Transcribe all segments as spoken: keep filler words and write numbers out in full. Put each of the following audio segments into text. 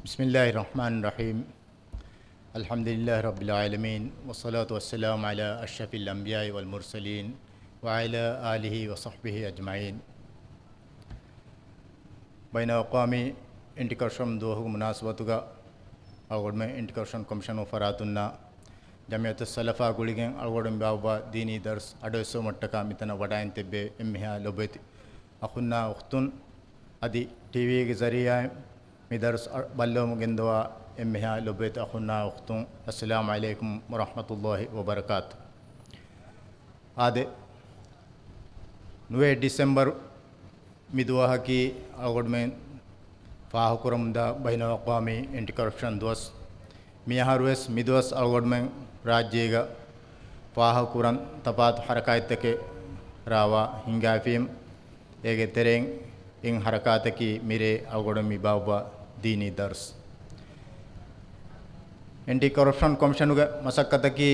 بسم الله الرحمن الرحيم. الحمد لله رب العالمين، والصلاة والسلام على أشرف الأنبياء والمرسلين، وعلى آله وصحبه أجمعين. ބައިނަލްއަޤްވާމީ އެންޓި ކޮރަޕްޝަން ދުވަހުގެ މުނާސަބަތުގަ އަޅުގަނޑުމެން އެންޓި ކޮރަޕްޝަން ކޮމިޝަނުގެ ފަރާތުންނާ ޖަމިއްޔަތު ސަލަފާ ގުޅިގެން އަޅުގަނޑުމެން ބާއްވާ ދީނީ ދަރުސް އަޑުއެއްސުމަށްޓަކާ މިތަނަށް ވަޑައިން ތިއްބެވި އެންމެހާ ލޮބުވެތި އަޚުންނާ އުޚްތުން، އަދި ޓީވީގެ ޒަރީއާއިން މި ދަރުސް އަ-، ބައްލަވަމުން ގެންދަވާ އެންމެހާ ލޮބުވެތި އަޚުންނާ އުޚްތުން، އައްސަލާމު ޢަލައިކުމް ވަރަޙްމަތުﷲި ވަބަރަކާތު. އާދެ، ނުވައެއް ޑިސެމްބަރު މި ދުވަހަކީ އަޅުގަނޑުމެން ފާހަގަކުރަމުންދާ ބައިނަލްއަޤްވާމީ އެންޓި ކޮރަޕްޝަން ދުވަސް. މިއަހަރުވެސް މިދުވަސް އަޅުގަނޑުމެން ރާއްޖޭގަ ފާހަގަކުރަން ތަފާތު ހަރަކާތްތަކެއް ރާވާ ހިންގާފީމު. އޭގެ ތެރެއިން އެއް ހަރަކާތަކީ މިރޭ އަޅުގަނޑު މި ބާއްވާ ދީނީ ދަރުސް. އެންޓި ކޮރަޕްޝަން ކޮމިޝަނުގެ މަސައްކަތަކީ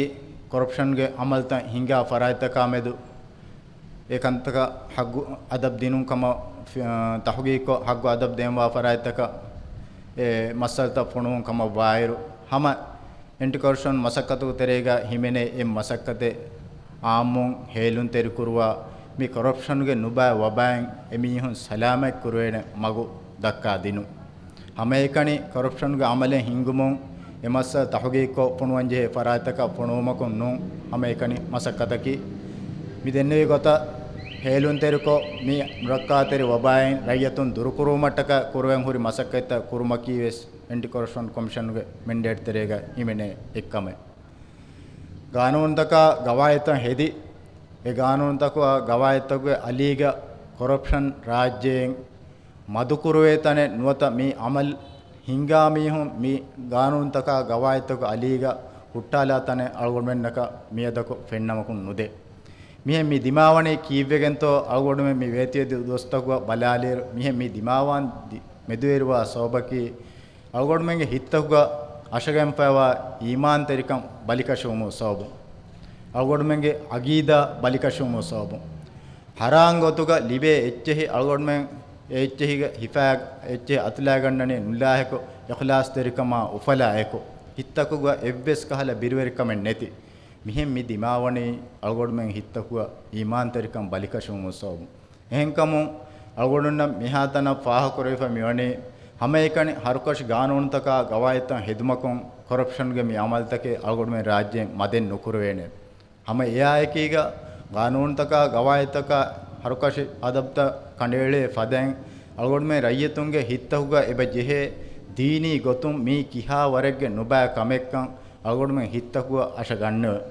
ކޮރަޕްޝަންގެ އަމަލުތައް ހިންގާ ފަރާތްތަކާ މެދު އެ ކަންތަކަށް ހައްގު އަދަބު ދިނުން ކަމަށް ފި-، ތަހުގީގުކޮށް ހައްގު އަދަބު ދޭންވާ ފަރާތްތަކަށް އެ މައްސަލަތައް ފޮނުވުން ކަމަށް ވާއިރު، ހަމަ އެންޓި ކޮރަޕްޝަން މަސައްކަތުގެ ތެރޭގަ ހިމެނޭ އެ މަސައްކަތެއް އާއްމުން ހޭލުންތެރިކުރުވާ، މި ކޮރަޕްޝަނުގެ ނުބައި ވަބާއިން އެމީހުން ސަލާމަތް ކުރުވޭނެ މަގު ދައްކާ ދިނުން. ހަމައެކަނި ކޮރަޕްޝަނުގެ އަމަލެއް ހިންގުމުން އެ މައްސަލަ ތަހުގީގުކޮށް ފޮނުވަންޖެހޭ ފަރާތްތަކަށް ފޮނުވުމަކުން ނޫން. ހަމައެކަނި މަސައްކަތަކީ މި ދެންނެވި ގޮތަށް ހޭލުންތެރިކޮށް، މި ނުރައްކާތެރި ވަބާއިން ރައްޔިތުން ދުރުކުރުވުމަށްޓަކާ ކުރުވެން ހުރި މަސައްކަތްތައް ކުރުމަކީވެސް އެންޓި ކޮރަޕްޝަން ކޮމިޝަނުގެ މެންޑޭޓް ތެރޭގަ ހިމެނޭ އެއްކަމެއް. ގާނޫނުތަކާ ގަވާއިދުތައް ހެދި، އެ ގާނޫނުތަކާ ގަވާއިދުތަކުގެ އަލީގަ ކޮރަޕްޝަން ރާއްޖެއިން މަދުކުރުވޭ ތަނެއް ނުވަތަ މި އަމަލު ހިންގާ މީހުން މި ގާނޫނުތަކާ ގަވާއިދުތަކުގެ އަލީގަ ހުއްޓާލާ ތަނެއް އަޅުގަނޑުމެންނަކަށް މިއަދަކު ފެންނަމަކުން ނުދޭ. މިހެން މި ދިމާވަނީ ކީއްވެގެންތޯ އަޅުގަނޑުމެން މި ވޭތުވެދިޔަ ދުވަސްތަކުގަ ބަލާލިއިރު، މިހެން މި ދިމާވާން ދި-، މެދުވެރިވާ ސަބަބަކީ، އަޅުގަނޑުމެންގެ ހިތްތަކުގަ އަށަގެންފައިވާ އީމާންތެރިކަން ބަލިކަށިވުމުގެ ސަބަބުން، އަޅުގަނޑުމެންގެ އަގީދާ ބަލިކަށިވުމުގެ ސަބަބުން، ޙަރާން ގޮތުގަ ލިބޭ އެއްޗެހި އަޅުގަނޑުމެން އެ އެއްޗެހިގެ ހިފާ، އެއްޗެހި އަތުލާގަންނަނީ ނުލާހިކު އިޚްލާޞްތެރިކަމާ އުފަލާ އެކު، ހިތްތަކުގަ އެއްވެސް ކަހަލަ ބިރުވެރިކަމެއް ނެތި. މިހެން މި ދިމާވަނީ އަޅުގަނޑުމެން ހިތްތަކުގަ އީމާންތެރިކަން ބަލިކަށިވުމުގެ ސަބަބުން. އެހެންކަމުން، އަޅުގަނޑުންނަށް މިހާތަނަށް ފާހަގަކުރެވިފަ މިވަނީ، ހަމައެކަނި ހަރުކަށި ގާނޫނުތަކާ ގަވާއިދުތައް ހެދުމަކުން، ކޮރަޕްޝަންގެ މި އަމަލުތަކެއް އަޅުގަނޑުމެން ރާއްޖޭން މަދެއް ނުކުރެވޭނެ. ހަމަ އެއާއެކީގަ، ގާނޫނުތަކާ ގަވާއިދުތަކާ ހަރުކަށި އަދަބުތައް ކަނޑައެޅޭ ފަދައިން، އަޅުގަނޑުމެން ރައްޔިތުންގެ ހިތްތަކުގަ އެބަ ޖެހޭ ދީނީ ގޮތުން މީ ކިހާ ވަރެއްގެ ނުބައި ކަމެއްކަން އަޅުގަނޑުމެން ހިތްތަކުގަ އަށަ ގަންނަވަން.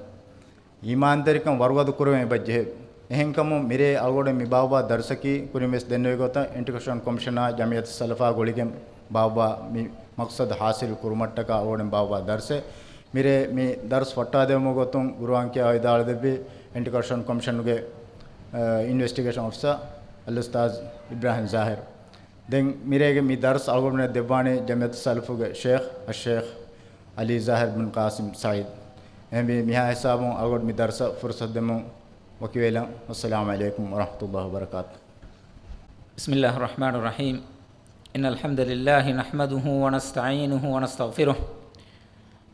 އީމާންތެރިކަން ވަރުގަދަ ކުރެވެން އެބަ ޖެހޭ. އެހެންކަމުން މިރޭ އަޅުގަނޑު މި ބާއްވާ ދަރުސަކީ ކުރިން ވެސް ދެންނެވި ގޮތަށް އެންޓި ކޮރަޕްޝަން ކޮމިޝަނާ ޖަމިއްޔަތު ސަލަފާ ގުޅިގެން ބާއްވާ މި މަޤްޞަދު ޙާޞިލު ކުރުމަށްޓަކާ އަޅުގަނޑު ބާއްވާ ދަރުސެއް. މިރޭ މި ދަރުސް ފައްޓާދެވުމުގެ ގޮތުން ގުރުއާން ކިޔާ ވިދާޅުދެއްވި އެންޓި ކޮރަޕްޝަން ކޮމިޝަނުގެ، އަ، އިންވެސްޓިގޭޝަން އޮފިސަރ އަލްއުސްތާޛް އިބްރާހިމް ޒާހިރު. ދެން މިރޭގެ މި ދަރުސް އަޅުގަނޑުމެންނަށް ދެއްވާނީ ޖަމިއްޔަތު ސަލަފުގެ ޝޭޚް، އައްޝޭޚް އަލީ ޒާހިރު ބިން ޤާސިމް ސަޢީދު. އެހެންވީ މިހާ ހިސާބުން އަޅުގަނޑު މި ދަރުސަށް ފުރުޞަތު ދެމުން ވަކިވެލަން. އައްސަލާމު ޢަލައިކުމް ވަރަޙްމަތުﷲި ވަބަރަކާތުހު. بسم الله الرحمن الرحيم. إن الحمد لله نحمده ونستعينه ونستغفره،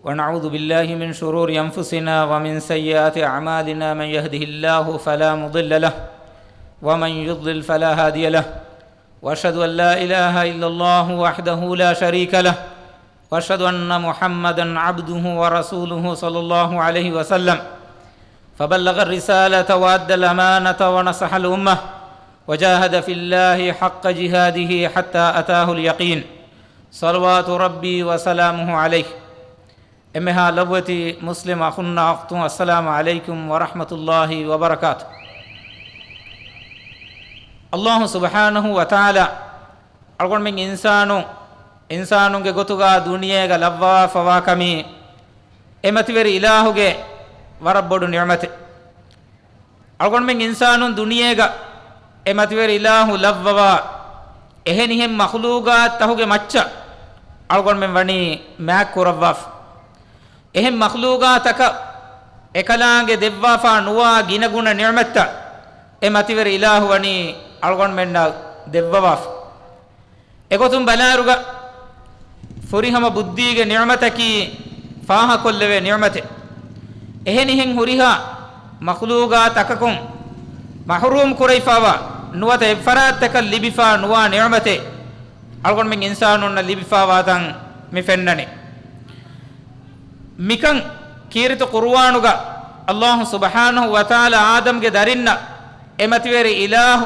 ونعوذ بالله من شرور أنفسنا ومن سيئات أعمالنا. من يهده الله فلا مضل له، ومن يضلل فلا هادي له. وأشهد أن لا إله إلا الله وحده لا شريك له، وأشهد أن محمدا عبده ورسوله صلى الله عليه وسلم، فبلغ الرسالة وأدى الأمانة ونصح الأمة، وجاهد في الله حق جهاده حتى أتاه اليقين، صلوات ربي وسلامه عليه. އެންމެހާ ލޮބުވެތި މުސްލިމް އަޚުންނާ އުޚްތުން، އައްސަލާމު ޢަލައިކުމް ވަރަޙްމަތުﷲި ވަބަރަކާތުހު. ﷲ ސުބްޙާނަހޫ ވަތަޢާލާ އަޅުގަނޑުމެން އިންސާނު، އިންސާނުންގެ ގޮތުގަ ދުނިޔޭގަ ލައްވަވާފަވާ ކަމީ އެ މަތިވެރި އިލާހުގެ ވަރަށް ބޮޑު ނިޢުމަތެއް. އަޅުގަނޑުމެން އިންސާނުން ދުނިޔޭގަ އެ މަތިވެރި އިލާހު ލައްވަވާ އެހެނިހެން މަޚްލޫޤާތްތަކުގެ މައްޗަށް އަޅުގަނޑުމެން ވަނީ މާތް ކުރައްވާފަ. އެހެން މަޚްލޫޤާތަކަށް އެކަލާނގެ ދެއްވާފާ ނުވާ ގިނަގުނަ ނިޢުމަތްތައް އެ މަތިވެރި އިލާހު ވަނީ އަޅުގަނޑުމެންނަށް ދެއްވަވާފަ. އެގޮތުން ބަލާއިރުގަ، ފުރިހަމަ ބުއްދީގެ ނިޢުމަތަކީ ފާހަކޮށްލެވޭ ނިޢުމަތެއް. އެހެނިހެން ހުރިހާ މަޚްލޫގާތަކަކުން މަޙްރޫމް ކުރެވިފާވާ ނުވަތަ އެއްފަރާތްތަކަށް ލިބިފާ ނުވާ ނިޢުމަތެއް އަޅުގަނޑުމެން އިންސާނުންނަށް ލިބިފާވާތަން މި ފެންނަނީ. މިކަން ކީރިތި ޤުރުއާނުގަ ﷲ ސުބްޙާނަހޫ ވަތަޢާލާ އާދަމްގެ ދަރިންނަށް އެ މަތިވެރި އިލާހު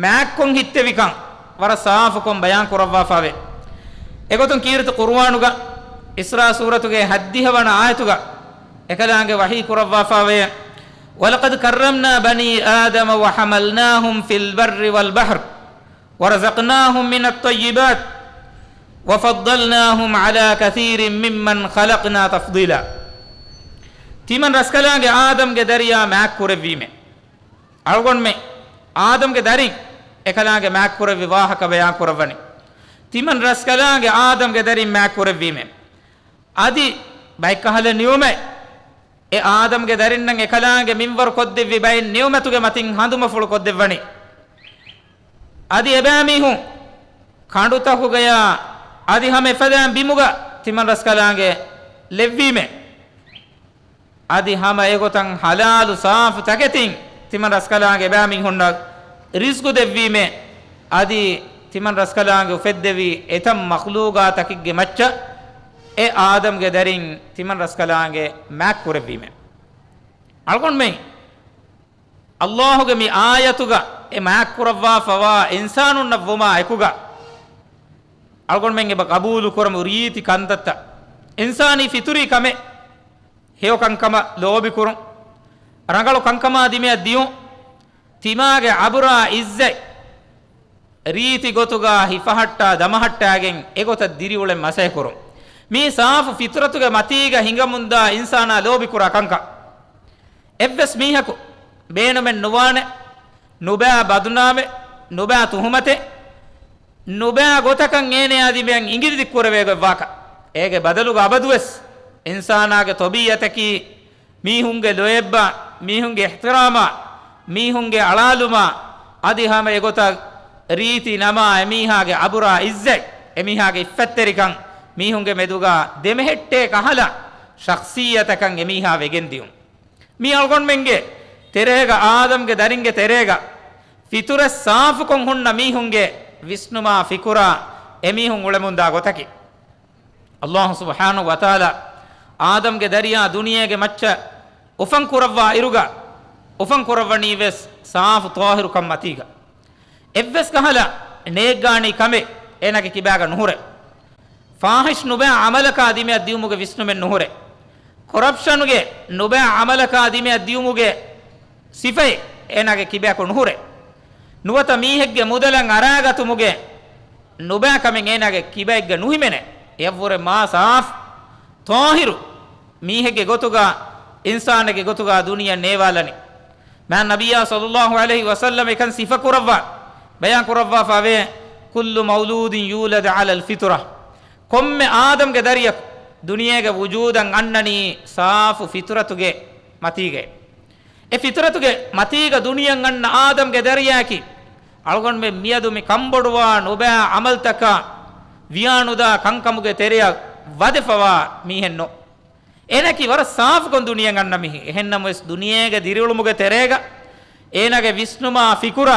މާތްކޮށް ހިއްތެވިކަން ވަރަށް ސާފުކޮށް ބަޔާން ކުރައްވާފައެވެ. އެގޮތުން ކީރިތި ޤުރުއާނުގަ އިސްރާ ސޫރަތުގެ ހައްދިހަ ވަނަ އާޔަތުގަ އެކަލާނގެ ވަޙީ ކުރައްވާފައެވެ. وَلَقَدْ كَرَّمْنَا بَنِي آدَمَ وَحَمَلْنَاهُمْ فِي الْبَرِّ وَالْبَحْرِ وَرَزَقْنَاهُمْ مِنَ الطَّيِّبَاتِ وَفَضَّلْنَاهُمْ عَلَى كَثِيرٍ مِّمَّنْ خَلَقْنَا تَفْضِيلًا. ތިމަން ރަސްކަލާނގެ އާދަމްގެ ދަރިޔާ މާތްކުރެއްވީމޭ. އަޅުގަނޑުމެން އާދަމްގެ ދަރިން އެކަލާނގެ މާތްކުރެއްވި ވާހަކަ ބަޔާން ކުރައްވަނީ. ތިމަން ރަސްކަލާނގެ އާދަމްގެ ދަރިން މާތްކުރެއްވީމޭ. އަދި ބައެއްކަހަލަ ނިޢުމަތް އެ އާދަމްގެ ދަރިންނަށް އެކަލާނގެ މިންވަރު ކޮށްދެއްވި ބައެއް ނިޢުމަތުގެ މަތިން ހަނދުމަފުޅު ކޮށްދެއްވަނީ. އަދި އެބައިމީހުން ކަނޑުތަކުގަޔާ އަދި ހަމަ އެފަދައިން ބިމުގަ ތިމަން ރަސްކަލާނގެ ލެއްވީމޭ. އަދި ހަމަ އެގޮތަށް ޙަލާލު ސާފު ތަކެތިން ތިމަން ރަސްކަލާނގެ އެބައިމީހުންނަށް ރިޒްޤު ދެއްވީމޭ. އަދި ތިމަން ރަސްކަލާނގެ އުފެއްދެވި އެތައް މަޚްލޫގާތަކެއްގެ މައްޗަށް އެ އާދަމްގެ ދަރިން ތިމަން ރަސްކަލާނގެ މާތްކުރެއްވީމޭ. އަޅުގަނޑުމެން ﷲ ގެ މި އާޔަތުގަ އެ މާތްކުރައްވާފަވާ އިންސާނުންނަށް ވުމާ އެކުގަ، އަޅުގަނޑުމެން އެބަ ޤަބޫލު ކުރަމު ރީތި ކަންތައްތައް، އިންސާނީ ފިތުރީ ކަމެއް، ހެޔޮ ކަންކަމަށް ލޯބިކުރުން، ރަނގަޅު ކަންކަމާ ދިމަޔަށް ދިޔުން، ތިމާގެ އަބުރާ އިއްޒަތް ރީތި ގޮތުގަ ހިފަހައްޓާ ދަމަހައްޓާގެން އެގޮތަށް ދިރިއުޅެން މަސައްކަތްކުރުން. މީ ސާފު ފިތުރަތުގެ މަތީގަ ހިނގަމުންދާ އިންސާނާ ލޯބިކުރާ ކަންކަން. އެއްވެސް މީހަކު ބޭނުމެއް ނުވާނެ، ނުބައި ބަދުނާމެއް، ނުބައި ތުހުމަތެއް، ނުބައި ގޮތަކަށް އޭނަޔާ ދިމަޔަށް އިނގިލި ދިއްކުރެވޭ ގޮތްވާކަށް. އޭގެ ބަދަލުގަ އަބަދުވެސް އިންސާނާގެ ޠަބީޢަތަކީ މީހުންގެ ލޯތްބާ، މީހުންގެ އިޙްތިރާމާ، މީހުންގެ އަޅާލުމާ، އަދި ހަމަ އެގޮތަށް ރީތި ނަމާ، އެމީހާގެ އަބުރާ އިއްޒަތް، އެމީހާގެ އިއްފަތްތެރިކަން، މީހުންގެ މެދުގަ ދެމެހެއްޓޭ ކަހަލަ ޝަޚްޞިއްޔަތަކަށް އެމީހާ ވެގެން ދިޔުން. މީ އަޅުގަނޑުމެންގެ ތެރޭގަ، އާދަމްގެ ދަރިންގެ ތެރޭގަ ފިތުރަތް ސާފުކޮށް ހުންނަ މީހުންގެ ވިސްނުމާ ފިކުރާ އެމީހުން އުޅެމުންދާ ގޮތަކީ. ﷲ ސުބްޙާނަހޫ ވަތަޢާލާ އާދަމްގެ ދަރިޔާ ދުނިޔޭގެ މައްޗަށް އުފަން ކުރައްވާ އިރުގަ، އުފަން ކުރައްވަނީ ވެސް ސާފު ޠާހިރުކަން މަތީގަ. އެއްވެސް ކަހަލަ ނޭއްގާނީ ކަމެއް އޭނާގެ ކިބާގަ ނުހުރޭ. ފާޙިޝް ނުބައި ޢަމަލަކާ ދިމަޔަށް ދިޔުމުގެ ވިސްނުމެއް ނުހުރޭ. ކޮރަޕްޝަނުގެ ނުބައި ޢަމަލަކާ ދިމަޔަށް ދިޔުމުގެ ސިފައެއް އޭނާގެ ކިބާއަކު ނުހުރޭ. ނުވަތަ މީހެއްގެ މުދަލަށް އަރާގަތުމުގެ ނުބައި ކަމެއް އޭނާގެ ކިބައެއްގަ ނުހިމެނޭ. އެޔަށްވުރެ މާ ސާފު، ޠާހިރު މީހެއްގެ ގޮތުގަ، އިންސާނެއްގެ ގޮތުގަ ދުނިޔެ ނޭވާލަނީ. މާތް ނަބިއްޔާ ޞައްލައްލާހު ޢަލައިހި ވަސައްލަމް އެކަން ސިފަކުރައްވާ، ބަޔާން ކުރައްވާފައިވޭ، كل مولود يولد على الفطرة. ކޮންމެ އާދަމްގެ ދަރިޔަކު ދުނިޔޭގަ ވުޖޫދަށް އަންނަނީ ސާފު ފިތުރަތުގެ މަތީގައޭ. އެ ފިތުރަތުގެ މަތީގަ ދުނިޔެއަށް އަންނަ އާދަމްގެ ދަރިޔާއަކީ، އަޅުގަނޑުމެން މިއަދު މި ކަންބޮޑުވާ ނުބައި ޢަމަލުތަކާ، ވިޔާނުދާ ކަންކަމުގެ ތެރެއަށް ވަދެފަވާ މީހެއް ނޫން. އޭނައަކީ ވަރަށް ސާފުކޮށް ދުނިޔެއަށް އަންނަ މީހެއް. އެހެންނަމަވެސް ދުނިޔޭގެ ދިރިއުޅުމުގެ ތެރޭގަ އޭނާގެ ވިސްނުމާ ފިކުރާ،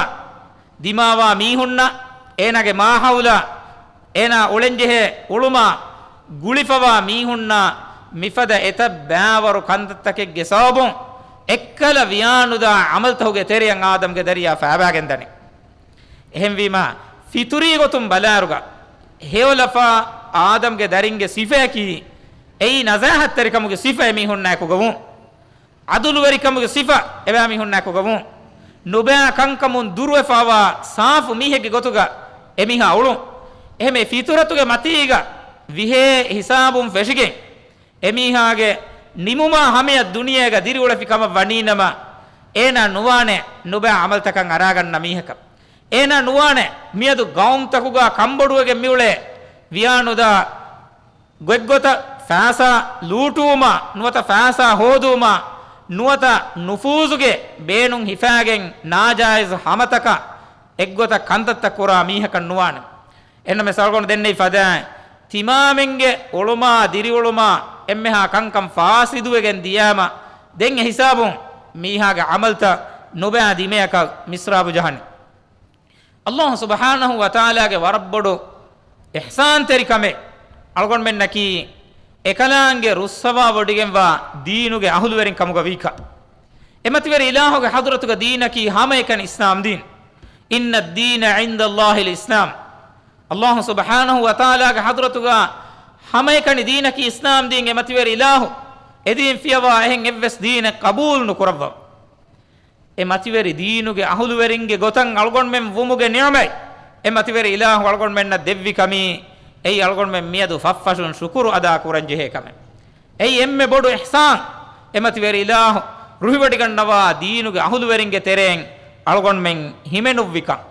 ދިމާވާ މީހުންނާ، އޭނާގެ މާހައުލާ، އޭނާ އުޅެންޖެހޭ އުޅުމާ ގުޅިފަވާ މީހުންނާ މިފަދަ އެތައް ބައިވަރު ކަންތައްތަކެއްގެ ސަބަބުން އެއްކަލަ ވިޔާނުދާ ޢަމަލުތަކުގެ ތެރެއަށް އާދަމްގެ ދަރިޔާ ފައިބާގެންދަނީ. އެހެންވީމާ، ފިތުރީ ގޮތުން ބަލާއިރުގަ ހެޔޮލަފާ އާދަމްގެ ދަރިންގެ ސިފަޔަކީ، އެއީ ނަޒާހަތްތެރިކަމުގެ ސިފަ އެމީހުންނާއެކުގަވުން. ޢަދުލުވެރިކަމުގެ ސިފަ އެބައިމީހުންނާއެކުގަވުން. ނުބައި ކަންކަމުން ދުރުވެފާވާ ސާފު މީހެއްގެ ގޮތުގަ އެމީހާ އުޅުން. އެހެން އެ ފިތުރަތުގެ މަތީގަ ވިހޭ ހިސާބުން ފެށިގެން، އެމީހާގެ ނިމުމާ ހަމަޔަށް ދުނިޔޭގަ ދިރިއުޅެފި ކަމަށް ވަނީނަމަ، އޭނާ ނުވާނެ ނުބައި ޢަމަލުތަކަށް އަރާގަންނަ މީހަކަށް. އޭނާ ނުވާނެ މިއަދު ގައުމުތަކުގަ ކަންބޮޑުވެގެން މިއުޅޭ ވިޔާނުދާ ގޮތްގޮތަށް ފައިސާ ލޫޓުވުމާ، ނުވަތަ ފައިސާ ހޯދުވުމާ، ނުވަތަ ނުފޫޒުގެ ބޭނުން ހިފާގެން ނާޖާއިޒު ހަމަތަކަށް އެއްގޮތަށް ކަންތައްތައް ކުރާ މީހަކަށް ނުވާނެ. އެންނަމެސް އަޅުގަނޑު ދެންނެވި ފަދައިން ތިމާމެންގެ އުޅުމާ ދިރިއުޅުމާ އެންމެހާ ކަންކަން ފާސިދުވެގެން ދިޔާމަ، ދެން އެ ހިސާބުން މީހާގެ ޢަމަލްތައް ނުބައި ދިމަޔަކަށް މިސްރާބު ޖަހަނީ. އައްލާހު ސުބްޙާނަހު ވަތަޢާލާގެ ވަރަށް ބޮޑު އިޙްސާންތެރިކަމެއް އަޅުގަނޑުމެންނަކީ، އެކަލާނގެ ރުއްސަވާވޮޑިގެންވާ ދީނުގެ އަހުލުވެރިން ކަމުގަ ވީކަން. އެމަތިވެރި އިލާހުގެ ޙަޟްރަތުގަ ދީނަކީ ހަމައެކަނި އިސްލާމް ދީން. إن الدين عند الله الإسلام. އައްލާހު ސުބްޙާނަހު ވަތަޢާލާގެ ޙަޟްރަތުގަ ހަމައެކަނި ދީނަކީ އިސްލާމް ދީން. އެމަތިވެރި އިލާހު އެދީން ފިޔަވާ އެހެން އެއްވެސް ދީނެއް ޤަބޫލު ނުކުރައްވަ. އެ މަތިވެރި ދީނުގެ އަހުލުވެރިންގެ ގޮތަށް އަޅުގަނޑުމެން ވުމުގެ ނިޢުމަތް އެ މަތިވެރި އިލާހު އަޅުގަނޑުމެންނަށް ދެއްވި ކަމީ، އެއީ އަޅުގަނޑުމެން މިއަދު ފަށްފަށުން ޝުކުރު އަދާ ކުރަން ޖެހޭ ކަމެއް. އެއީ އެންމެ ބޮޑު އިޙްސާން. އެ މަތިވެރި އިލާހު ރުހިވޮޑިގަންނަވާ ދީނުގެ އަހުލުވެރިންގެ ތެރެއިން އަޅުގަނޑުމެން ހިމެނުއްވިކަން.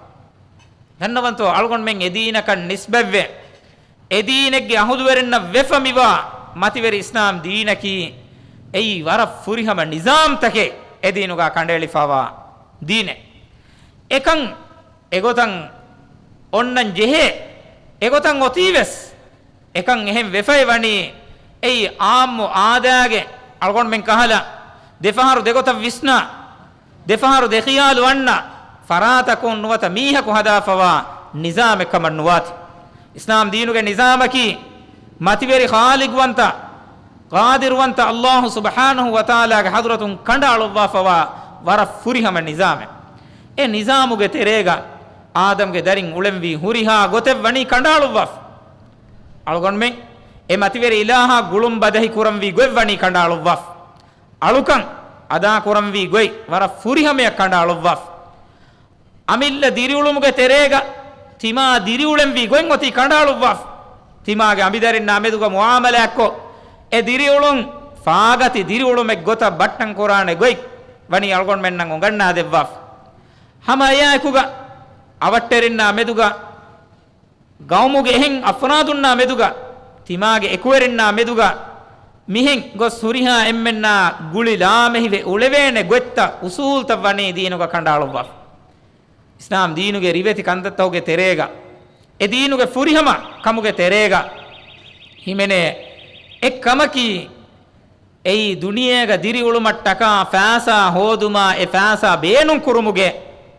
ދަންނަވަންތޯ، އަޅުގަނޑުމެން އެ ދީނަކަށް ނިސްބަތްވެ، އެ ދީނެއްގެ އަހުލުވެރިންނަށް ވެފަ މިވާ މަތިވެރި އިސްލާމް ދީނަކީ، އެއީ ވަރަށް ފުރިހަމަ ނިޒާމްތަކެއް އެ ދީނުގަ ކަނޑައެޅިފަވާ ދީނެއް. އެކަން އެގޮތަށް އޮންނަން ޖެހޭ، އެގޮތަށް އޮތީވެސް، އެކަން އެހެން ވެފައި ވަނީ، އެއީ އާއްމު އާދައިގެ އަޅުގަނޑުމެން ކަހަލަ، ދެފަހަރު ދެގޮތަށް ވިސްނާ، ދެފަހަރު ދެޚިޔާލު އަންނަ ފަރާތަކުން ނުވަތަ މީހަކު ހަދާފަވާ ނިޒާމެއް ކަމަށް ނުވާތި. އިސްލާމް ދީނުގެ ނިޒާމަކީ، މަތިވެރި ޚާލިޤުވަންތަ، ޤާދިރުވަންތަ އައްލާހު ސުބްޙާނަހު ވަތަޢާލާގެ ޙަޟްރަތުން ކަނޑައަޅުއްވާފަވާ ވަރަށް ފުރިހަމަ ނިޒާމެއް. އެ ނިޒާމުގެ ތެރޭގަ އާދަމްގެ ދަރިން އުޅެންވީ ހުރިހާ ގޮތެއް ވަނީ ކަނޑައަޅުއްވާފަ. އަޅުގަނޑުމެން އެ މަތިވެރި އިލާހާ ގުޅުން ބަދަހި ކުރަންވީ ގޮތް ވަނީ ކަނޑައަޅުއްވާފަ. އަޅުކަން އަދާކުރަންވީ ގޮތް ވަރަށް ފުރިހަމަޔަށް ކަނޑައަޅުއްވާފަ. އަމިއްލަ ދިރިއުޅުމުގެ ތެރޭގަ ތިމާ ދިރިއުޅެންވީ ގޮތް އޮތީ ކަނޑައަޅުއްވާފަ. ތިމާގެ އަނބިދަރިންނާ މެދުގަ މުޢާމަލާތްކޮށް، އެ ދިރިއުޅުން ފާގަތި ދިރިއުޅުމެއް ގޮތަށް ބައްޓަން ކުރާނެ ގޮތް ވަނީ އަޅުގަނޑުމެންނަށް އުނގަންނާދެއްވާފަ. ހަމަ އެއާއެކުގަ އަވަށްޓެރިންނާ މެދުގަ، ގައުމުގެ އެހެން އަފްރާދުންނާ މެދުގަ، ތިމާގެ އެކުވެރިންނާ މެދުގަ މިހެން ގޮސް ހުރިހާ އެންމެންނާ ގުޅި ލާމެހިވެ އުޅެވޭނެ ގޮތްތައް އުސޫލްތައް ވަނީ ދީނުގަ ކަނޑައަޅުއްވާފަ. އިސްލާމް ދީނުގެ ރިވެތި ކަންތައްތަކުގެ ތެރޭގަ، އެ ދީނުގެ ފުރިހަމަ ކަމުގެ ތެރޭގަ ހިމެނޭ އެއް ކަމަކީ، އެއީ ދުނިޔޭގަ ދިރިއުޅުމަށްޓަކާ ފައިސާ ހޯދުމާ، އެ ފައިސާ ބޭނުން ކުރުމުގެ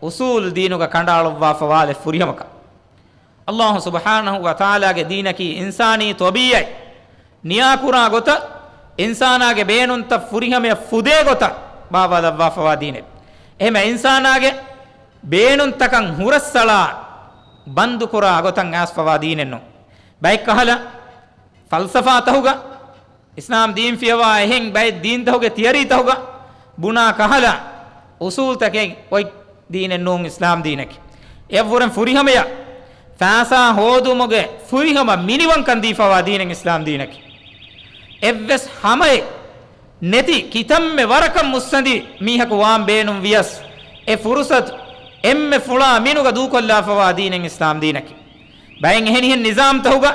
އުސޫލު ދީނުގަ ކަނޑައަޅުއްވާފަވާލެއް ފުރިހަމަކަން. އައްލާހު ސުބްޙާނަހު ވަތަޢާލާގެ ދީނަކީ އިންސާނީ ޠަބީޢަތް ނިޔާކުރާ ގޮތަށް، އިންސާނާގެ ބޭނުންތައް ފުރިހަމަޔަށް ފުދޭ ގޮތަށް ބާވާލައްވާފަވާ ދީނެއް. އެހެމަ އިންސާނާގެ ބޭނުންތަކަށް ހުރަސްއަޅާ ބަންދުކުރާ ގޮތަށް އައިސްފަވާ ދީނެއް ނޫން. ބައެއްކަހަލަ ފަލްސަފާތަކުގަ، އިސްލާމް ދީން ފިޔަވާ އެހެން ބައެއް ދީންތަކުގެ ތިއަރީތަކުގަ ބުނާ ކަހަލަ އުސޫލްތަކެއް އޮތް ދީނެއް ނޫން އިސްލާމް ދީނަކީ. އެއަށްވުރެން ފުރިހަމަޔަށް ފައިސާ ހޯދުމުގެ ފުރިހަމަ މިނިވަންކަން ދީފަވާ ދީނެއް އިސްލާމް ދީނަކީ. އެއްވެސް ހަމައެއް ނެތި ކިތަންމެ ވަރަކަށް މުއްސަނދި މީހަކު ވާން ބޭނުން ވިޔަސް، އެ ފުރުސަތު އެންމެ ފުޅާ މިނުގަ ދޫކޮށްލާފަވާ ދީނެއް އިސްލާމް ދީނަކީ. ބައެއް އެހެނިހެން ނިޒާމްތަކުގަ،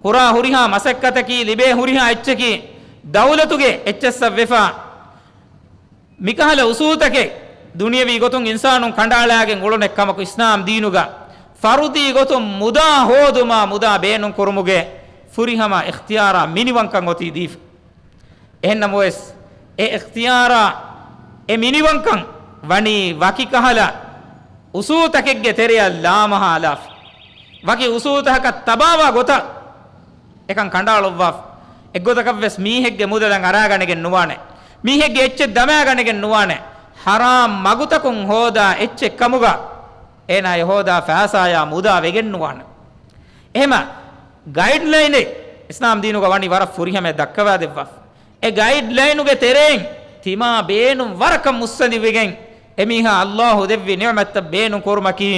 ކުރާ ހުރިހާ މަސައްކަތަކީ، ލިބޭ ހުރިހާ އެއްޗަކީ، ދައުލަތުގެ އެއްޗެއްސަށް ވެފަ، މިކަހަލަ އުސޫލްތަކެއް ދުނިޔަވީ ގޮތުން އިންސާނުން ކަނޑައަޅާގެން އުޅުނެއް ކަމަކު އިސްލާމް ދީނުގަ ފަރުދީ ގޮތުން މުދާ ހޯދުމާ، މުދާ ބޭނުން ކުރުމުގެ ފުރިހަމަ އިޚްތިޔާރާ މިނިވަންކަން އޮތީ ދީފަ. އެހެންނަމަވެސް، އެ އިޚްތިޔާރާ އެ މިނިވަންކަން ވަނީ ވަކި ކަހަލަ އުސޫލްތަކެއްގެ ތެރެއަށް ލާމަހާލާފަ. ވަކި އުސޫލްތަކަށް ތަބާވާ ގޮތަށް އެކަން ކަނޑައަޅުއްވާފަ. އެއްގޮތަކަށްވެސް މީހެއްގެ މުދަލަށް އަރާގަނެގެން ނުވާނެ. މީހެއްގެ އެއްޗެއް ދަމާގަނެގެން ނުވާނެ. ޙަރާމް މަގުތަކުން ހޯދާ އެއްޗެއް ކަމުގަ އޭނާ އެ ހޯދާ ފައިސާޔާ މުދާ ވެގެން ނުވާނެ. އެހެމަ ގައިޑްލައިނެއް އިސްލާމް ދީނުގަ ވަނީ ވަރަށް ފުރިހަމަޔަށް ދައްކަވާދެއްވާފަ. އެ ގައިޑްލައިނުގެ ތެރެއިން ތިމާ ބޭނުން ވަރަކަށް މުއްސަނދިވެގެން، އެމީހާ އައްލާހު ދެއްވި ނިޢުމަތްތައް ބޭނުން ކުރުމަކީ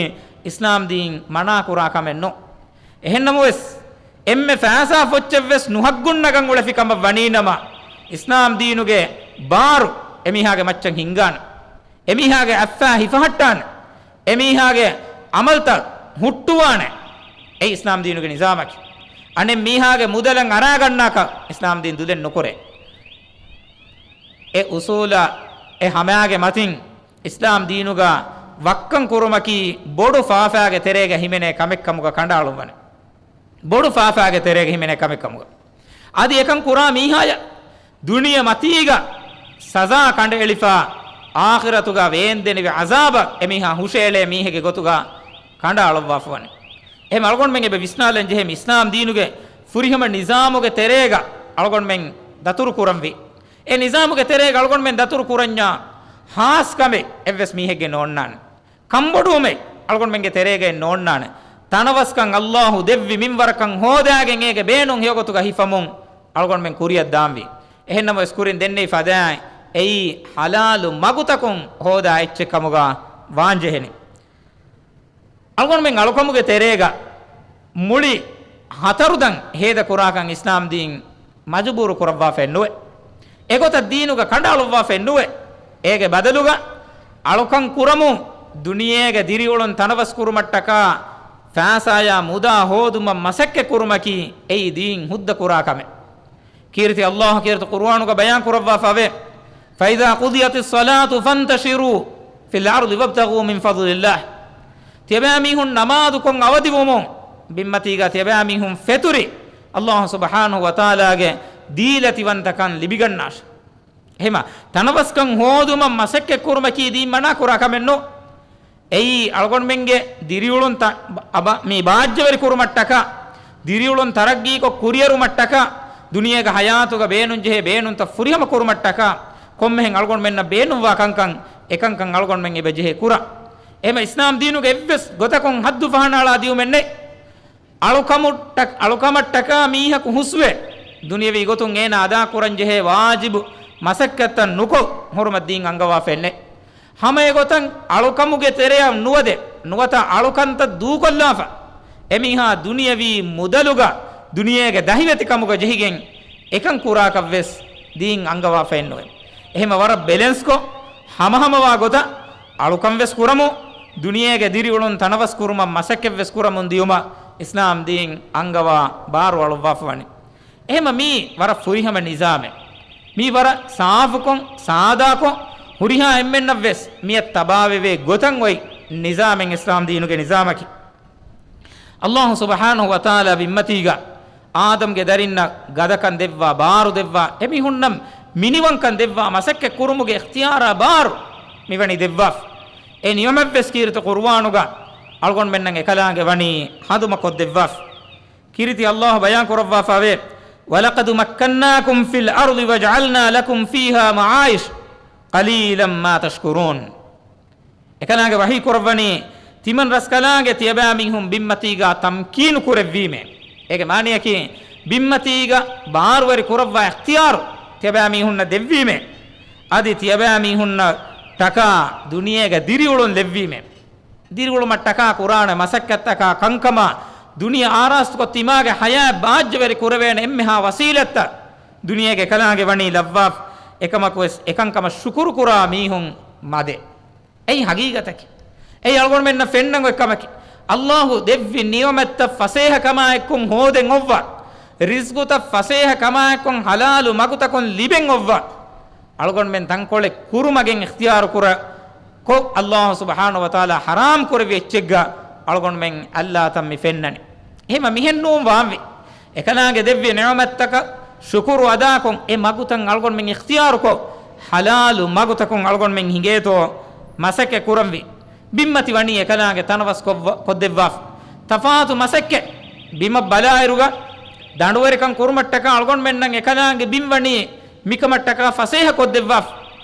އިސްލާމް ދީން މަނާކުރާ ކަމެއް ނޫން. އެހެންނަމަވެސް، އެންމެ ފައިސާ ފޮއްޗެއްވެސް ނުހައްގުން ނަގަން އުޅެފި ކަމަށް ވަނީނަމަ، އިސްލާމް ދީނުގެ ބާރު އެމީހާގެ މައްޗަށް ހިންގާނެ. އެމީހާގެ އަތްފައި ހިފަހައްޓާނެ. އެމީހާގެ ޢަމަލްތައް ހުއްޓުވާނެ. އެއީ އިސްލާމް ދީނުގެ ނިޒާމަކީ. އަނެއް މީހާގެ މުދަލަށް އަރާގަންނާކަށް އިސްލާމް ދީން ދުލެއް ނުކުރޭ. އެ އުސޫލަށް އެ ހަމައިގެ މަތިން އިސްލާމް ދީނުގަ ވައްކަން ކުރުމަކީ ބޮޑު ފާފައިގެ ތެރޭގަ ހިމެނޭ ކަމެއް ކަމުގަ ކަނޑައަޅުއްވަނެ. ބޮޑު ފާފާގެ ތެރޭގަ ހިމެނޭ ކަމެއް ކަމުގަ. އަދި އެކަން ކުރާ މީހާޔަށް ދުނިޔެ މަތީގަ ސަޒާ ކަނޑައެޅިފާ، އާޚިރަތުގަ ވޭންދެނިވި އަޒާބަށް އެމީހާ ހުށައެޅޭ މީހެއްގެ ގޮތުގަ ކަނޑައަޅުއްވާފަވަނީ. އެހެން އަޅުގަނޑުމެން އެބަ ވިސްނާލަން ޖެހޭ މި އިސްލާމް ދީނުގެ ފުރިހަމަ ނިޒާމުގެ ތެރޭގަ އަޅުގަނޑުމެން ދަތުރު ކުރަންވީ. އެ ނިޒާމުގެ ތެރޭގަ އަޅުގަނޑުމެން ދަތުރު ކުރަންޏާ ހާސް ކަމެއް އެއްވެސް މީހެއްގެ ނޯންނާނެ. ކަންބޮޑުވުމެއް އަޅުގަނޑުމެންގެ ތެރޭގައެއް ނޯންނާނެ. ތަނަވަސްކަން އައްލާހު ދެއްވި މިންވަރަކަށް ހޯދާގެން އޭގެ ބޭނުން ހެޔޮގޮތުގަ ހިފަމުން އަޅުގަނޑުމެން ކުރިއަށް ދާންވީ. އެހެންނަމަވެސް ކުރިން ދެންނެވި ފަދައިން އެއީ ޙަލާލު މަގުތަކުން ހޯދާ އެއްޗެއް ކަމުގަ ވާންޖެހެނީ. އަޅުގަނޑުމެން އަޅުކަމުގެ ތެރޭގަ މުޅި ހަތަރުދަން ހޭދަ ކުރާކަން އިސްލާމް ދީން މަޖުބޫރު ކުރައްވާފައެއް ނުވޭ. އެގޮތަށް ދީނުގަ ކަނޑައަޅުއްވާފައެއް ނުވޭ. އޭގެ ބަދަލުގަ އަޅުކަން ކުރަމުން ދުނިޔޭގެ ދިރިއުޅުން ތަނަވަސް ކުރުމަށްޓަކާ ފައިސާޔާ މުދާ ހޯދުމަށް މަސައްކަތް ކުރުމަކީ އެއީ ދީން ހުއްދަ ކުރާ ކަމެއް. ކީރިތި އައްލާހު ކީރިތި ޤުރުއާނުގަ ބަޔާން ކުރައްވާފަވޭ، فإذا قضيت الصلاة فانتشروا في الأرض وابتغوا من فضل الله. ތިޔަބައިމީހުން ނަމާދުކޮށް އަވަދިވުމުން ބިންމަތީގަ ތިޔަބައިމީހުން ފެތުރި، އައްލާހު ސުބްޙާނަހު ވަތަޢާލާގެ ދީލަތިވަންތަކަން ލިބިގަންނާށެ. އެހެމަ ތަނަވަސްކަން ހޯދުމަށް މަސައްކަތް ކުރުމަކީ ދީން މަނާ ކުރާ ކަމެއް ނޫން. އެއީ އަޅުގަނޑުމެންގެ ދިރިއުޅުން ތަ-، ބަ-، މި ބާއްޖަވެރި ކުރުމަށްޓަކާ، ދިރިއުޅުން ތަރައްގީކޮށް ކުރިއެރުމަށްޓަކާ، ދުނިޔޭގެ ޙަޔާތުގަ ބޭނުންޖެހޭ ބޭނުންތައް ފުރިހަމަ ކުރުމަށްޓަކާ، ކޮންމެހެން އަޅުގަނޑުމެންނަށް ބޭނުންވާ ކަންކަން، އެކަންކަން އަޅުގަނޑުމެން އެބަ ޖެހޭ ކުރަން. އެހެމަ އިސްލާމް ދީނުގެ އެއްވެސް ގޮތަކުން ޙައްދު ފަހަނައަޅާ ދިޔުމެއް ނެތް. އަޅުކަމުއްޓަ-، އަޅުކަމަށްޓަކާ މީހަކު ހުސްވެ، ދުނިޔަވީ ގޮތުން އޭނާ އަދާކުރަންޖެހޭ ވާޖިބު މަސައްކަތްތައް ނުކޮށް ހުރުމަށް ދީން އަންގަވާފައެއް ނެތް. ހަމައެގޮތަށް އަޅުކަމުގެ ތެރެއަށް ނުވަދެ، ނުވަތަ އަޅުކަންތައް ދޫކޮށްލާފަ، އެމީހާ ދުނިޔަވީ މުދަލުގަ ދުނިޔޭގެ ދަހިވެތިކަމުގަ ޖެހިގެން އެކަން ކުރާކަށްވެސް ދީން އަންގަވާފައެއް ނުވޭ. އެހެމަ ވަރަށް ބެލެންސްކޮށް، ހަމަހަމަވާ ގޮތަށް އަޅުކަންވެސް ކުރަމުން، ދުނިޔޭގެ ދިރިއުޅުން ތަނަވަސް ކުރުމަށް މަސައްކަތްވެސް ކުރަމުން ދިޔުމަށް އިސްލާމް ދީން އަންގަވާ ބާރު އަޅުއްވާފަވަނީ. އެހެމަ މީ ވަރަށް ފުރިހަމަ ނިޒާމެއް. މީ ވަރަށް ސާފުކޮށް، ސާދާކޮށް، ހުރިހާ އެންމެންނަށްވެސް މިއަށް ތަބާވެވޭ ގޮތަށް އޮތް ނިޒާމެއް އިސްލާމް ދީނުގެ ނިޒާމަކީ. އައްލާހު ސުބްޙާނަހު ވަތަޢާލާ ބިންމަތީގަ އާދަމްގެ ދަރިންނަށް ގަދަކަން ދެއްވާ، ބާރު ދެއްވާ، އެމީހުންނަށް މިނިވަންކަން ދެއްވާ، މަސައްކަތް ކުރުމުގެ އިޚްތިޔާރާ ބާރު މިވަނީ ދެއްވާފަ. އެ ނިޢުމަތްވެސް ކީރިތި ޤުރުއާނުގަ އަޅުގަނޑުމެންނަށް އެކަލާނގެ ވަނީ ހަނދުމަކޮށްދެއްވާފަ. ކީރިތި އައްލާހު ބަޔާން ކުރައްވާފަވޭ، وَلَقَدْ مَكَّنَّاكُمْ فِي الْأَرْضِ وَجَعَلْنَا لَكُمْ فِيهَا مَعَايِشَ قَلِيلًا مَا تَشْكُرُونَ. އެކަލާނގެ ވަޙީ ކުރައްވަނީ، ތިމަން ރަސްކަލާނގެ ތިޔަބައިމީހުން ބިންމަތީގަ ތަމްކީނު ކުރެއްވީމޭ. އޭގެ މާނަޔަކީ، ބިންމަތީގަ ބާރުވެރި ކުރައްވާ އިޚްތިޔާރު ތިޔަބައިމީހުންނަށް ދެއްވީމޭ. އަދި ތިޔަބައިމީހުންނަށް ޓަކާ ދުނިޔޭގަ ދިރިއުޅުން ލެއްވީމޭ. ދިރިއުޅުމަށްޓަކާ ކުރާނެ މަސައްކަތްތަކާ ކަންކަމާ، ދުނިޔެ އާރާސްތުކޮށް ތިމާގެ ޙަޔާތް ބާއްޖަވެރި ކުރެވޭނެ އެންމެހާ ވަސީލަތްތައް ދުނިޔޭގެ އެކަލާނގެ ވަނީ ލައްވާފަ. އެކަމަކުވެސް އެކަންކަމަށް ޝުކުރު ކުރާ މީހުން މަދޭ. އެއީ ހަގީގަތަކީ. އެއީ އަޅުގަނޑުމެންނަށް ފެންނަން އޮތް ކަމަކީ. އައްލާހު ދެއްވި ނިޢުމަތްތައް ފަސޭހަ ކަމާއެއްކޮށް ހޯދެން އޮއްވާ. ރިޒްގުތައް ފަސޭހަ ކަމާއެއްކޮށް ޙަލާލު މަގުތަކުން ލިބެން އޮއްވާ. އަޅުގަނޑުމެން ތަންކޮޅެއް ކުރުމަގެން އިޚްތިޔާރު ކުރަ ކޮށް، އައްލާހު ސުބްޙާނަހު ވަތަޢާލާ ޙަރާމް ކުރެއްވި އެއްޗެއްގަ އަޅުގަނޑުމެން އައްލާތަން މި ފެންނަނީ. އެހެމަ މިހެން ނޫން ވާންވީ. އެކަލާނގެ ދެއްވި ނިޢުމަތްތަކަށް ޝުކުރު އަދާކޮށް، އެ މަގުތައް އަޅުގަނޑުމެން އިޚްތިޔާރުކޮށް، ޙަލާލު މަގުތަކުން އަޅުގަނޑުމެން ހިނގޭތޯ މަސައްކަތް ކުރަންވީ. ބިންމަތި ވަނީ އެކަލާނގެ ތަނަވަސް ކޮށްވަ-، ކޮށްދެއްވާފަ. ތަފާތު މަސައްކަތް ބިމަށް ބަލާއިރުގަ، ދަނޑުވެރިކަން ކުރުމަށްޓަކާ އަޅުގަނޑުމެންނަށް އެކަލާނގެ ބިން ވަނީ މިކަމަށްޓަކާ ފަސޭހަ ކޮށްދެއްވާފަ.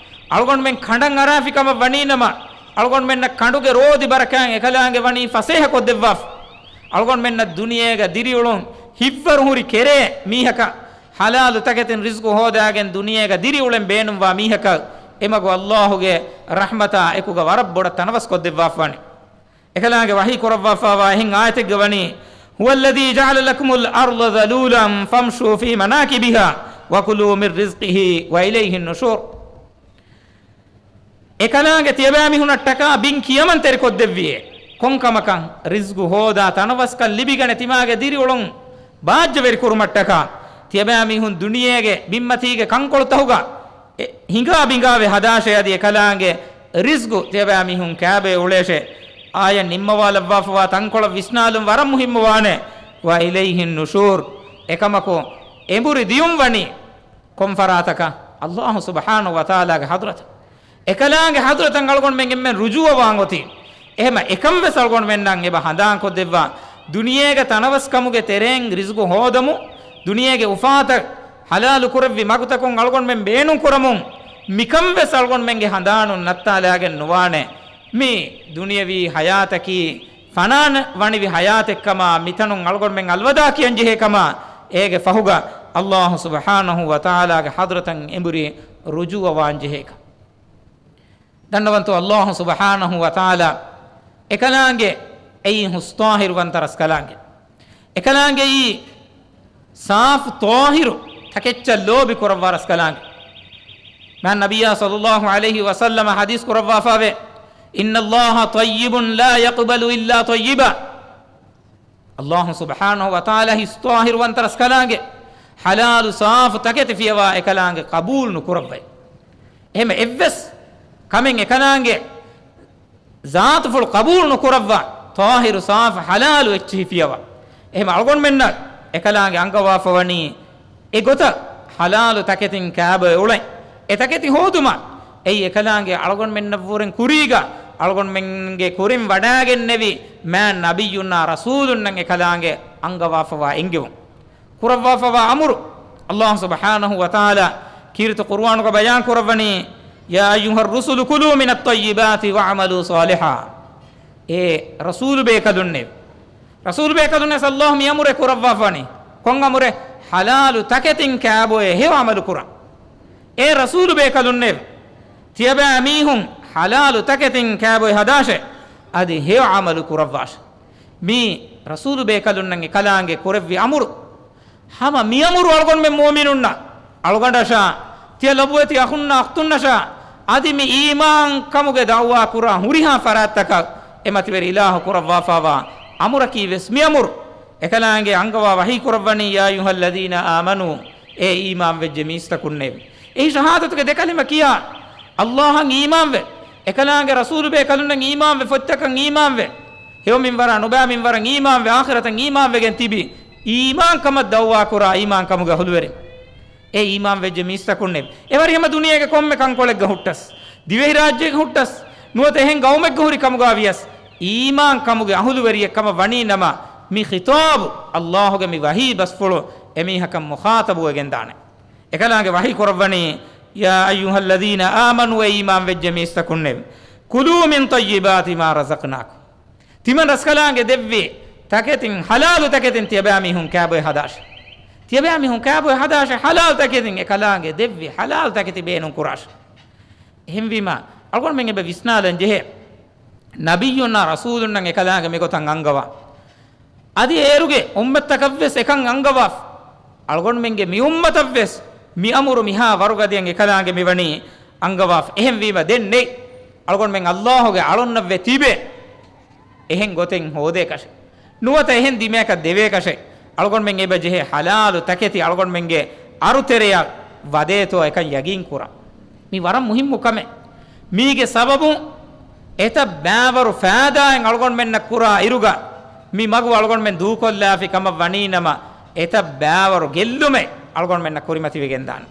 އަޅުގަނޑުމެން ކަނޑަށް އަރާފި ކަމަށް ވަނީނަމަ، އަޅުގަނޑުމެންނަށް ކަނޑުގެ ރޯދި ބަރަކާތް އެކަލާނގެ ވަނީ ފަސޭހަ ކޮށްދެއްވާފަ. އަޅުގަނޑުމެންނަށް ދުނިޔޭގަ ދިރިއުޅުން ހިތްވަރު ހުރި ކެރޭ މީހަކަށް ޙަލާލު ތަކެތިން ރިޒްގު ހޯދާގެން ދުނިޔޭގަ ދިރިއުޅެން ބޭނުންވާ މީހަކަށް އެމަގު އައްލާހުގެ ރަޙްމަތާ އެކުގަ ވަރަށް ބޮޑަށް ތަނަވަސް ކޮށްދެއްވާފަވަނީ. އެކަލާނގެ ވަޙީ ކުރައްވާފަވާ އެހެން އާޔަތެއްގަ ވަނީ، هُوَ الَّذِي جَعَلَ لَكُمُ الْأَرْضَ ذَلُولًا فَامْشُوا فِي مَنَاكِبِهَا وَكُلُوا مِنْ رِزْقِهِ وَإِلَيْهِ النُّشُورُ. އެކަލާނގެ ތިޔަބައިމީހުނަށްޓަކާ ބިން ކިޔަމަންތެރިކޮށްދެއްވިއޭ. ކޮންކަމަކަށް؟ ރިޒްގު ހޯދާ ތަނަވަސްކަން ލިބިގަނެ ތިމާގެ ދިރިއުޅުން ބާއްޖަވެރި ކުރުމަށްޓަކާ، ތިޔަބައިމީހުން ދުނިޔޭގެ ބިންމަތީގެ ކަންކޮޅުތަހުގަ އެ ހިނގާ ބިނގާވެ ހަދާށޭ އަދި އެކަލާނގެ ރިޒްގު ތިޔަބައިމީހުން ކާބޭ އުޅޭށޭ. އާޔަތް ނިންމަވާލައްވާފަވާ ތަންކޮޅަށް ވިސްނާލުން ވަރަށް މުހިއްމުވާނެ. وإليه النشور. އެކަމަކު، އެނބުރި ދިޔުން ވަނީ ކޮން ފަރާތަކަށް؟ ﷲ ސުބްޙާނަހޫ ވަތަޢާލާގެ ޙަޟްރަތަށް. އެކަލާނގެ ޙަޟްރަތަށް އަޅުގަނޑުމެން އެންމެން ރުޖޫޢަވާން އޮތީ. އެހެމަ އެކަން ވެސް އަޅުގަނޑުމެންނަށް އެބަ ހަނދާންކޮށްދެއްވާ، ދުނިޔޭގެ ތަނަވަސްކަމުގެ ތެރެއިން ރިޒުގު ހޯދަމުން، ދުނިޔޭގެ އުފާތައް ޙަލާލު ކުރެއްވި މަގުތަކުން އަޅުގަނޑުމެން ބޭނުން ކުރަމުން، މިކަން ވެސް އަޅުގަނޑުމެންގެ ހަނދާނުން ނައްތާލާގެން ނުވާނެ. މި ދުނިޔަވީ ޙަޔާތަކީ ފަނާ ވަނިވި ޙަޔާތެއްކަމާ، މިތަނުން އަޅުގަނޑުމެން އަލްވަދާޢު ކިޔަން ޖެހޭ ކަމާ، އޭގެ ފަހުގަ ﷲ ސުބްޙާނަހޫ ވަތަޢާލާގެ ޙަޟްރަތަށް އެނބުރި ރުޖޫޢަވާން ޖެހޭކަން. ދަންނަވަންތޯ، ﷲ ސުބްޙާނަހޫ ވަތަޢާލާ އެކަލާނގެ އެއީ ހުސް ޠާހިރުވަންތަ ރަސްކަލާނގެ، އެކަލާނގެއީ ސާފު ޠާހިރު ތަކެއްޗަށް ލޯބި ކުރައްވާ ރަސްކަލާނގެ. މާތް ނަބިއްޔާ ޞައްލައްލާހު ޢަލައިހި ވަސައްލަމަ ޙަދީޘް ކުރައްވާފަވޭ، إن الله طيب لا يقبل إلا طيبا. ﷲ ސުބްޙާނަހޫ ވަތަޢާލާ ހުސް ޠާހިރުވަންތަ ރަސްކަލާނގެ، ޙަލާލު ސާފު ތަކެތި ފިޔަވާ އެކަލާނގެ ޤަބޫލު ނުކުރައްވައި. އެހެމަ އެއްވެސް ކަމެއް އެކަލާނގެ ޒާތުފުޅު ޤަބޫލު ނުކުރައްވާ، ޠާހިރު ސާފު ޙަލާލު އެއްޗިހި ފިޔަވާ. އެހެމަ އަޅުގަނޑުމެންނަށް އެކަލާނގެ އަންގަވާފަވަނީ އެގޮތަށް ޙަލާލު ތަކެތިން ކާބޮއެ އުޅެން. އެ ތަކެތި ހޯދުމަށް އެއީ އެކަލާނގެ އަޅުގަނޑުމެންނަށްވުރެން ކުރީގަ، އަޅުގަނޑުމެންގެ ކުރިން ވަޑާގެންނެވި މާތް ނަބިއްޔުންނާ ރަސޫލުންނަށް އެކަލާނގެ އަންގަވާފަވާ އެންގެވުން. ކުރައްވާފަވާ އަމުރު. ﷲ ސުބްޙާނަހޫ ވަތަޢާލާ ކީރިތި ޤުރުއާނުގަ ބަޔާން ކުރައްވަނީ، يا أيها الرسل كلوا من الطيبات واعملوا صالحا. އޭ ރަސޫލު ބޭކަލުންނޭ! ރަސޫލު ބޭކަލުންނަށް ﷲ މި އަމުރެއް ކުރައްވާފަވަނީ. ކޮން އަމުރެއް؟ ޙަލާލު ތަކެތިން ކާބޮއެ ހެޔޮ ޢަމަލު ކުރަން. އޭ ރަސޫލު ބޭކަލުންނޭ! ތިޔަބައިމީހުން ޙަލާލު ތަކެތިން ކާބޮއެ ހަދާށޭ، އަދި ހެޔޮ ޢަމަލު ކުރައްވާށޭ. މީ ރަސޫލު ބޭކަލުންނަށް އެކަލާނގެ ކުރެއްވި އަމުރު. ހަމަ މި އަމުރު އަޅުގަނޑުމެން މުއުމިނުންނަށް، އަޅުގަނޑަށާ، ތިޔަ ލޮބުވެތި އަޚުންނާ އުޚްތުންނަށާ، އަދި މި އީމާން ކަމުގެ ދަޢުވާ ކުރާ ހުރިހާ ފަރާތްތަކަށް އެ މަތިވެރި އިލާހު ކުރައްވާފާވާ އަމުރަކީ ވެސް މި އަމުރު. އެކަލާނގެ އަންގަވާ ވަޙީ ކުރައްވަނީ، يا أيها الذين آمنوا، އޭ އީމާން ވެއްޖެ މީސްތަކުންނޭވެ! އެއީ ޝަހާދަތުގެ ދެ ކަލިމަ ކިޔާ، ﷲ އަށް އީމާންވެ، އެކަލާނގެ ރަސޫލު ބޭކަލުންނަށް އީމާންވެ، ފޮތްތަކަށް އީމާންވެ، ހެޔޮ މިންވަރާ ނުބައި މިންވަރަށް އީމާންވެ، އާޚިރަތަށް އީމާންވެގެން ތިބި، އީމާން ކަމަށް ދަޢުވާ ކުރާ އީމާން ކަމުގެ އަހުލުވެރިން. އޭ އީމާން ވެއްޖެ މީސްތަކުންނޭވެ! އެ ވަރިހަމަ ދުނިޔޭގެ ކޮންމެ ކަންކޮޅެއްގަ ހުއްޓަސް، ދިވެހިރާއްޖޭގަ ހުއްޓަސް، ނުވަތަ އެހެން ގައުމެއްގަ ހުރި ކަމުގަ ވިޔަސް، އީމާން ކަމުގެ އަހުލުވެރިއެއް ކަމަށް ވަނީ ނަމަ، މި ޚިޠާބު، ﷲ ގެ މި ވަޙީ ބަސްފުޅު އެމީހަކަށް މުޚާޠަބުވެގެންދާނެ. އެކަލާނގެ ވަޙީ ކުރައްވަނީ، يا أيها الذين آمنوا، އޭ އީމާން ވެއްޖެ މީސްތަކުންނޭވެ! كلوا من طيبات ما رزقناكم. ތިމަން ރަސްކަލާނގެ ދެއްވި ތަކެތިން، ޙަލާލު ތަކެތިން ތިޔަބައިމީހުން ކާބޮއެ ހަދާށޭ. ތިޔަބައިމީހުން ކާބޮއެ ހަދާށޭ، ޙަލާލު ތަކެތިން އެކަލާނގެ ދެއްވި ޙަލާލު ތަކެތި ބޭނުން ކުރާށޭ. އެހެންވީމަ، އަޅުގަނޑުމެން އެބަ ވިސްނާލަން ޖެހޭ، ނަބިއްޔުންނާ ރަސޫލުންނަށް އެކަލާނގެ މިގޮތަށް އަންގަވާ. އަދި އޭރުގެ އުއްމަތްތަކަށްވެސް އެކަން އަންގަވާފަ. އަޅުގަނޑުމެންގެ މި އުއްމަތަށްވެސް މި އަމުރު މިހާ ވަރުގަދަޔަށް އެކަލާނގެ މިވަނީ އަންގަވާފަ. އެހެންވީމަ ދެން ނެތް. އަޅުގަނޑުމެން ﷲ ގެ އަޅުންނަށްވެ ތިބޭ. އެހެން ގޮތެއް ހޯދޭކަށެއް. ނުވަތަ އެހެން ދިމަޔަކަށް ދެވޭކަށެއް. އަޅުގަނޑުމެން އެބަ ޖެހޭ ޙަލާލު ތަކެތި އަޅުގަނޑުމެންގެ އަރުތެރެޔަށް ވަދޭތޯ އެކަން ޔަގީން ކުރާ. މި ވަރަށް މުހިއްމު ކަމެއް. މީގެ ސަބަބުން އެތައް ބައިވަރު ފައިދާއެއް އަޅުގަނޑުމެންނަށް ކުރާ އިރުގަ، މި މަގު އަޅުގަނޑުމެން ދޫކޮށްލާފި ކަމަށް ވަނީ ނަމަ، އެތައް ބައިވަރު ގެއްލުމެއް އަޅުގަނޑުމެންނަށް ކުރިމަތިވެގެންދާނެ.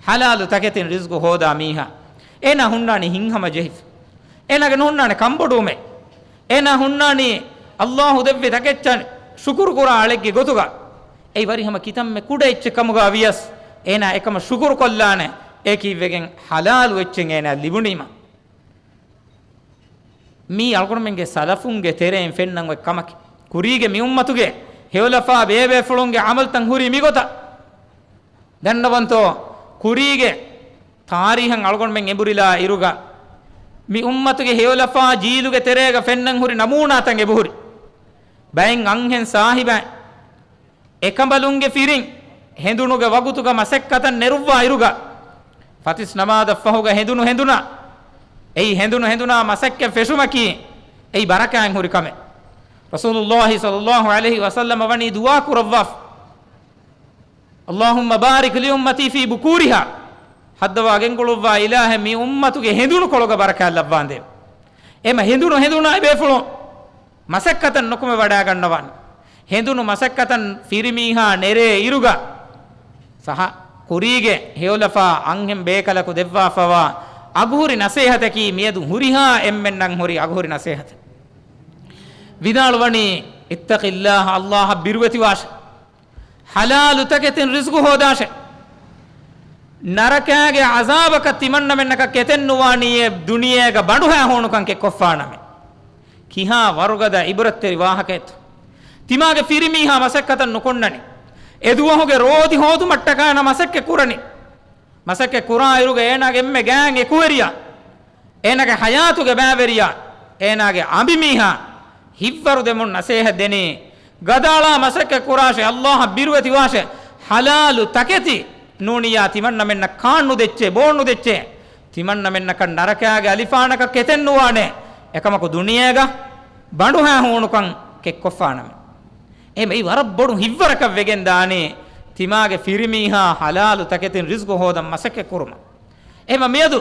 ޙަލާލު ތަކެތިން ރިޒްގު ހޯދާ މީހާ، އޭނާ ހުންނާނީ ހިތްހަމަޖެހިފަ. އޭނާގެ ނުހުންނާނެ ކަންބޮޑުވުމެއް. އޭނާ ހުންނާނީ ﷲ ދެއްވި ތަކެއްޗަށް ޝުކުރު ކުރާ އަޅެއްގެ ގޮތުގަ. އެއީ ވަރިހަމަ ކިތަންމެ ކުޑަ އެއްޗެއް ކަމުގަ ވިޔަސް، އޭނާ އެކަމަށް ޝުކުރު ކޮށްލާނެ، އެއީ ކީއްވެގެން ޙަލާލު އެއްޗެއް އޭނާ ލިބުނީމަ. މީ އަޅުގަނޑުމެންގެ ސަލަފުންގެ ތެރެއިން ފެންނަން އޮތް ކަމަކީ. ކުރީގެ މި އުއްމަތުގެ ހެޔޮލަފާ ބޭބޭފުޅުންގެ ޢަމަލުތައް ހުރީ މިގޮތަށް. ދަންނަވަންތޯ، ކުރީގެ ތާރީހަށް އަޅުގަނޑުމެން އެނބުރިލާ އިރުގަ، މި އުއްމަތުގެ ހެޔޮލަފާ ޖީލުގެ ތެރޭގަ ފެންނަން ހުރި ނަމޫނާތައް އެބަހުރި. ބައެއް އަންހެން ސާހިބާ އެކަނބަލުންގެ ފިރިން ހެނދުނުގެ ވަގުތުގަ މަސައްކަތަށް ނެރުއްވާ އިރުގަ، ފަތިސް ނަމާދަށްފަހުގަ ހެނދުނު ހެނދުނާ، އެއީ ހެނދުނު ހެނދުނާ މަސައްކަތް ފެށުމަކީ، އެއީ ބަރަކާތް ހުރި ކަމެއް. ރަސޫލުﷲ ޞައްލަﷲު ޢަލައިހި ވަސައްލަމަ ވަނީ ދުޢާ ކުރައްވާފަ. اللهم بارك لأمتي في بكورها. ހައްދަވާ ގެންގުޅުއްވާ އިލާހެއް މި އުއްމަތުގެ ހެނދުނުކޮޅުގަ ބަރަކާތް ލައްވާނދޭ. އެމަ ހެނދުނު ހެނދުނާ އެބޭފުޅުން މަސައްކަތަށް ނުކުމެ ވަޑާގަންނަވާނެ. ހެނދުނު މަސައްކަތަށް ފިރިމީހާ ނެރޭ އިރުގަ ފަހަ ކުރީގެ ހެޔޮލަފާ އަންހެން ބޭކަލަކު ދެއްވާފަވާ އަގުހުރި ނަސޭހަތަކީ މިއަދު ހުރިހާ އެންމެންނަށް ހުރި އަގުހުރި ނަސޭހަތެއް. ވިދާޅުވަނީ، اتق الله، އައްލާހަށް ބިރުވެތިވާށެ. ޙަލާލު ތަކެތިން ރިޒްގު ހޯދާށެ. ނަރަކާގެ ޢަޒާބަކަށް ތިމަންނަމެންނަކަށް ކެތެއް ނުވާނީއޭ ދުނިޔޭގަ ބަނޑުހައި ހޫނުކަން ކެއްކޮށްފާނަމޭ. ކިހާ ވަރުގަދަ ޢިބްރަތްތެރި ވާހަކައެއްތޯ. ތިމާގެ ފިރިމީހާ މަސައްކަތަށް ނުކޮންނަނީ. އެދުވަހުގެ ރޯދި ހޯދުމަށްޓަކާ ނަ މަސައްކަތް ކުރަނީ. މަސައްކަތް ކުރާ އިރުގަ އޭނާގެ އެންމެ ގާތް އެކުވެރިޔާ، އޭނާގެ ޙަޔާތުގެ ބައިވެރިޔާ، އޭނާގެ އަނބިމީހާ ހިތްވަރު ދެމުން ނަސޭހަތް ދެނީ، ގަދައަޅާ މަސައްކަތް ކުރާށޭ، އައްލާހަށް ބިރުވެތިވާށޭ، ޙަލާލު ތަކެތި ނޫނިއްޔާ ތިމަންނަމެންނަށް ކާން ނުދެއްޗޭ، ބޯން ނުދެއްޗޭ. ތިމަންނަމެންނަކަށް ނަރަކާގެ އަލިފާނަކަށް ކެތެއް ނުވާނޭ. އެކަމަކު ދުނިޔޭގަ ބަނޑުހައި ހޫނުކަން ކެއްކޮށްފާނަމޭ. އެހެން އެއީ ވަރަށް ބޮޑު ހިތްވަރަކަށް ވެގެން ދާނީ، ތިމާގެ ފިރިމީހާ ޙަލާލު ތަކެތިން ރިޒްގު ހޯދަން މަސައްކަތް ކުރުމަށް. އެހެންވީމަ މިއަދު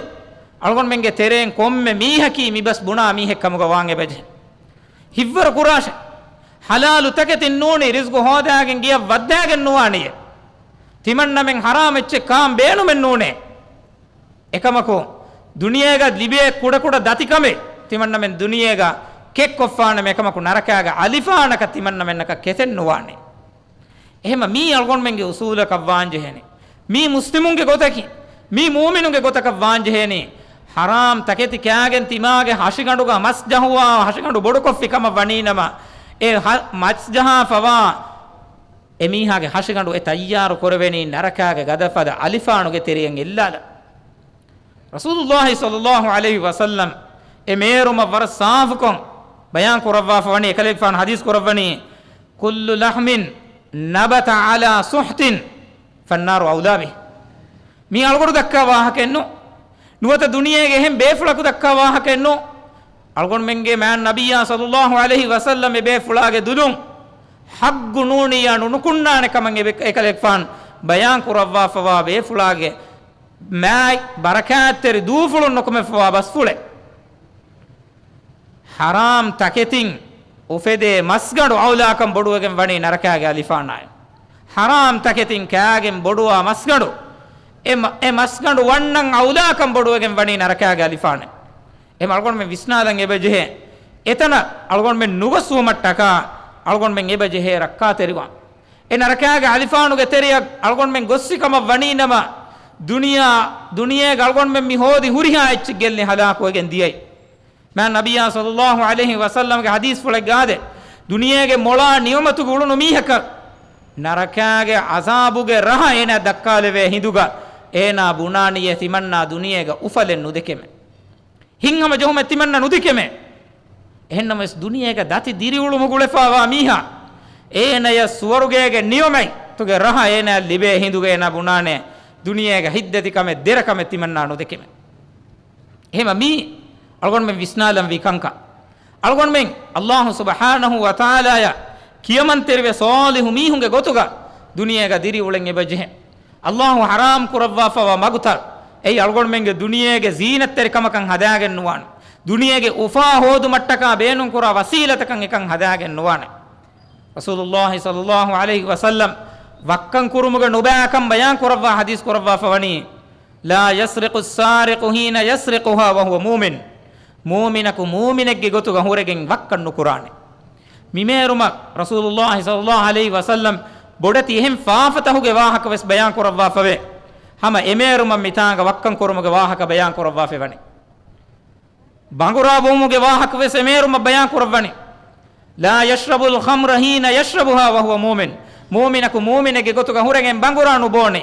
އަޅުގަނޑުމެންގެ ތެރެއިން ކޮންމެ މީހަކީ މިބަސް ބުނާ މީހެއް ކަމުގަ ވާން އެބަޖެހޭ. ހިތްވަރު ކުރާށޭ. ޙަލާލު ތަކެތިން ނޫނީ ރިޒްގު ހޯދާގެން ގެޔަށް ވައްދާގެން ނުވާނެޔޭ. ތިމަންނަމެން ޙަރާމް އެއްޗެއް ކާން ބޭނުމެއް ނޫނޭ. އެކަމަކު، ދުނިޔޭގަ ލިބޭ ކުޑަކުޑަ ދަތިކަމެއް ތިމަންނަމެން ދުނިޔޭގަ ކެއްކޮށްފާނަމޭ. އެކަމަކު، ނަރަކާގެ އަލިފާނަކަށް ތިމަންނަމެންނަކަށް ކެތެއް ނުވާނެ. އެހެންވީމަ މީ އަޅުގަނޑުމެންގެ އުސޫލަކަށް ވާންޖެހޭނެ. މީ މުސްލިމުންގެ ގޮތަކީ. މީ މޫމިނުންގެ ގޮތަކަށް ވާންޖެހޭނީ. ޙަރާމް ތަކެތި ކާގެން ތިމާގެ ހަށިގަނޑުގަ މަސް ޖަހުވާ ހަށިގަނޑު ބޮޑުކޮށްފި ކަމަށް ވަނީނަމަ، އެ ހަ-، މަސް ޖަހާފަވާ އެމީހާގެ ހަށިގަނޑު އެ ތައްޔާރު ކުރެވެނީ ނަރަކާގެ ގަދަފަދަ އަލިފާނުގެ ތެރެއަށް އެއްލާލަން. ރަސޫލުﷲ ޞައްލަﷲ ޢަލައިހި ވަސައްލަމް އެ މޭރުމަށް ވަރަށް ސާފުކޮށް ބަޔާން ކުރައްވާފަ ވަނީ، އެކަލޭގެފާނު ޙަދީޘް ކުރައްވަނީ، كل لحم نبت على سحت فالنار أولى به. މީ އަޅުގަނޑު ދައްކާ ވާހަކައެއް ނޫން. ނުވަތަ ދުނިޔޭގެ އެހެން ބޭފުޅަކު ދައްކާ ވާހަކައެއް ނޫން. އަޅުގަނޑުމެންގެ މާތް ނަބިއްޔާ ޞައްލަﷲ ޢަލައިހި ވަސައްލަމް އެ ބޭފުޅާގެ ދުލުން ޙައްޤު ނޫނިއްޔާ ނުނުކުންނާނެ ކަމަށް އެ ބެ-، އެކަލޭގެފާނު ބަޔާން ކުރައްވާފަވާ ބޭފުޅާގެ މާތް ބަރަކާތްތެރި ދޫފުޅުން ނުކުމެފަވާ ބަސްފުޅެއް. ޙަރާމް ތަކެތިން އުފެދޭ މަސްގަނޑު އައުލާކަން ބޮޑުވެގެން ވަނީ ނަރަކާގެ އަލިފާނާއި. ޙަރާމް ތަކެތިން ކާގެން ބޮޑުވާ މަސްގަނޑު، އެ މަ-، އެ މަސްގަނޑު ވަންނަން އައުލާކަން ބޮޑުވެގެން ވަނީ ނަރަކާގެ އަލިފާނެއް. އެހެންވީމަ އަޅުގަނޑުމެން ވިސްނާލަން އެބަޖެހޭ. އެތަނަށް އަޅުގަނޑުމެން ނުގޮސްފުމަށްޓަކާ އަޅުގަނޑުމެން އެބަޖެހޭ ރައްކާތެރިވާން. އެ ނަރަކާގެ އަލިފާނުގެ ތެރެއަށް އަޅުގަނޑުމެން ގޮއްސި ކަމަށް ވަނީނަމަ، ދުނިޔެ، ދުނިޔޭގަ އަޅުގަނޑުމެން މި ހޯދި ހުރިހާ އެއްޗެއް ގެއްލި ހަލާކުވެގެން ދިޔައީ. މާތް ނަބިއްޔާ ޞައްލަﷲ ޢަލައިހި ވަސައްލަމްގެ ޙަދީޘްފުޅެއްގަ އާދޭ، ދުނިޔޭގެ މޮޅާ ނިޢުމަތުގަ އުޅުނު މީހަކަށް ނަރަކާގެ ޢަޛާބުގެ ރަހަ އޭނާ ދައްކާލެވޭ ހިނދުގަ، އޭނާ ބުނާނީއޭ ތިމަންނާ ދުނިޔޭގަ އުފަލެއް ނުދެކެމޭ. ހިތްހަމަޖެހުމެއް ތިމަންނަ ނުދެކެމޭ. އެހެންނަމަވެސް ދުނިޔޭގަ ދަތި ދިރިއުޅުމުގަ އުޅެފާވާ މީހާ، އޭނަޔަށް ސުވަރުގޭގެ ނިޢުމަތުގެ ރަހަ އޭނަޔަށް ލިބޭ ހިނދުގަ އޭނާ ބުނާނެ، ދުނިޔޭގަ ހިތްދަތިކަމެއް ދެރަކަމެއް ތިމަންނާ ނުދެކެމޭ. އެހެންވީމަ މީ އަޅުގަނޑުމެން ވިސްނާލަންވީ ކަންކަން. އަޅުގަނޑުމެން ﷲ ސުބްޙާނަހޫ ވަތަޢާލާޔަށް ކިޔަމަންތެރިވެ ޞާލިޙު މީހުންގެ ގޮތުގަ ދުނިޔޭގަ ދިރިއުޅެން އެބަޖެހޭ. ﷲ ޙަރާމް ކުރައްވާފަވާ މަގުތައް، އެއީ އަޅުގަނޑުމެންގެ ދުނިޔޭގެ ޒީނަތްތެރިކަމަކަށް ހަދާގެން ނުވާނެ. ދުނިޔޭގެ އުފާ ހޯދުމަށްޓަކާ ބޭނުންކުރާ ވަސީލަތަކަށް އެކަން ހަދާގެން ނުވާނެ. ރަސޫލުﷲ ޞައްލަﷲ ޢަލައިހި ވަސައްލަމް ވައްކަން ކުރުމުގެ ނުބައިކަން ބަޔާން ކުރައްވާ ޙަދީޘް ކުރައްވާފަ ވަނީ، لا يسرق السارق حين يسرقها وهو مؤمن. މޫމިނަކު މޫމިނެއްގެ ގޮތުގަ ހުރެގެން ވައްކަން ނުކުރާނެ. މި މޭރުމަށް ރަސޫލުﷲ ޞައްލަﷲ ޢަލައިހި ވަސައްލަމް ބޮޑެތި އެހެން ފާފަތަކުގެ ވާހަކަ ވެސް ބަޔާން ކުރައްވާފަވޭ. ހަމަ އެ މޭރުމަށް މިތާނގަ ވައްކަން ކުރުމުގެ ވާހަކަ ބަޔާން ކުރައްވާފައި ވަނީ. ބަނގުރާ ބޯމުގެ ވާހަކަ ވެސް އެ މޭރުމަށް ބަޔާން ކުރައްވަނީ. لا يشرب الخمر حين يشربها وهو مؤمن. މޫމިނަކު މޫމިނެއްގެ ގޮތުގަ ހުރެގެން ބަނގުރާ ނުބޯނޭ.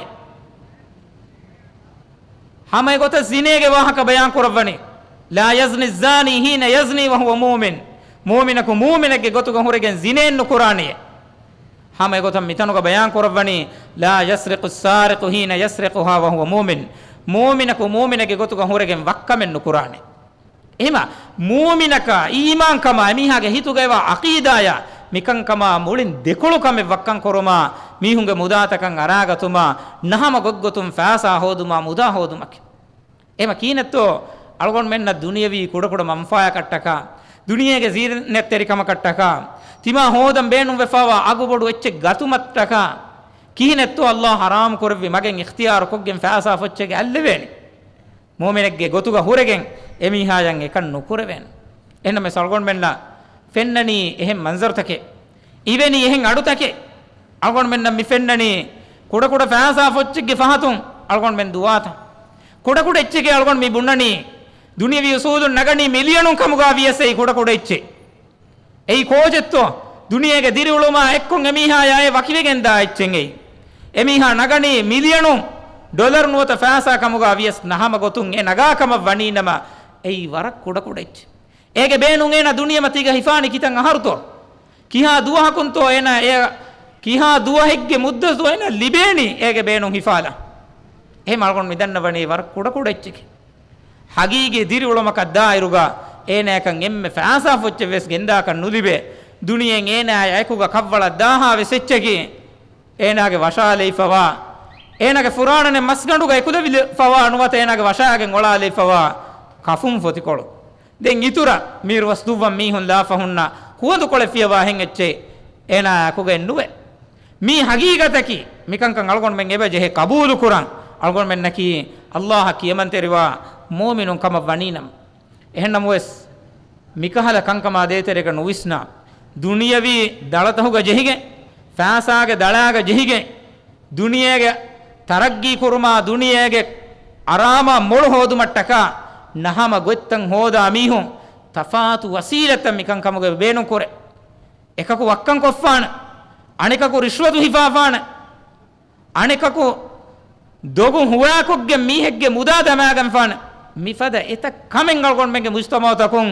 ހަމަ އެގޮތަށް ޒިނޭގެ ވާހަކަ ބަޔާން ކުރައްވަނީ. لا يزني الزاني حين يزني وهو مؤمن. މޫމިނަކު މޫމިނެއްގެ ގޮތުގަ ހުރެގެން ޒިނޭއެއް ނުކުރާނެޔޭ. ހަމަ އެގޮތަށް މިތަނުގަ ބަޔާން ކުރައްވަނީ، لا يسرق السارق حين يسرقها وهو مؤمن. މޫމިނަކު މޫމިނެއްގެ ގޮތުގަ ހުރެގެން ވައްކަމެއް ނުކުރާނެ. އެހެންވީމަ، މޫމިނަކާ، އީމާންކަމާ، އެމީހާގެ ހިތުގައިވާ ޢަޤީދާޔާ، މިކަންކަމާ މުޅިން ދެކޮޅުކަމެއް ވައްކަން ކުރުމާ، މީހުންގެ މުދާތަކަށް އަރާގަތުމާ، ނަހަމަ ގޮތްގޮތުން ފައިސާ ހޯދުމާ، މުދާ ހޯދުމަކީ. އެހެންވީމަ ކިހިނެއްތޯ، އަޅުގަނޑުމެންނަށް ދުނިޔަވީ ކުޑަކުޑަ މަންފާޔަކަށްޓަކާ، ދުނިޔޭގެ ޒީނަތްތެރިކަމަކަށްޓަކާ، ތިމާ ހޯދަން ބޭނުންވެފާވާ އަގުބޮޑު އެއްޗެއް ގަތުމަށްޓަކާ، ކިހިނެއްތޯ އައްލާހު ޙަރާމް ކުރެއްވި މަގެއް އިޚްތިޔާރުކޮށްގެން ފައިސާ ފޮއްޗެއްގެ އަތްލެވޭނެ؟ މުއުމިނެއްގެ ގޮތުގަ ހުރެގެން އެމީހާޔަށް އެކަން ނުކުރެވޭނެ. އެހެންނަމަވެސް އަޅުގަނޑުމެންނަށް ފެންނަނީ އެހެން މަންޒަރުތަކެއް، އިވެނީ އެހެން އަޑުތަކެއް. އަޅުގަނޑުމެންނަށް މި ފެންނަނީ ކުޑަކުޑަ ފައިސާ ފޮއްޗެއްގެ ފަހަތުން އަޅުގަނޑުމެން ދުވާތަން. ކުޑަކުޑަ އެއްޗެކޭ އަޅުގަނޑު މި ބުންނަނީ. ދުނިޔަވީ އުސޫލުން ނަގަނީ މިލިޔަނުން ކަމުގަ ވިޔަސް އެއީ ކުޑަކުޑަ އެއްޗެއް. އެއީ ކޯޗެއްތޯ؟ ދުނިޔޭގެ ދިރިއުޅުމާ އެއްކޮށް އެމީހާޔާ އެ ވަކިވެގެންދާ އެއްޗެއް އެއީ. އެމީހާ ނަގަނީ މިލިޔަނުން ޑޮލަރު ނުވަތަ ފައިސާ ކަމުގަ ވިޔަސް ނަހަމަ ގޮތުން އެ ނަގާ ކަމަށް ވަނީނަމަ، އެއީ ވަރަށް ކުޑަކުޑަ އެއްޗެއް. އޭގެ ބޭނުން އޭނަ ދުނިޔެމަތީގަ ހިފާނީ ކިތަން އަހަރުތޯ؟ ކިހާ ދުވަހަކުންތޯ އޭނަ އެ، ކިހާ ދުވަހެއްގެ މުއްދަތު އޭނަ ލިބޭނީ އޭގެ ބޭނުން ހިފާލަން؟ އެހެން އަޅުގަނޑު މި ދަންނަވަނީ ވަރަށް ކުޑަކުޑަ އެއްޗެކޭ. ހަގީގީ ދިރިއުޅުމަކަށް ދާއިރުގަ އޭނަޔަކަށް އެންމެ ފައިސާ ފޮއްޗެއް ވެސް ގެންދާކަށް ނުލިބޭ. ދުނިޔެއިން އޭނަޔާ އެކުގަ ކަށްވަޅަށް ދާހާ ވެސް އެއްޗަކީ، އޭނާގެ ވަށާލެވިފަވާ، އޭނާގެ ފުރާނަނެއް މަސްގަނޑުގަ އެކުލެވިފަވާ ނުވަތަ އޭނާގެ ވަށާގެން އޮޅާލެވިފަވާ ކަފުން ފޮތިކޮޅު. ދެން އިތުރަށް މީރުވަސް ދުއްވަން މީހުން ލާފަ ހުންނަ ކުވަދުކޮޅެއް ފިޔަވާ ހެން އެއްޗެއް އޭނާ އެކުގައެއް ނުވޭ. މީ ހަގީގަތަކީ. މިކަންކަން އަޅުގަނޑުމެން އެބަ ޖެހޭ ޤަބޫލުކުރަން. އަޅުގަނޑުމެންނަކީ އައްލާހަށް ކިޔަމަންތެރިވާ މުއުމިނުން ކަމަށް ވަނީނަމަ. އެހެންނަމަވެސް، މިކަހަލަ ކަންކަމާ ދޭތެރޭގަ ނުވިސްނާ، ދުނިޔަވީ ދަޅަތަހުގަ ޖެހިގެން، ފައިސާގެ ދަޅާގަ ޖެހިގެން، ދުނިޔޭގެ ތަރައްގީ ކުރުމާ، ދުނިޔޭގެ އަރާމާ މޮޅު ހޯދުމަށްޓަކާ، ނަހަމަ ގޮތްތައް ހޯދާ މީހުން ތަފާތު ވަސީލަތްތައް މިކަންކަމުގަ ބޭނުންކުރޭ. އެކަކު ވައްކަން ކޮށްފާނެ، އަނެކަކު ރިޝްވަތު ހިފާފާނެ، އަނެކަކު ދޮގު ހުވާކޮށްގެން މީހެއްގެ މުދާ ދަމާގަންފާނެ. މިފަދަ އެތައް ކަމެއް އަޅުގަނޑުމެންގެ މުޖްތަމަޢުތަކުން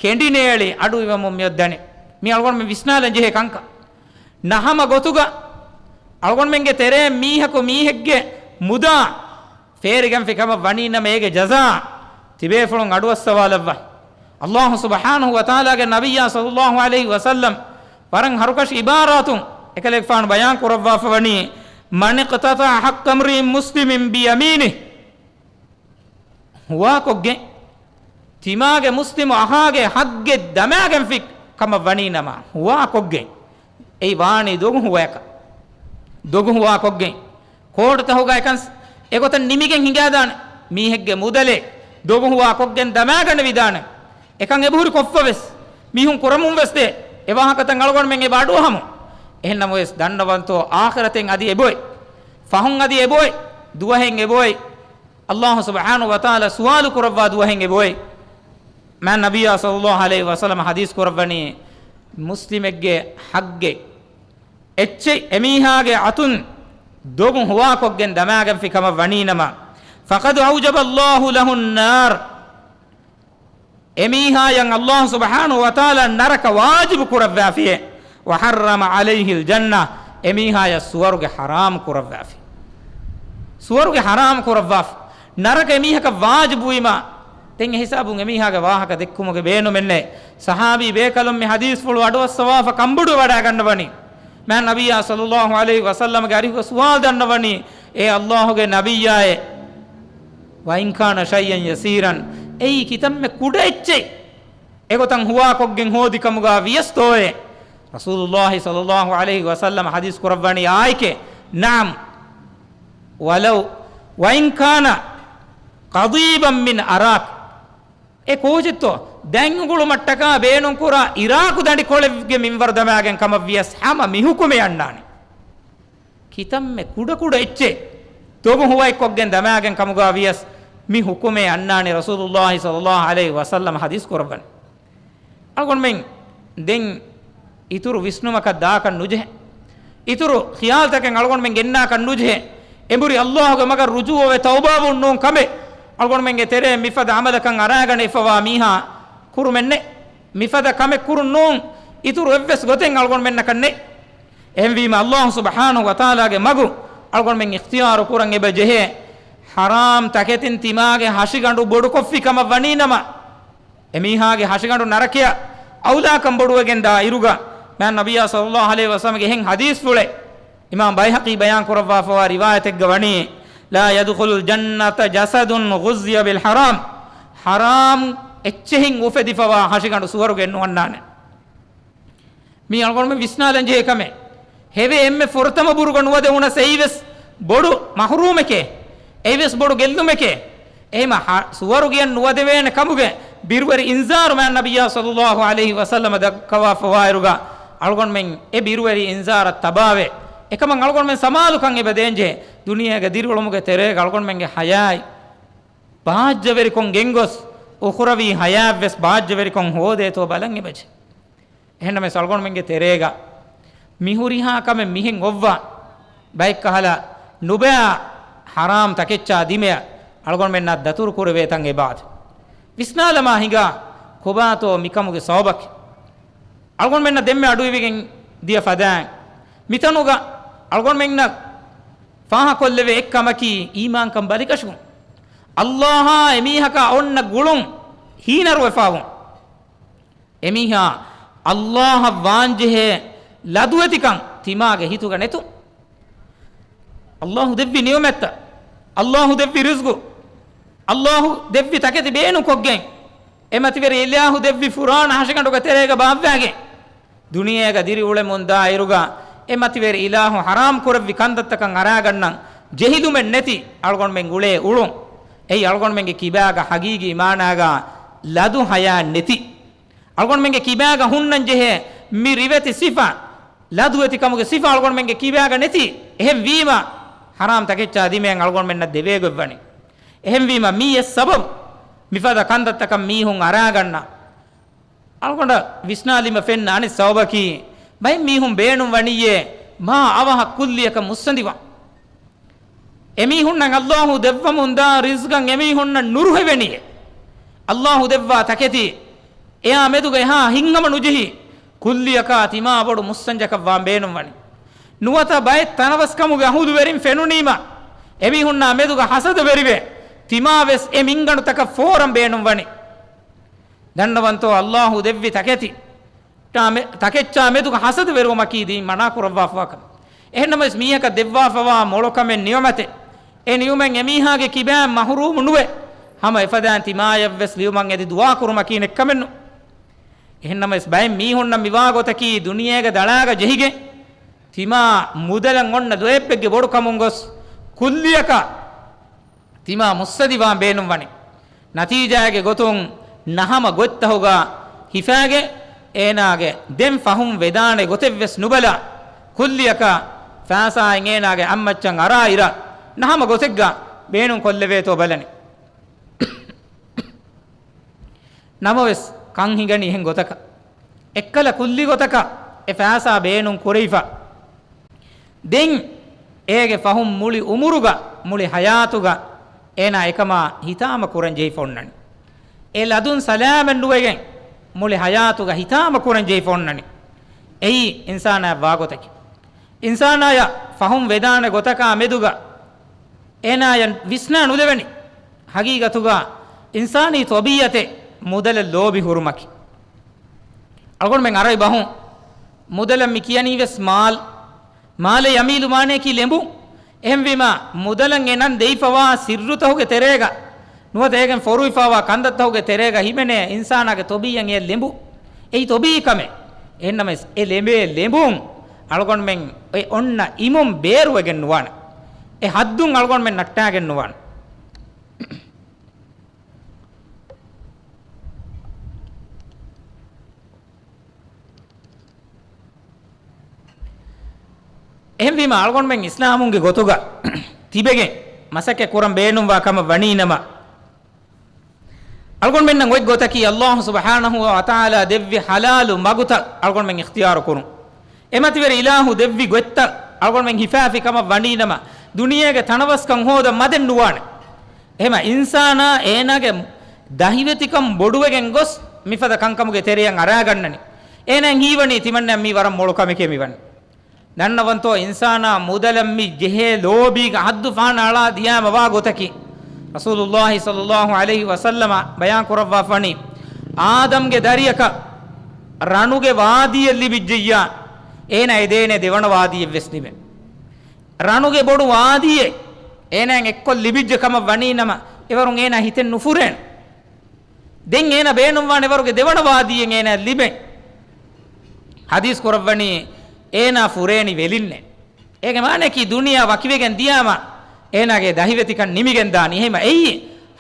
ކެނޑިނޭޅި އަޑުއިވަމުން މިއޮއްދަނީ. މީ އަޅުގަނޑުމެން ވިސްނާލަން ޖެހޭ ކަންކަން. ނަހަމަ ގޮތުގަ އަޅުގަނޑުމެންގެ ތެރޭ މީހަކު މީހެއްގެ މުދާ ފޭރިގަންފި ކަމަށް ވަނީނަމަ އޭގެ ޖަޒާ ތިބޭފުޅުން އަޑުއައްސަވާލައްވާ. އައްލާހު ސުބްޙާނަހު ވަތަޢާލާގެ ނަބިއްޔާ ޞައްލައްލާހު ޢަލައިހި ވަސައްލަމް ވަރަށް ހަރުކަށި ޢިބާރާތުން އެކަލޭގެފާނު ބަޔާން ކުރައްވާފަ ވަނީ، "من اقتطع حق امرئ مسلم بيمينه." ހުވާކޮށްގެން ތިމާގެ މުސްލިމު އަޚާގެ ޙައްޤެއް ދަމާގެންފި ކަމަށް ވަނީ ނަމަ، ހުވާކޮށްގެން އެއީ ވާނީ ދޮގު ހުވަޔަކަށް. ދޮގު ހުވާކޮށްގެން ކޯޓުތަހުގަ އެކަން އެގޮތަށް ނިމިގެން ހިނގާދާނެ. މީހެއްގެ މުދަލެއް ދޮގު ހުވާކޮށްގެން ދަމާގަނެވިދާނެ. އެކަން އެބަހުރި ކޮށްފަވެސް މީހުން ކުރަމުންވެސް ދޭ. އެ ވާހަކަތައް އަޅުގަނޑުމެން އެބަ އަޑުއަހަމު. އެހެންނަމަވެސް ދަންނަވަންތޯ، އާޚިރަތެއް އަދި އެބޮތް. ފަހުން އަދި އެބޮތް. ދުވަހެއް އެބޮތް. އައްލާހު ސުބްޙާނަހު ވަތަޢާލާ ސުވާލު ކުރައްވާ ދުވަހެއް އެބޮތް. މާތް ނަބިއްޔާ ޞައްލައްލާހު ޢަލައިހި ވަސައްލަމަ ޙަދީޘް ކުރައްވަނީ، މުސްލިމެއްގެ ޙައްޤެއް އެއްޗެއް އެމީހާގެ އަތުން ދޮގު ހުވާކޮށްގެން ދަމާގަންފި ކަމަށް ވަނީނަމަ، فقد أوجب الله له النار، އެމީހާޔަށް އައްލާހު ސުބްޙާނަހު ވަތަޢާލާ ނަރަކަ ވާޖިބު ކުރައްވާފިއޭ، وحرم عليه الجنة، އެމީހާޔަށް ސުވަރުގެ ޙަރާމް ކުރައްވާފި. ސުވަރުގެ ޙަރާމް ކުރައްވާފި. ނަރަކަ އެމީހަކަށް ވާޖިބުވީމާ، ދެން އެ ހިސާބުން އެމީހާގެ ވާހަކަ ދެއްކުމުގެ ބޭނުމެއްނެއް. ޞަޙާބީ ބޭކަލުން މި ޙަދީޘްފުޅު އަޑުއައްސަވާފަ ކަނބޮޑުވެވަޑައިގަންނަވަނީ. މާތް ނަބިއްޔާ ޞައްލައްލާހު ޢަލައިހި ވަސައްލަމަގެ އަރިހުގަ ސުވާލު ދަންނަވަނީ، އޭ އައްލާހުގެ ނަބިއްޔާއޭ، وإن كان شيئا يسيرا، އެއީ ކިތަންމެ ކުޑަ އެއްޗެއް އެގޮތަށް ހުވާކޮށްގެން ހޯދި ކަމުގަ ވިޔަސްތޯއޭ؟ ރަސޫލުއްލާހި ޞައްލައްލާހު ޢަލައިހި ވަސައްލަމަ ޙަދީޘް ކުރައްވަނީ އާއެކޭ، نعم، ولو، وإن كان قضيبا من أراك. އެ ކޯޗެއްތޯ؟ ދަތް އުގުޅުމަށްޓަކާ ބޭނުންކުރާ އިރާކު ދަނޑިކޮޅެއްގެ މިންވަރު ދަމާގެން ކަމަށްވިޔަސް ހަމަ މި ޙުކުމެއް އަންނާނެ. ކިތަންމެ ކުޑަކުޑަ އެއްޗެއް ދޮގު ހުވައެއްކޮށްގެން ދަމާގެން ކަމުގަ ވިޔަސް މި ޙުކުމެއް އަންނާނެ. ރަސޫލުއްލާހި ޞައްލައްލާހު ޢަލައިހި ވަސައްލަމަ ޙަދީޘް ކުރައްވަނީ. އަޅުގަނޑުމެން ދެން އިތުރު ވިސްނުމަކަށް ދާކަށް ނުޖެހޭ. އިތުރު ޚިޔާލުތަކެއް އަޅުގަނޑުމެން ގެންނާކަށް ނުޖެހޭ. އެނބުރި އައްލާހުގެ މަގަށް ރުޖޫޢަވެ ތައުބާވުން ނޫން ކަމެއް އަޅުގަނޑުމެންގެ ތެރޭ މިފަދަ ޢަމަލަކަށް އަރާގަނެފަވާ މީހާ ކުރުމެއްނެއް. މިފަދަ ކަމެއް ކުރުން ނޫން. އިތުރު އެއްވެސް ގޮތެއް އަޅުގަނޑުމެންނަކަށް ނެތް. އެހެންވީމަ، އައްލާހު ސުބްޙާނަހު ވަތަޢާލާގެ މަގު އަޅުގަނޑުމެން އިޚްތިޔާރު ކުރަން އެބަ ޖެހޭ. ޙަރާމް ތަކެތިން ތިމާގެ ހަށިގަނޑު ބޮޑުކޮށްފި ކަމަށް ވަނީނަމަ، އެމީހާގެ ހަށިގަނޑު ނަރަކަޔަށް އައުލާކަން ބޮޑުވެގެން ދާ އިރުގަ، މާތް ނަބިއްޔާ ޞައްލައްލާހު ޢަލައިހި ވަސައްލަމަގެ އެހެން ޙަދީޘްފުޅެއް އިމާމް ބައިހަޤީ ބަޔާން ކުރައްވާފަވާ ރިވާޔަތެއްގަ ވަނީ، لا يدخل الجنة جسد غذي بالحرام. ޙަރާމް އެއްޗެހިން އުފެދިފަވާ ހަށިގަނޑު ސުވަރުގެ ނުވަންނާނެ. މީ އަޅުގަނޑުމެން ވިސްނާލަން ޖެހޭ ކަމެއް. ހެވޭ އެންމެ ފުރަތަމަ ބުރުގަ ނުވަދެވުނަސް އެއީވެސް ބޮޑު މަހުރޫމެކޭ. އެއީވެސް ބޮޑު ގެއްލުމެކޭ. އެހެމަ ހަ-، ސުވަރުގެއަށް ނުވަދެވޭނެ ކަމުގެ ބިރުވެރި އިންޒާރު މާތް ނަބިއްޔާ ޞައްލައްލާހު ޢަލައިހި ވަސައްލަމަ ދައްކަވާފަވާއިރުގަ، އަޅުގަނޑުމެން އެ ބިރުވެރި އިންޒާރަށް ތަބާވެ، އެކަމަށް އަޅުގަނޑުމެން ސަމާލުކަން އެބަ ދޭންޖެހޭ. ދުނިޔޭގަ ދިރިއުޅުމުގެ ތެރޭގަ އަޅުގަނޑުމެންގެ ޙަޔާތް ބާއްޖަވެރިކޮށް ގެންގޮސް، އުޚުރަވީ ޙަޔާތްވެސް ބާއްޖަވެރިކޮށް ހޯދޭތޯ ބަލަން އެބަޖެ. އެހެންނަމަވެސް އަޅުގަނޑުމެންގެ ތެރޭގަ މިހުރިހާ ކަމެއް މިހެން އޮއްވާ، ބައެއްކަހަލަ ނުބައި ޙަރާމް ތަކެއްޗާ ދިމަޔަށް އަޅުގަނޑުމެންނާ ދަތުރު ކުރެވޭތަން އެބާތި. ވިސްނާލަމާ ހިނގާ، ކޮބާތޯ މިކަމުގެ ސަބަބަކީ؟ އަޅުގަނޑުމެންނަށް ދެންމެ އަޑުއިވިގެން ދިޔަ ފަދައިން، މިތަނުގަ އަޅުގަނޑުމެންނަށް ފާހަކޮށްލެވޭ އެއްކަމަކީ އީމާންކަން ބަލިކަށުވުން. އައްލާހާ އެމީހަކާ އޮންނަ ގުޅުން ހީނަރުވެފާވުން. އެމީހާ އައްލާހަށް ވާންޖެހޭ ލަދުވެތިކަން ތިމާގެ ހިތުގަ ނެތުން. އައްލާހު ދެއްވި ނިޢުމަތްތައް، އައްލާހު ދެއްވި ރިޒްގު، އައްލާހު ދެއްވި ތަކެތި ބޭނުންކޮށްގެން، އެ މަތިވެރި އިލާހު ދެއްވި ފުރާނަ ހަށިގަނޑުގެ ތެރޭގަ ބާއްވާގެން، ދުނިޔޭގަ ދިރިއުޅެމުން ދާއިރުގަ، އެ މަތިވެރި އިލާހު ޙަރާމް ކުރެއްވި ކަންތައްތަކަށް އަރާގަންނަން ޖެހިލުމެއް ނެތި އަޅުގަނޑުމެން އުޅޭ އުޅުން. އެއީ އަޅުގަނޑުމެންގެ ކިބާގަ ޙަޤީޤީ މާނާގަ ލަދު ޙަޔާތް ނެތި. އަޅުގަނޑުމެންގެ ކިބާގަ ހުންނަން ޖެހޭ މި ރިވެތި ސިފަ، ލަދުވެތިކަމުގެ ސިފަ އަޅުގަނޑުމެންގެ ކިބާގަ ނެތި. އެހެންވީމަ، ޙަރާމް ތަކެއްޗާ ދިމައިން އަޅުގަނޑުމެންނަށް ދެވޭގޮތްވަނީ. އެހެންވީމަ، މީ އެއް ސަބަބު، މިފަދަ ކަންތައްތަކަށް މީހުން އަރާގަންނަ. އަޅުގަނޑަށް ވިސްނާލީމަ ފެންނަ އަނެއް ސަބަބަކީ، ބައެއް މީހުން ބޭނުން ވަނީއޭ، މާ އަވަހަށް ކުއްލިއަކަށް މުއްސަނދިވާން. އެމީހުންނަށް އައްލާހު ދެއްވަމުންދާ ރިޒްގަށް އެމީހުންނަށް ނުރުހެވެނީއޭ. އައްލާހު ދެއްވާ ތަކެތި، އެއާ މެދުގަ އެހާ ހިތްހަމަ ނުޖެހި، ކުއްލިއަކާ ތިމާ ބޮޑު މުއްސަންޖަކަށް ވާން ބޭނުން ވަނީ. ނުވަތަ ބައެއް ތަނަވަސްކަމުގެ އަހުލުވެރިން ފެނުނީމަ، އެމީހުންނާ މެދުގަ ހަސަދަވެރިވެ، ތިމާވެސް އެ މިންގަނޑުތަކަށް ފޯރަން ބޭނުން ވަނީ. ދަންނަވަންތޯ، އައްލާހު ދެއްވި ތަކެތި ތާ މެ-، ތަކެއްޗާ މެދުގަ ހަސަދަވެރިވުމަކީ ދީން މަނާކުރައްވާފަވާ ކަމެއް. އެހެންނަމަވެސް މީހަކަށް ދެއްވާފަވާ މޮޅު ކަމެއް ނިޢުމަތެއް، އެ ނިޢުމަތް އެމީހާގެ ކިބާއިން މަޙްރޫމު ނުވެ، ހަމަ އެފަދައިން ތިމާޔަށްވެސް ލިޔުމަށް އެދި ދުޢާ ކުރުމަކީ ނެއްކަމެއްނު. އެހެންނަމަވެސް ބައެއް މީހުންނަށް މިވާ ގޮތަކީ ދުނިޔޭގެ ދަޅާގަ ޖެހިގެން، ތިމާ މުދަލަށް އޮންނަ ލޯތްބެއްގެ ބޮޑުކަމުން ގޮސް ކުއްލިއަކަށް ތިމާ މުއްސަދިވާން ބޭނުންވަނީ. ނަތީޖާގެ ގޮތުން ނަހަމަ ގޮތްތަހުގަ ހިފާގެ އޭނާގެ ދެން ފަހުން ވެދާނެ ގޮތެއްވެސް ނުބަލާ، ކުއްލިއަކަށް ފައިސާއިން އޭނާގެ އަތްމައްޗަށް އަރާއިރަށް ނަހަމަ ގޮތެއްގަ ބޭނުން ކޮށްލެވޭތޯ ބަލަނީ. ނަމަވެސް ކަން ހިނގަނީ އެހެން ގޮތަކަށް. އެއްކަލަ ކުއްލި ގޮތަކަށް އެ ފައިސާ ބޭނުން ކުރެވިފަ. ދެން އޭގެ ފަހުން މުޅި އުމުރުގަ، މުޅި ޙަޔާތުގަ އޭނާ އެކަމާ ހިތާމަ ކުރަން ޖެހިފަ އޮންނަނީ. އެ ލަދުން ސަލާމަތް ނުވެގެން މުޅި ޙަޔާތުގަ ހިތާމަ ކުރަން ޖެހިފަ އޮންނަނީ. އެއީ އިންސާނާއަށް ވާގޮތަކީ. އިންސާނާޔަށް ފަހުން ވެދާނެ ގޮތަކާ މެދުގަ އޭނާޔަށް ވިސްނާ ނުލެވެނީ. ޙަޤީޤަތުގަ އިންސާނީ ޠަބީޢަތެއް މުދަލަށް ލޯބި ހުރުމަކީ. އަޅުގަނޑުމެން ޢަރަބި ބަހުން މުދަލަށް މި ކިޔަނީވެސް މާލް، މާލެ ޔަމީލު މާނަޔަކީ ލެނބުން. އެހެންވީމަ، މުދަލަށް އެ ނަން ދެވިފަވާ ސިއްރުތަހުގެ ތެރޭގަ، ނުވަތަ އޭގެން ފޮރުވިފަވާ ކަންތައްތަހުގެ ތެރޭގަ ހިމެނޭ އިންސާނާގެ ޠަބީޢަތް އެ ލެނބު. އެއީ ޠަބީޢީ ކަމެއް. އެހެންނަމަވެސް، އެ ލެނބޭ ލެނބުން އަޅުގަނޑުމެން އެ އޮންނަ އިމުން ބޭރުވެގެން ނުވާނެ. އެ ޙައްދުން އަޅުގަނޑުމެން ނައްޓާގެން ނުވާނެ. އެހެންވީމަ، އަޅުގަނޑުމެން އިސްލާމުންގެ ގޮތުގަ ތިބެގެން މަސައްކަތް ކުރަން ބޭނުންވާ ކަމަށް ވަނީނަމަ، އަޅުގަނޑުމެންނަށް އޮތް ގޮތަކީ، ﷲ ސުބްޙާނަހޫ ވަތަޢާލާ ދެއްވި ޙަލާލު މަގުތައް އަޅުގަނޑުމެން އިޚްތިޔާރު ކުރުން. އެމަތިވެރި އިލާހު ދެއްވި ގޮތްތައް އަޅުގަނޑުމެން ހިފާފި ކަމަށް ވަނީނަމަ، ދުނިޔޭގެ ތަނަވަސްކަން ހޯދަން މަދެއް ނުވާނެ. އެހެމަ އިންސާނާ އޭނާގެ ދަހިވެތިކަން ބޮޑުވެގެން ގޮސް، މިފަދަ ކަންކަމުގެ ތެރެއަށް އަރާގަންނަނީ. އޭނާއަށް ހީވަނީ ތިމަންނައަށް މީ ވަރަށް މޮޅު ކަމެކޭ މިވަނީ. ދަންނަވަންތޯ، އިންސާނާ މުދަލަށް މި ޖެހޭ ލޯބީގެ ހައްދުފަހަނަ އަޅާ ދިޔާމަ ވާ ގޮތަކީ، ރަސޫލުﷲ ޞައްލަﷲ ޢަލައިހި ވަސައްލަމަ ބަޔާން ކުރައްވާފަނީ، އާދަމްގެ ދަރިއަކަށް ރަނުގެ ވާދީއެއް ލިބިއްޖެއްޔާ، އޭނާ އެދޭނެ ދެވަނަ ވާދީއެއް ވެސް ލިބެން. ރަނުގެ ބޮޑު ވާދީއެއް އޭނާއަށް އެއްކޮށް ލިބިއްޖެ ކަމަށް ވަނީ ނަމަ، އެވަރުން އޭނާ ހިތެއް ނުފުރޭނެ. ދެން އޭނަ ބޭނުންވާނެ ވަރުގެ ދެވަނަ ވާދީއެއް އޭނަ ލިބެން. ޙަދީޘް ކުރައްވަނީ އޭނާ ފުރޭނީ ވެލިންނޭ. އޭގެ މާނައަކީ ދުނިޔެއާ ވަކިވެގެން ދިޔާމަ އޭނާގެ ދަހިވެތިކަން ނިމިގެން ދާނީ. އެހެމަ އެއީ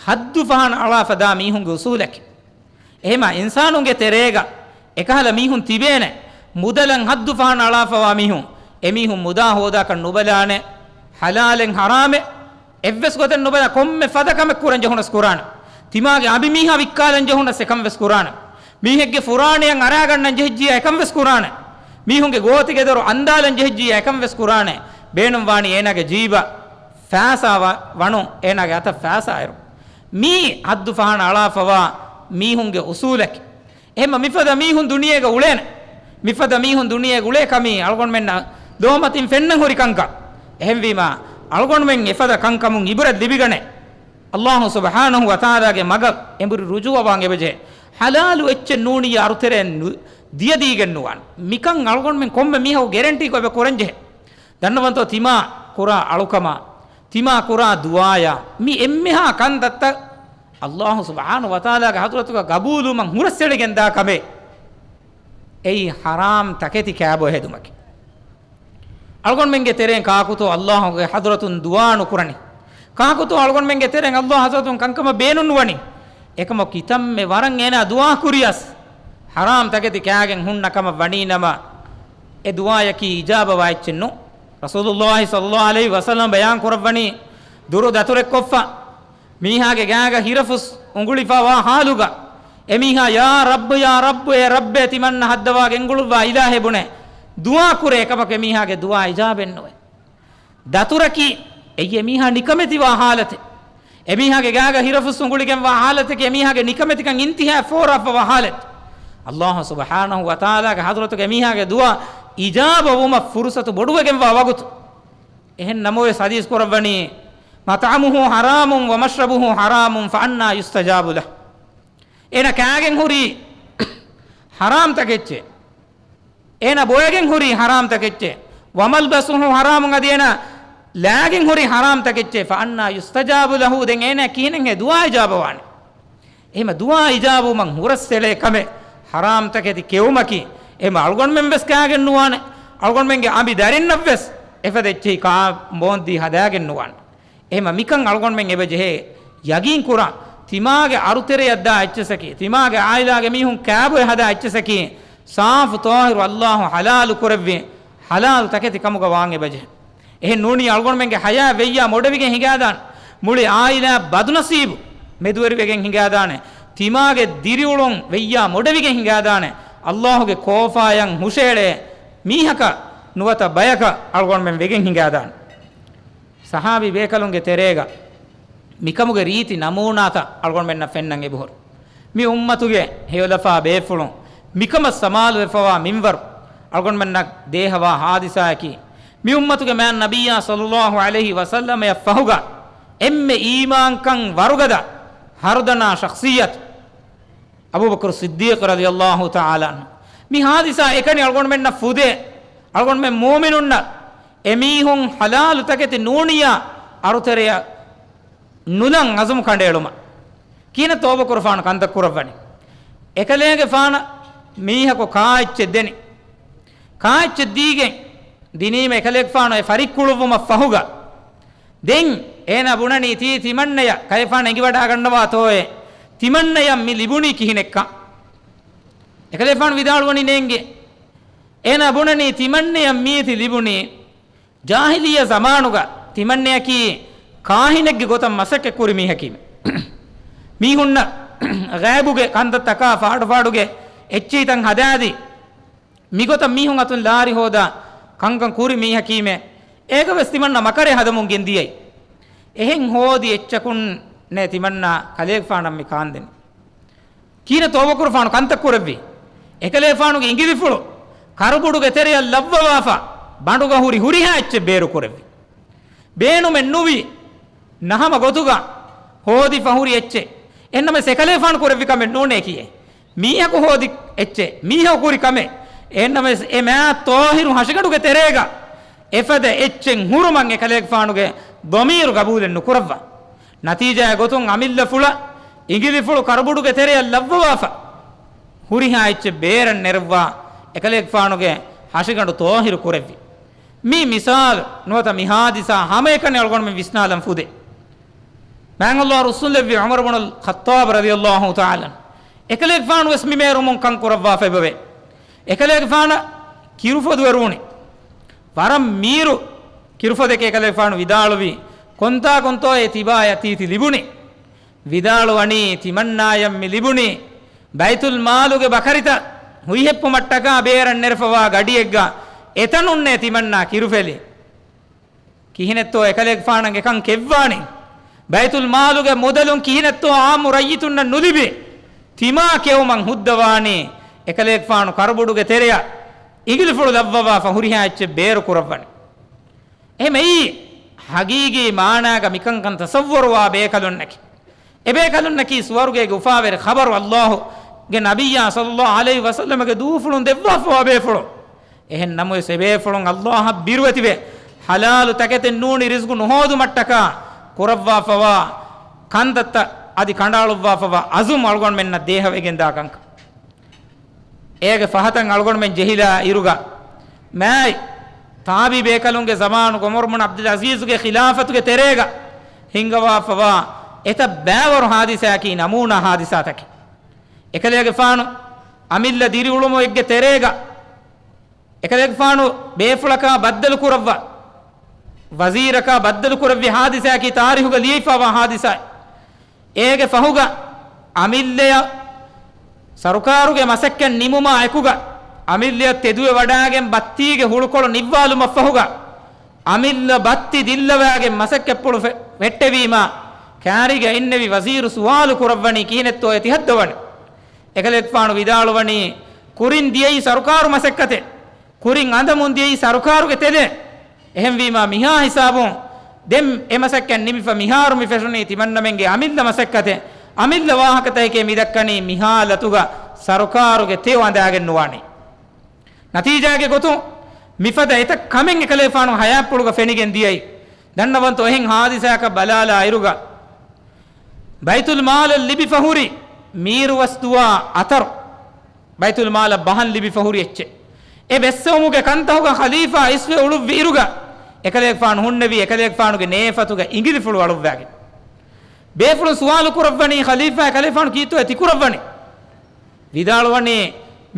ޙައްދު ފަހަނަ އަޅާފަ ދާ މީހުންގެ އުސޫލަކީ. އެހެމަ އިންސާނުންގެ ތެރޭގަ އެކަހަލަ މީހުން ތިބޭނެ، މުދަލަށް ޙައްދު ފަހަނަ އަޅާފަވާ މީހުން. އެމީހުން މުދާ ހޯދާކަށް ނުބަލާނެ، ޙަލާލެއް ޙަރާމެއް އެއްވެސް ގޮތެއް ނުބަލާ، ކޮންމެ ފަދަ ކަމެއް ކުރަން ޖެހުނަސް ކުރާނެ. ތިމާގެ އަނބި މީހާ ވިއްކާލަން ޖެހުނަސް އެކަން ވެސް ކުރާނެ. މީހެއްގެ ފުރާނަޔަށް އަރާގަންނަން ޖެހިއްޖިޔާ އެކަން ވެސް ކުރާނެ. މީހުންގެ ގޯތިގެ ދޮރު އަންދާލަން ޖެހިއްޖިޔާ އެކަން ވެސް ކުރާނެ. ބޭނުންވާނީ އޭނާގެ ޖީބަށް ފައިސާ ވަ-، ވަނުން، އޭނާގެ އަތަށް ފައިސާ އެރު. މީ ޙައްދު ފަހަނަ އަޅާފަވާ މީހުންގެ އުސޫލަކީ. އެހެމަ މިފަދަ މީހުން ދުނިޔޭގަ އުޅޭނެ. މިފަދަ މީހުން ދުނިޔޭގަ އުޅޭ ކަމީ އަޅުގަނޑުމެންނަށް ލޯމަތިން ފެންނަން ހުރި ކަންކަން. އެހެންވީމަ، އަޅުގަނޑުމެން އެފަދަ ކަންކަމުން އިބުރަތް ލިބިގަނެ. ﷲ ސުބްޙާނަހޫ ވަތަޢާލާގެ މަގަށް އެނބުރި ރުޖޫޢަވާން އެބަޖެހޭ. ޙަލާލު އެއްޗެއް ނޫނިއްޔާ އަރުތެރެއަށް ނު-، ދިޔަދީގެން ނުވާނެ. މިކަން އަޅުގަނޑުމެން ކޮންމެ މީހަކު ގެރެންޓީކޮށް އެބަ ކުރަންޖެހޭ. ދަންނަވަންތޯ ތިމާ ކުރާ އަޅުކަމާ، ތިމާ ކުރާ ދުޢާޔާ، މި އެންމެހާ ކަންތައްތައް ﷲ ސުބްޙާނަހޫ ވަތަޢާލާގެ ޙަޟްރަތުގަ ގަބޫލުވުމަށް ހުރަސްއެޅިގެންދާ ކަމެއް. އެއީ ޙަރާމް ތަކެތި ކާބޮ ހެދުމަކީ. އަޅުގަނޑުމެންގެ ތެރެއިން ކާކުތޯ ﷲގެ ޙަޟްރަތުން ދުޢާ ނުކުރަނީ؟ ކާކުތޯ އަޅުގަނޑުމެންގެ ތެރެއިން ﷲ ޙަޟްރަތުން ކަންކަމަށް ބޭނުންވަނީ؟ އެކަމަކު ކިތަންމެ ވަރަށް އޭނާ ދުޢާ ކުރިޔަސް، ޙަރާމް ތަކެތި ކާގެން ހުންނަ ކަމަށް ވަނީ ނަމަ، އެ ދުޢާޔަކީ އިޖާބަވާ އެއްޗެއް ނޫން. ރަސޫލުﷲ ޞައްލަﷲ ޢަލައިހި ވަސައްލަމަ ބަޔާން ކުރައްވަނީ، ދުރު ދަތުރެއްކޮށްފަ، މީހާގެ ގާގަ ހިރަފުސް އުނގުޅިފަވާ ޙާލުގަ، އެމީހާ، "ޔާ ރައްބު، ޔާ ރައްބު، އޭ ރައްބޭ، ތިމަންނަ ހައްދަވާ ގެންގުޅުއްވާ އިލާހޭ" ބުނެ ދުޢާ ކުރޭ، އެކަމަކު އެމީހާގެ ދުޢާ އިޖާބެއްނުވޭ. ދަތުރަކީ، އެއީ އެމީހާ ނިކަމެތިވާ ޙާލަތެއް. އެމީހާގެ ގާގަ ހިރަފުސް އުނގުޅިގެންވާ ޙާލަތަކީ އެމީހާގެ ނިކަމެތިކަން އިންތިހާއަށް ފޯރާފަވާ ޙާލަތު. ﷲ ސުބްޙާނަހޫ ވަތަޢާލާގެ ޙަޟްރަތުގަ އެމީހާގެ ދުޢާ އިޖާބަވުމަށް ފުރުޞަތު ބޮޑުވެގެންވާ ވަގުތު. އެހެން ނަމަވެސް ޙަދީޘް ކުރައްވަނީ، "مطعمه حرام ومشربه حرام فأنى يستجاب له." އޭނަ ކާގެން ހުރީ ޙަރާމް ތަކެއްޗެއް. އޭނަ ބޮއެގެން ހުރީ ޙަރާމް ތަކެއްޗެއް. "وملبسه حرام" އަދި އޭނަ ލާގެން ހުރީ ޙަރާމް ތަކެއްޗެއް. "فأنى يستجاب له" ދެން އޭނަ ކިހިނެއް ހޭ ދުޢާ އިޖާބަވާނެ؟ އެހެމަ ދުޢާ އިޖާބަވުމަށް ހުރަސްއެޅޭ ކަމެއް ޙަރާމް ތަކެތި ކެއުމަކީ. އެހެމަ އަޅުގަނޑުމެން ވެސް ކާގެން ނުވާނެ. އަޅުގަނޑުމެންގެ އަނބި ދަރިންނަށް ވެސް އެފަދަ އެއްޗެހި ކާ މޯންދީ ހަދާގެން ނުވާނެ. އެހެމަ މިކަން އަޅުގަނޑުމެން އެބަ ޖެހޭ ޔަގީން ކުރާ، ތިމާގެ އަރުތެރެއަށް ދާ އެއްޗަކީ، ތިމާގެ ޢާއިލާގެ މީހުން ކާބޮއެ ހަދާ އެއްޗަކީ، ސާފު ޠާހިރު ﷲ ޙަލާލު ކުރެއްވި ޙަލާލު ތަކެތި ކަމުގަ ވާން އެބަ ޖެހޭ. އެހެން ނޫނީ އަޅުގަނޑުމެންގެ ޙަޔާތް ވެއްޔާ މޮޑެވިގެން ހިނގާދާނެ. މުޅި ޢާއިލާ ބަދުނަސީބު މެދުވެރިވެގެން ހިނގާދާނެ. ތިމާގެ ދިރިއުޅުން ވެއްޔާ މޮޑެވިގެން ހިނގާދާނެ. ﷲގެ ކޯފާޔަށް ހުށައެޅޭ މީހަކަށް ނުވަތަ ބަޔަކަށް އަޅުގަނޑުމެން ވެގެން ހިނގާދާނެ. ޞަޙާބީ ބޭކަލުންގެ ތެރޭގަ މިކަމުގެ ރީތި ނަމޫނާތައް އަޅުގަނޑުމެންނަށް ފެންނަން އެބަހުރި. މި އުއްމަތުގެ ހެޔޮލަފާ ބޭފުޅުން މިކަމަށް ސަމާލުވެފަވާ މިންވަރު އަޅުގަނޑުމެންނަށް ދޭހަވާ ޙާދިސާއަކީ، މި އުއްމަތުގެ މާތް ނަބިއްޔާ ޞައްލަﷲ ޢަލައިހި ވަސައްލަމަޔަށް ފަހުގަ އެންމެ އީމާންކަން ވަރުގަދަ ހަރުދަނާ ޝަޚްޞިއްޔަތު އަބޫބަކުރު ޞިއްދީޤު ރަޟިޔަﷲ ތަޢާލާ ޢަންހު. މި ޙާދިސާ އެކަނި އަޅުގަނޑުމެންނަށް ފުދޭ، އަޅުގަނޑުމެން މުއުމިނުންނަށް އެމީހުން ޙަލާލު ތަކެތި ނޫނިއްޔާ އަރުތެރެއަށް ނުލަން ޢަޒުމް ކަނޑައެޅުމަށް. ކިހިނެއް ތައުބަކުރުފާނު ކަންތައް ކުރައްވަނީ؟ އެކަލޭގެފާނަށް މީހަކު ކާއެއްޗެއް ދެނީ. ކާއެއްޗެއް ދީގެން ދިނީމަ އެކަލޭގެފާނު އެ ފަރިއްކުޅުއްވުމަށް ފަހުގަ، ދެން އޭނާ ބުނަނީ ތީ ތިމަންނަޔަށް ކަލޭގެފާނު އެނގިވަޑާގަންނަވާތޯއޭ، ތިމަންނަޔަށް މި ލިބުނީ ކިހިނެއްކަން؟ އެކަލޭގެފާނު ވިދާޅުވަނީ ނޭނގެ. އޭނާ ބުނަނީ ތިމަންނަޔަށް މީތި ލިބުނީ ޖާހިލިއްޔަ ޒަމާނުގަ ތިމަންނަޔަކީ ކާހިނެއްގެ ގޮތަށް މަސައްކަތް ކުރި މީހަކީމެ. މީހުންނަށް ޣައިބުގެ ކަންތައްތަކާ ފާޑުފާޑުގެ އެއްޗެހިތައް ހަދާދީ، މިގޮތަށް މީހުން އަތުން ލާރި ހޯދާ ކަންކަން ކުރި މީހަކީމެ. އޭގަވެސް ތިމަންނަ މަކަރެއް ހަދަމުން ގެންދިޔައީ. އެހެން ހޯދި އެއްޗަކުންނޭ ތިމަންނަ ކަލޭގެފާނަށް މި ކާންދެނީ. ކިހިނެއް ތައުބަކުރުފާނު ކަންތައް ކުރެއްވީ؟ އެކަލޭފާނުގެ އިނގިލިފުޅު ކަރުބުޑުގެ ތެރެއަށް ލައްވަވާފަ، ބަނޑުގަ ހުރި ހުރިހާ އެއްޗެއް ބޭރު ކުރެއްވި. ބޭނުމެއް ނުވި ނަހަމަ ގޮތުގަ ހޯދިފަ ހުރި އެއްޗެއް. އެހެންނަމަވެސް އެކަލޭފާނު ކުރެއްވި ކަމެއް ނޫނޭ ކިޔޭ. މީހަކު ހޯދި އެއްޗެއް، މީހަކު ކުރި ކަމެއް. އެހެންނަމަވެސް އެ މާތް ޠާހިރު ހަށިގަނޑުގެ ތެރޭގަ އެފަދަ އެއްޗެއް ހުރުމަށް އެކަލޭގެފާނުގެ ޟަމީރު ގަބޫލެއް ނުކުރައްވާ. ނަތީޖާއެއް ގޮތުން އަމިއްލަފުޅަށް އިނގިލިފުޅު ކަރުބުޑުގެ ތެރެއަށް ލައްވަވާފަ، ހުރިހާ އެއްޗެއް ބޭރަށް ނެރެއްވާ އެކަލޭގެފާނުގެ ހަށިގަނޑު ޠާހިރު ކުރެއްވި. މީ މިސާލު ނުވަތަ މި ހާދިސާ ހަމައެކަނި އަޅުގަނޑުމެން ވިސްނާލަން ފުދޭ. މާތް ﷲ ރުއްސުންލެއްވި ޢުމަރު ބުނުލް ޚައްޠާބް ރަޟިޔަﷲ ތަޢާލާ ޢަންހު އެކަލޭގެފާނު ވެސް މި މޭރުމުން ކަން ކުރައްވާފައިބަވޭ. އެކަލޭގެފާނަށް ކިރުފޮދު އެރުވުނީ. ވަރަށް މީރު ކިރުފޮދެކޭ. އެކަލޭގެފާނު ވިދާޅުވީ، ކޮންތާކުންތޯއޭ ތިބާޔަށް ތީތި ލިބުނީ؟ ވިދާޅުވަނީ، ތިމަންނާޔަށް މި ލިބުނީ ބައިތުލް މާލުގެ ބަކަރިތައް ހުއިހެއްޕުމަށްޓަކާ ބޭރަށް ނެރެފަވާ ގަޑިއެއްގަ އެތަނުންނޭ ތިމަންނާ ކިރުފެލި. ކިހިނެއްތޯ އެކަލޭގެފާނަށް އެކަން ކެއްވާނީ؟ ބައިތުލް މާލުގެ މުދަލުން ކިހިނެއްތޯ ޢާއްމު ރައްޔިތުންނަށް ނުލިބި ތިމާ ކެއުމަށް ހުއްދަވާނީ؟ އެކަލޭގެފާނު ކަރުބުޑުގެ ތެރެއަށް އިނގިލިފުޅު ލައްވަވާފަ ހުރިހާ އެއްޗެއް ބޭރު ކުރައްވަނީ. އެހެމައީ، ހަގީގީ މާނާގަ މިކަންކަން ތަޞައްވަރުވާ ބޭކަލުންނަކީ، އެބޭކަލުންނަކީ ސުވަރުގޭގެ އުފާވެރި ޚަބަރު ﷲ ގެ ނަބިއްޔާ ޞައްލަﷲ ޢަލައިހި ވަސައްލަމަގެ ދޫފުޅުން ދެއްވާފަވާ ބޭފުޅުން. އެހެން ނަމަވެސް އެބޭފުޅުން ﷲ އަށް ބިރުވެތިވެ، ޙަލާލު ތަކެތިން ނޫނީ ރިޒްގު ނުހޯދުމަށްޓަކާ ކުރައްވާފަވާ ކަންތައްތައް އަދި ކަނޑައަޅުއްވާފަވާ ޢަޒުމް އަޅުގަނޑުމެންނަށް ދޭހަވެގެންދާ ކަންކަން. އޭގެ ފަހަތަށް އަޅުގަނޑުމެން ޖެހިލާ އިރުގަ، މާތް ތާބިޢީ ބޭކަލުންގެ ޒަމާނުގަ ޢުމަރު ބުނު ޢަބްދުލް ޢަޒީޒުގެ ޚިލާފަތުގެ ތެރޭގަ ހިންގަވާފަވާ އެތައް ބައިވަރު ހާދިސާއަކީ ނަމޫނާ ހާދިސާތަކެއް. އެކަލޭގެފާނު އަމިއްލަ ދިރިއުޅުމު އެއްގެ ތެރޭގަ އެކަލޭގެފާނު ބޭފުޅަކާ ބައްދަލު ކުރައްވާ، ވަޒީރަކާ ބައްދަލު ކުރެއްވި ހާދިސާއަކީ ތާރީޚުގަ ލިޔެފަވާ ހާދިސާއެއް. އޭގެ ފަހުގަ އަމިއްލަޔަށް ސަރުކާރުގެ މަސައްކަތް ނިމުމާ އެކުގަ، އަމިއްލަޔަށް ތެދުވެވަޑާގެން ބައްތީގެ ހުޅުކޮޅު ނިއްވާލުމަށްފަހުގަ، އަމިއްލަ ބައްތި ދިއްލަވާގެން މަސައްކަތްޕުޅު ފެ-، ފެއްޓެވީމާ، ކާރީގަ އިންނެވި ވަޒީރު ސުވާލު ކުރައްވަނީ ކިހިނެއްތޯއޭ ތިހައްދަވަނީ؟ އެކަލޭގެފާނު ވިދާޅުވަނީ، ކުރިން ދިޔައީ ސަރުކާރު މަސައްކަތެއް. ކުރިން އަނދަމުން ދިޔައީ ސަރުކާރުގެ ތެލެއް. އެހެންވީމާ، މިހާ ހިސާބުން ދެން އެ މަސައްކަތް ނިމިފަ މިހާރު މި ފެށުނީ ތިމަންނަމެންގެ އަމިއްލަ މަސައްކަތެއް. އަމިއްލަ ވާހަކަތަކެކޭ މި ދައްކަނީ، މި ހާލަތުގަ ސަރުކާރުގެ ތެޔޮ އަނދާގެން ނުވާނީ. ނަތީޖާގެ ގޮތުން މިފަދަ އެތައް ކަމެއް އެކަލޭފާނު ހަޔާތްޕުޅުގަ ފެނިގެން ދިޔައީ. ދަންނަވަންތޯ އެހެން ހާދިސާއަކަށް ބަލާލާ އިރުގަ، ބައިތުލް މާލަށް ލިބިފަ ހުރި މީރުވަސް ދުވާ އަތަރު، ބައިތުލް މާލަށް ބަހަން ލިބިފަ ހުރި އެއްޗެއް. އެ ބެއްސެވުމުގެ ކަންތަހުގަ ޚަލީފާ އިސްވެ އުޅުއްވި އިރުގަ، އެކަލޭގެފާނު ހުންނެވީ އެކަލޭގެފާނުގެ ނޭފަތުގަ އިނގިލިފުޅު އަޅުއްވާގެން. ބޭފުޅުން ސުވާލު ކުރައްވަނީ، ޚަލީފާ، އެކަލޭގެފާނު ކީއްތޯއޭ ތިކުރައްވަނީ؟ ވިދާޅުވަނީ،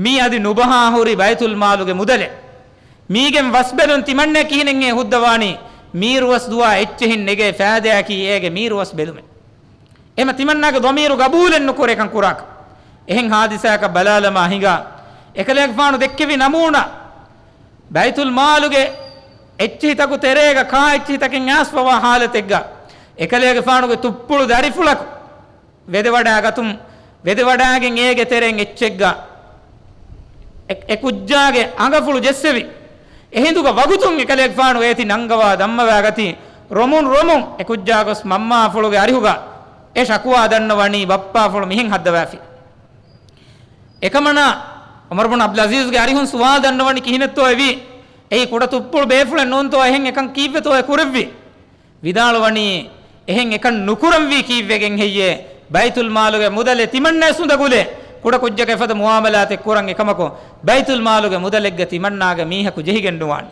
މީ އަދި ނުބަހާ ހުރި ބައިތުލް މާލުގެ މުދަލެއް. މީގެން ވަސް ބެލުން ތިމަންނަ ކިހިނެއްހޭ ހުއްދަވާނީ؟ މީރުވަސް ދުވާ އެއްޗެހިން ނެގޭ ފައިދާއަކީ އޭގެ މީރުވަސް ބެލުމެއް. އެމަ ތިމަންނާގެ ޟަމީރު ގަބޫލެއް ނުކުރޭ ކަން ކުރާކަށް. އެހެން ހާދިސާއަކަށް ބަލާލަމާ ހިނގާ، އެކަލޭގެފާނު ދެއްކެވި ނަމޫނާ، ބައިތުލް މާލުގެ އެއްޗެހިތަކު ތެރޭގަ ކާ އެއްޗެހިތަކެއް އައިސްފަވާ ހާލަތެއްގަ، އެކަލޭގެފާނުގެ ތުއްޕުޅު ދަރިފުޅަކު ވެދެވަޑާގަތުން، ވެދެވަޑާގެން އޭގެ ތެރެއިން އެއްޗެއްގަ އެ، އެ ކުއްޖާގެ އަނގަފުޅު ޖެއްސެވި. އެ ހިނދުގަ ވަގުތުން އެކަލޭގެފާނު އޭތި ނަންގަވާ ދަންމަވާގަތީ، ރޮމުން ރޮމުން އެ ކުއްޖާ ގޮސް މަންމާފުޅުގެ އަރިހުގަ އެ ޝަކުވާ ދަންނަވަނީ ބައްޕާފުޅު މިހެން ހައްދަވާފި. އެކަމަނާ ޢުމަރު ބުނު ޢަބްދުލް ޢަޒީޒްގެ އަރިހުން ސުވާލު ދަންނަވަނީ ކިހިނެއްތޯއެވީ؟ އެއީ ކުޑަ ތުއްޕުޅު ބޭފުޅެއް ނޫންތޯ އެހެން އެކަން ކީއްވެތޯއޭ ކުރެއްވީ؟ ވިދާޅުވަނީ، އެހެން އެކަން ނުކުރަންވީ ކީއްވެގެން ހެއްޔޭ؟ ބައިތުލް މާލުގެ މުދަލެއް ތިމަންނަ ސުނދަގުލޭ، ކުޑަ ކުއްޖަކަށް ފަދަ މުއާމަލާތެއް ކުރަން އެކަމަކު، ބައިތުލް މާލުގެ މުދަލެއްގަ ތިމަންނާގެ މީހަކު ޖެހިގެން ނުވާނެ.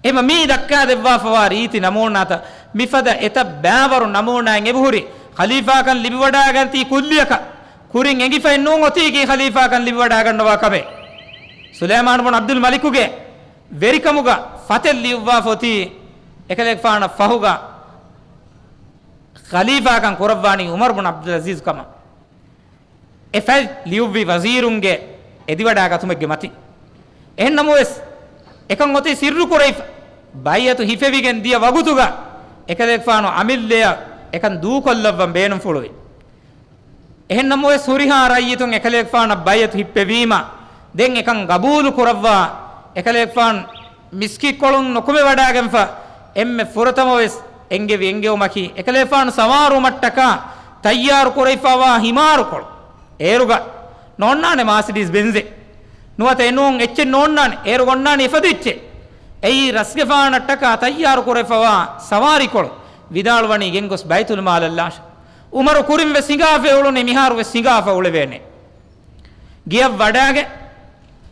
އެމަ މީ ދައްކާދެއްވާފަވާ ރީތި ނަމޫނާތައް މިފަދަ އެތައް ބައިވަރު ނަމޫނާއެއް އެބަހުރި، ޚަލީފާކަން ލިބިވަޑާގަންތީ ކުއްލިއަކަށް، ކުރިން އެނގިފައެއް ނޫން އޮތީކީ ޚަލީފާކަން ލިބިވަޑާގަންނަވާ ކަމެއް. ސުލައިމާނު ބުނު ޢަބްދުލް މަލިކުގެ ވެރިކަމުގަ ފަތެއް ލިޔުއްވާފަ އޮތީ އެކަލޭގެފާނަށް ފަހުގަ ޚަލީފާކަން ކުރައްވާނީ ޢުމަރު ބުނު ޢަބްދުލް ޢަޒީޒް ކަމަށް. އެ ފަތް ލިޔުއްވީ ވަޒީރުންގެ އެދިވަޑާގަތުމެއްގެ މަތިން. އެހެން ނަމަވެސް، އެކަން އޮތީ ސިއްރު ކުރެވިފަ، ބައިޢަތު ހިފެވިގެން ދިޔަ ވަގުތުގަ އެކަލޭގެފާނު އަމިއްލަޔަށް އެކަން ދޫކޮށްލައްވަން ބޭނުންފުޅުވި. އެހެން ނަމަވެސް، ހުރިހާ ރައްޔިތުން އެކަލޭގެފާނަށް ބައިޢަތު ހިއްޕެވީމަ، ދެން އެކަން ގަބޫލު ކުރައްވާ، އެކަލޭގެފާނު މިސްކިތްކޮޅުން ނުކުމެވަޑާގެންފަ، އެންމެ ފުރަތަމަވެސް އެންގެވި އެންގެވުމަކީ، އެކަލޭގެފާނު ސަވާރުވުމަށްޓަކާ ތައްޔާރު ކުރެވިފަވާ ހިމާރުކޮޅު. އޭރުގަ ނޯންނާނެ މާސިޑީސް ބެންޒެއް. ނުވަތަ އެނޫން އެއްޗެއް ނޯންނާނެ. އޭރު އޮންނާނެ އެފަދަ އެއްޗެއް. އެއީ ރަސްގެފާނަށްޓަކާ ތައްޔާރު ކުރެވިފަވާ ސަވާރީކޮޅު. ވިދާޅުވަނީ ގެންގޮސް ބައިތުލްމާލަށް ލާށޭ. ޢުމަރު ކުރިން ވެސް ހިނގާފަ އުޅުނީ، މިހާރު ވެސް ހިނގާފަ އުޅެވޭނެ. ގެޔަށް ވަޑާގެ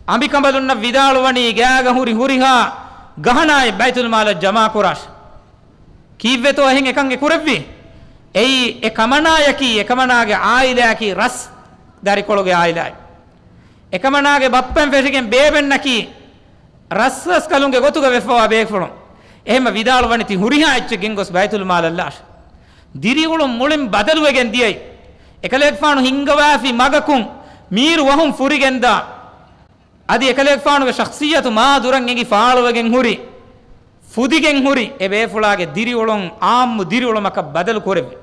އަނބިކަނބަލުންނަށް ވިދާޅުވަނީ، ގާގަ ހުރި ހުރިހާ ގަހަނާއެއް ބައިތުލްމާލަށް ޖަމާކުރާށި. ކީއްވެތޯ އެހެން އެކަން އެ ކުރެއްވީ؟ އެއީ އެ ކަމަނާޔަކީ، އެ ކަމަނާގެ އާއިލާއަކީ ރަސް ދަރިކޮޅުގެ އާއިލާއެއް. އެ ކަމަނާގެ ބައްޕައިން ފެށިގެން ބޭބެންނަކީ ރަސްރަސްކަލުންގެ ގޮތުގަ ވެފަވާ ބޭފުޅުން. އެހެންމަ ވިދާޅުވަނި ތި ހުރިހާ އެއްޗެއް ގެންގޮސް ބައިތުލްމާލަށް ލާށި. ދިރިއުޅުން މުޅިން ބަދަލުވެގެން ދިޔައީ. އެކަލޭގެފާނު ހިންގަވާފި މަގަކުން މީރު ވަހުން ފުރިގެންދާ، އަދި އެކަލޭގެފާނުގެ ޝަޚްޞިއްޔަތު މާ ދުރަށް އެނގި ފާޅުވެގެން ހުރި، ފުދިގެން ހުރި އެ ބޭފުޅާގެ ދިރިއުޅުން އާއްމު ދިރިއުޅުމަކަށް ބަދަލު ކުރެއްވި.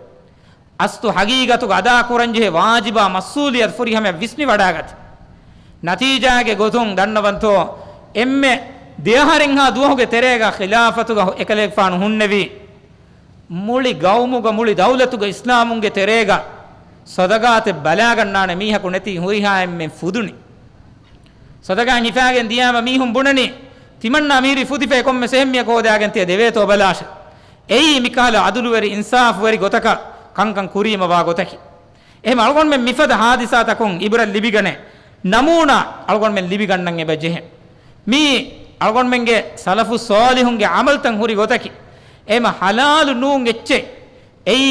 އަސްލު ހަގީގަތުގަ އަދާކުރަންޖެހޭ ވާޖިބާ މަސްއޫލިއްޔަތު ފުރިހަމަޔަށް ވިސްނިވަޑާގަތީ. ނަތީޖާގެ ގޮތުން ދަންނަވަންތޯ، އެންމެ ދެއަހަރެއްހާ ދުވަހުގެ ތެރޭގަ ޚިލާފަތުގަ އެކަލޭގެފާނު ހުންނެވީ، މުޅި ގައުމުގަ މުޅި ދައުލަތުގަ އިސްލާމުންގެ ތެރޭގަ ޞަދަގާތެއް ބަލާގަންނާނެ މީހަކު ނެތީ ހުރިހާ އެންމެން ފުދުނީ. ޞަދަގާތް ހިފާގެން ދިޔާމަ މީހުން ބުނަނީ، ތިމަންނާ މީރި ފުދިފައި ކޮންމެސް އެހެން މިޔަކަށް ހޯދާގެން ތިޔަ ދެވޭތޯ ބަލާށެ. އެއީ މިކަހަލަ އަދުލުވެރި އިންސާފުވެރި ގޮތަކަށް ކަންކަން ކުރީމަވާ ގޮތަކީ. އެހެން އަޅުގަނޑުމެން މިފަދަ ހާދިސާތަކުން އިބްރަތް ލިބިގަނެ، ނަމޫނާ އަޅުގަނޑުމެން ލިބިގަންނަން އެބަ ޖެހޭ. މީ އަޅުގަނޑުމެންގެ ސަލަފު ޞާލިޙުންގެ ޢަމަލުތައް ހުރި ގޮތަކީ. އެހެން ޙަލާލު ނޫން އެއްޗެއް. އެއީ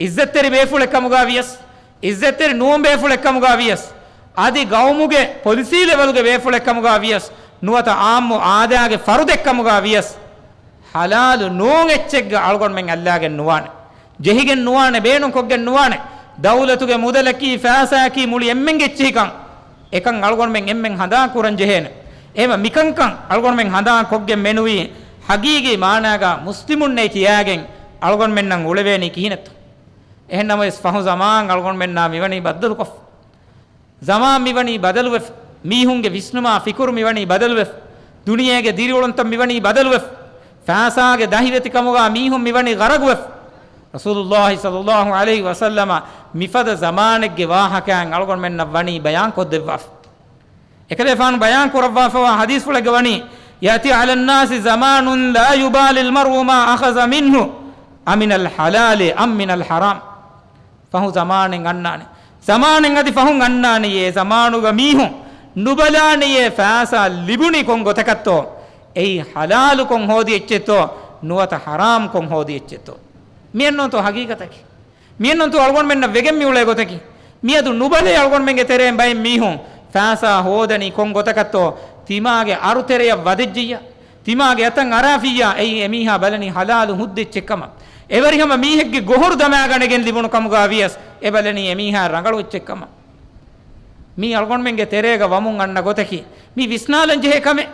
އިއްޒަތްތެރި ބޭފުޅެއް ކަމުގަ ވިޔަސް، އިއްޒަތްތެރި ނޫން ބޭފުޅެއް ކަމުގަ ވިޔަސް، އަދި ގައުމުގެ ޕޮލިސީ ލެވެލްގެ ބޭފުޅެއް ކަމުގަ ވިޔަސް، ނުވަތަ އާއްމު އާދާގެ ފަރުދެއް ކަމުގަ ވިޔަސް، ޙަލާލު ނޫން އެއްޗެއްގަ އަޅުގަނޑުމެން އައްލާގެން ނުވާނެ. ޖެހިގެން ނުވާނެ، ބޭނުން ކޮށްގެން ނުވާނެ. ދައުލަތުގެ މުދަލަކީ ފައިސާއަކީ މުޅި އެންމެންގެ އެއްޗެހިކަން. އެކަން އަޅުގަނޑުމެން އެންމެން ހަނދާން ކުރަން ޖެހޭނެ. އެހެން މިކަންކަން އަޅުގަނޑުމެން ހަނދާން ކޮށްގެން މެނުވީ ހަގީގީ މާނާގަ މުސްލިމުންނޭ ކިޔާގެން އަޅުގަނޑުމެންނަށް އުޅެވޭނީ ކިހިނެއްތޯ؟ އެހެން ނަމަވެސް ފަހު ޒަމާން އަޅުގަނޑުމެންނާ މިވަނީ ބައްދަލުކޮށްފަ. ޒަމާން މިވަނީ ބަދަލުވެފަ. މީހުންގެ ވިސްނުމާ ފިކުރު މިވަނީ ބަދަލުވެފަ. ދުނިޔޭގެ ދިރިއުޅުންތައް މިވަނީ ބަދަލުވެފަ. ފައިސާގެ ދަހިވެތިކަމުގަ މީހުން މިވަނީ ޣަރަގުވެފަ. ރަސޫލުﷲ ޞައްލަﷲ ޢަލައިހި ވަސައްލަމަ މިފަދަ ޒަމާނެއްގެ ވާހަކައިން އަޅުގަނޑުމެންނަށް ވަނީ ބަޔާން ކޮށްދެއްވާފަ. އެކަލޭފާނު ބަޔާން ކުރައްވާފަވާ ޙަދީޘްފުޅެއްގަ ވަނީ، يأتي على الناس زمان لا يبالي المرء ما أخذ منه أمن الحلال أم من الحرام. ފަހު ޒަމާނެއް އަންނާނެ. ޒަމާނެއް އަދި ފަހުން އަންނާނެޔޭ، ޒަމާނުގަ މީހުން ނުބަލާނެޔޭ ފައިސާ ލިބުނީ ކޮން ގޮތަކަށްތޯ؟ އެއީ ޙަލާލު ކޮން ހޯދި އެއްޗެއްތޯ؟ ނުވަތަ ޙަރާމް ކޮން ހޯދި އެއްޗެއްތޯ؟ މިއެއްނޫންތޯ ހަގީގަތަކީ؟ މިއެއްނޫންތޯ އަޅުގަނޑުމެންނަށް ވެގެން މިއުޅޭ ގޮތަކީ؟ މިއަދު ނުބަލޭ އަޅުގަނޑުމެންގެ ތެރެއިން ބައެއް މީހުން ފައިސާ ހޯދަނީ ކޮން ގޮތަކަށްތޯ؟ ތިމާގެ އަރުތެރެޔަށް ވަދެއްޖިއްޔާ، ތިމާގެ އަތަށް އަރާފިއްޔާ، އެއީ އެމީހާ ބަލަނީ ޙަލާލު ހުއްދަ އެއްޗެއްކަމަށް. އެވަރިހަމަ މީހެއްގެ ގޮހޮރު ދަމާގަނެގެން ލިބުނު ކަމުގަ ވިޔަސް، އެ ބަލަނީ އެމީހާ ރަނގަޅު އެއްޗެއްކަމަށް. މީ އަޅުގަނޑުމެންގެ ތެރޭގަ ވަމުން އަންނަ ގޮތަކީ، މީ ވިސްނާލަން ޖެހޭ ކަމެއް.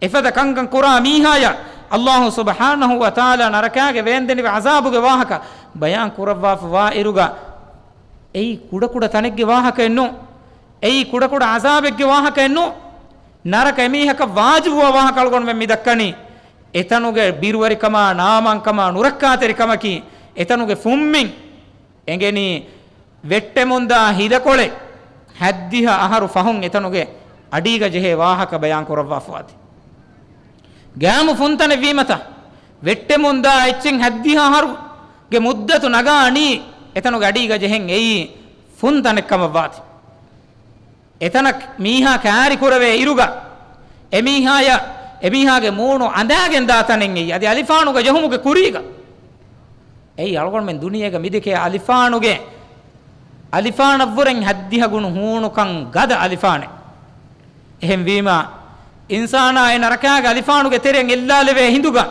އެފަދަ ކަންކަން ކުރާ މީހާޔަށް ﷲ ސުބްޙާނަހޫ ވަތަޢާލާ ނަރަކާގެ ވޭންދެނިވި ޢަޒާބުގެ ވާހަކަ ބަޔާން ކުރައްވާފަވާ އިރުގަ، އެއީ ކުޑަކުޑަ ތަނެއްގެ ވާހަކައެއް ނޫން. އެއީ ކުޑަކުޑަ ޢަޒާބެއްގެ ވާހަކައެއް ނޫން. ނަރަކަ އެމީހަކަށް ވާޖިބުވާ ވާހަކަ އަޅުގަނޑުމެން މި ދައްކަނީ. އެތަނުގެ ބިރުވެރިކަމާ، ނާމާންކަމާ، ނުރައްކާތެރިކަމަކީ، އެތަނުގެ ފުންމިން އެނގެނީ ވެއްޓެމުންދާ ހިލަކޮޅެއް ހަތްދިހަ އަހަރު ފަހުން އެތަނުގެ އަޑީގަ ޖެހޭ ވާހަކަ ބަޔާން ކުރައްވާފައިވާތީ. ގައިމު ފުންތަނެއް ވީމަތާ، ވެއްޓެމުންދާ އެއްޗެއް ހަތްދިހަ އަހަރުގެ މުއްދަތު ނަގާނީ އެތަނުގެ އަޑީގަ ޖެހެން އެއީ ފުންތަނެއް ކަމަށްވާތީ. އެތަނަށް މީހާ ކާރިކުރެވޭ އިރުގަ، އެމީހާޔަށް އެމީހާގެ މޫނު އަނދާގެން ދާ ތަނެއް އެއީ. އަދި އަލިފާނުގަ ޖެހުމުގެ ކުރީގަ. އެއީ އަޅުގަނޑުމެން ދުނިޔޭގަ މިދެކޭ އަލިފާނުގެ، އަލިފާނަށްވުރެން ހަތްދިހަ ގުނު ހޫނުކަން ގަދަ އަލިފާނެއް. އެހެންވީމަ، އިންސާނާ އެ ނަރަކާގެ އަލިފާނުގެ ތެރެއަށް އެއްލާލެވޭ ހިނދުގަ،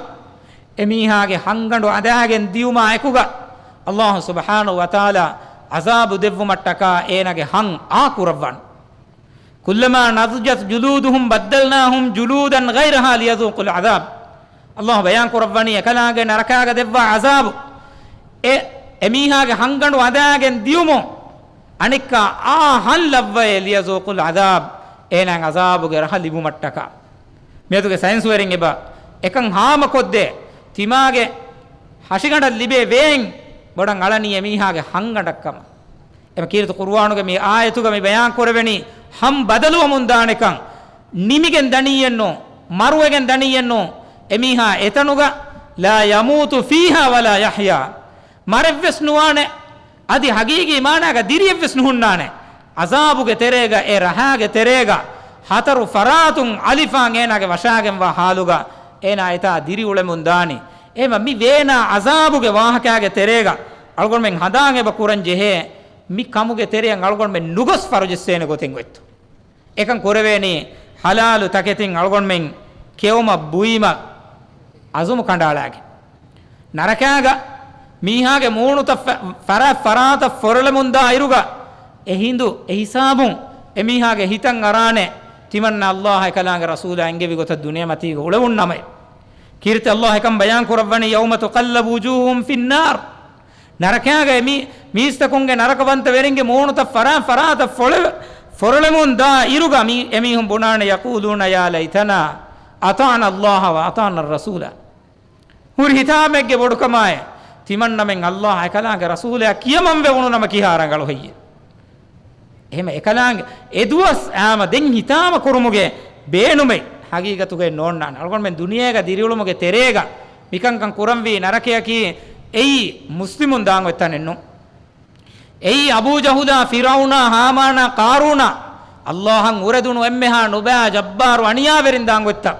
އެމީހާގެ ހަންގަނޑު އަނދާގެން ދިޔުމާ އެކުގަ، ﷲ ސުބްޙާނަހޫ ވަތަޢާލާ ޢަޒާބު ދެއްވުމަށްޓަކާ އޭނާގެ ހަން އާކުރައްވާނެ. كلما نضجت جلودهم بدلناهم جلودا غيرها ليذوقوا العذاب. ﷲ ބަޔާން ކުރައްވަނީ އެކަލާނގެ ނަރަކާގަ ދެއްވާ ޢަޒާބު. އެ، އެމީހާގެ ހަންގަނޑު އަނދާގެން ދިޔުމުން އަނެއްކާ އާ ހަން ލައްވައޭ، ليذوقوا العذاب، އޭނާ ޢަޒާބުގެ ރަހަ ލިބުމަށްޓަކާ. މިއަދުގެ ސައިންސްވެރިން އެބަ އެކަން ހާމަކޮށްދޭ، ތިމާގެ ހަށިގަނޑަށް ލިބޭ ވޭން ބޮޑަށް އަޅަނީ އެމީހާގެ ހަންގަނޑަށްކަމަށް. އެމަ ކީރިތި ޤުރުއާނުގެ މި އާޔަތުގަ މި ބަޔާން ކުރެވެނީ ހަން ބަދަލުވަމުން ދާނެކަން. ނިމިގެން ދަނީއެއްނު، މަރުވެގެން ދަނީއެއްނު، އެމީހާ އެތަނުގަ لا يموت فيها ولا يحيا. މަރެއްވެސް ނުވާނެ، އަދި ހަގީގީ މާނާގަ ދިރިއެއްވެސް ނުހުންނާނެ. އަޒާބުގެ ތެރޭގަ، އެ ރަހާގެ ތެރޭގަ، ހަތަރު ފަރާތުން އަލިފާން އޭނާގެ ވަށާގެންވާ ހާލުގަ، އޭނާ އެތާ ދިރިއުޅެމުން ދާނީ. އެހެމަ މި ވޭނާ އަޒާބުގެ ވާހަކާގެ ތެރޭގަ، އަޅުގަނޑުމެން ހަނދާން އެބަ ކުރަން ޖެހޭ، މި ކަމުގެ ތެރެއަށް އަޅުގަނޑުމެން ނުގޮސް ފަރުޖެއްސޭނެ ގޮތެއް އޮތްތޯ. އެކަން ކުރެވޭނީ ހަލާލު ތަކެތިން އަޅުގަނޑުމެން ކެއުމަށް ބުއިމަށް އަޒުމު ކަނޑައަޅާގެން. ނަރަކާގަ މީހާގެ މޫނުތައް ފަ-، ފަރާތް ފަރާތަށް ފޮރޮޅެމުންދާ އިރުގަ، އެ ހިނދު އެ ހިސާބުން އެ މީހާގެ ހިތަށް އަރާނެ، ތިމަންނަ އައްލާހާ އެކަލާނގެ ރަސޫލާ އެންގެވި ގޮތަށް ދުނިޔެމަތީގަ އުޅެވުން ނަމަ. ކީރިތި އައްލާހް އެކަން ބަޔާން ކުރައްވަނީ، يَوْمَ تُقَلَّبُ وُجُوهُهُمْ فِي النَّارِ. ނަރަކާގައި މި-، މީސްތަކުންގެ ނަރަކަވަންތަވެރިންގެ މޫނުތައް ފަރާތް ފަރާތަށް ފޮޅެ-، ފޮރޮޅެމުން ދާ އިރުގަ މި-، އެމީހުން ބުނާނެ، يَقُولُونَ يَا لَيْتَنَا أَطَعْنَا اللَّهَ وَأَطَعْنَا الرَّسُولَ. ހުރި ހިތާމެއްގެ ބޮޑުކަމާއި، ތިމަންނަމެން އައްލާހް އެކަލާނގެ ރަސޫލާ ކިޔަމަންވެ އުޅުނަމަ ކިހާ ރަނގަޅު ހެއްޔެވެ؟ އެހެމަ އެކަލާނގެ އެ ދުވަސް އާމަ ދެން ހިތާމަ ކުރުމުގެ ބޭނުމެއް ހަގީގަތުގައި ނޯންނާނެ. އަޅުގަނޑުމެން ދުނިޔޭގަ ދިރިއުޅުމުގެ ތެރޭގަ މިކަންކަން ކުރަންވީ ނަރަކަޔަކީ އެއީ މުސްލިމުން ދާން އޮތް ތަނެއް ނޫން. އެއީ އަބޫ ޖަހުލާ، ފިރައުނާ، ހާމާނާ، ޤާރޫނާ، އައްލާހަށް އުރެދުނު އެންމެހާ ނުބައި ޖައްބާރު އަނިޔާވެރިން ދާން އޮތްތަން.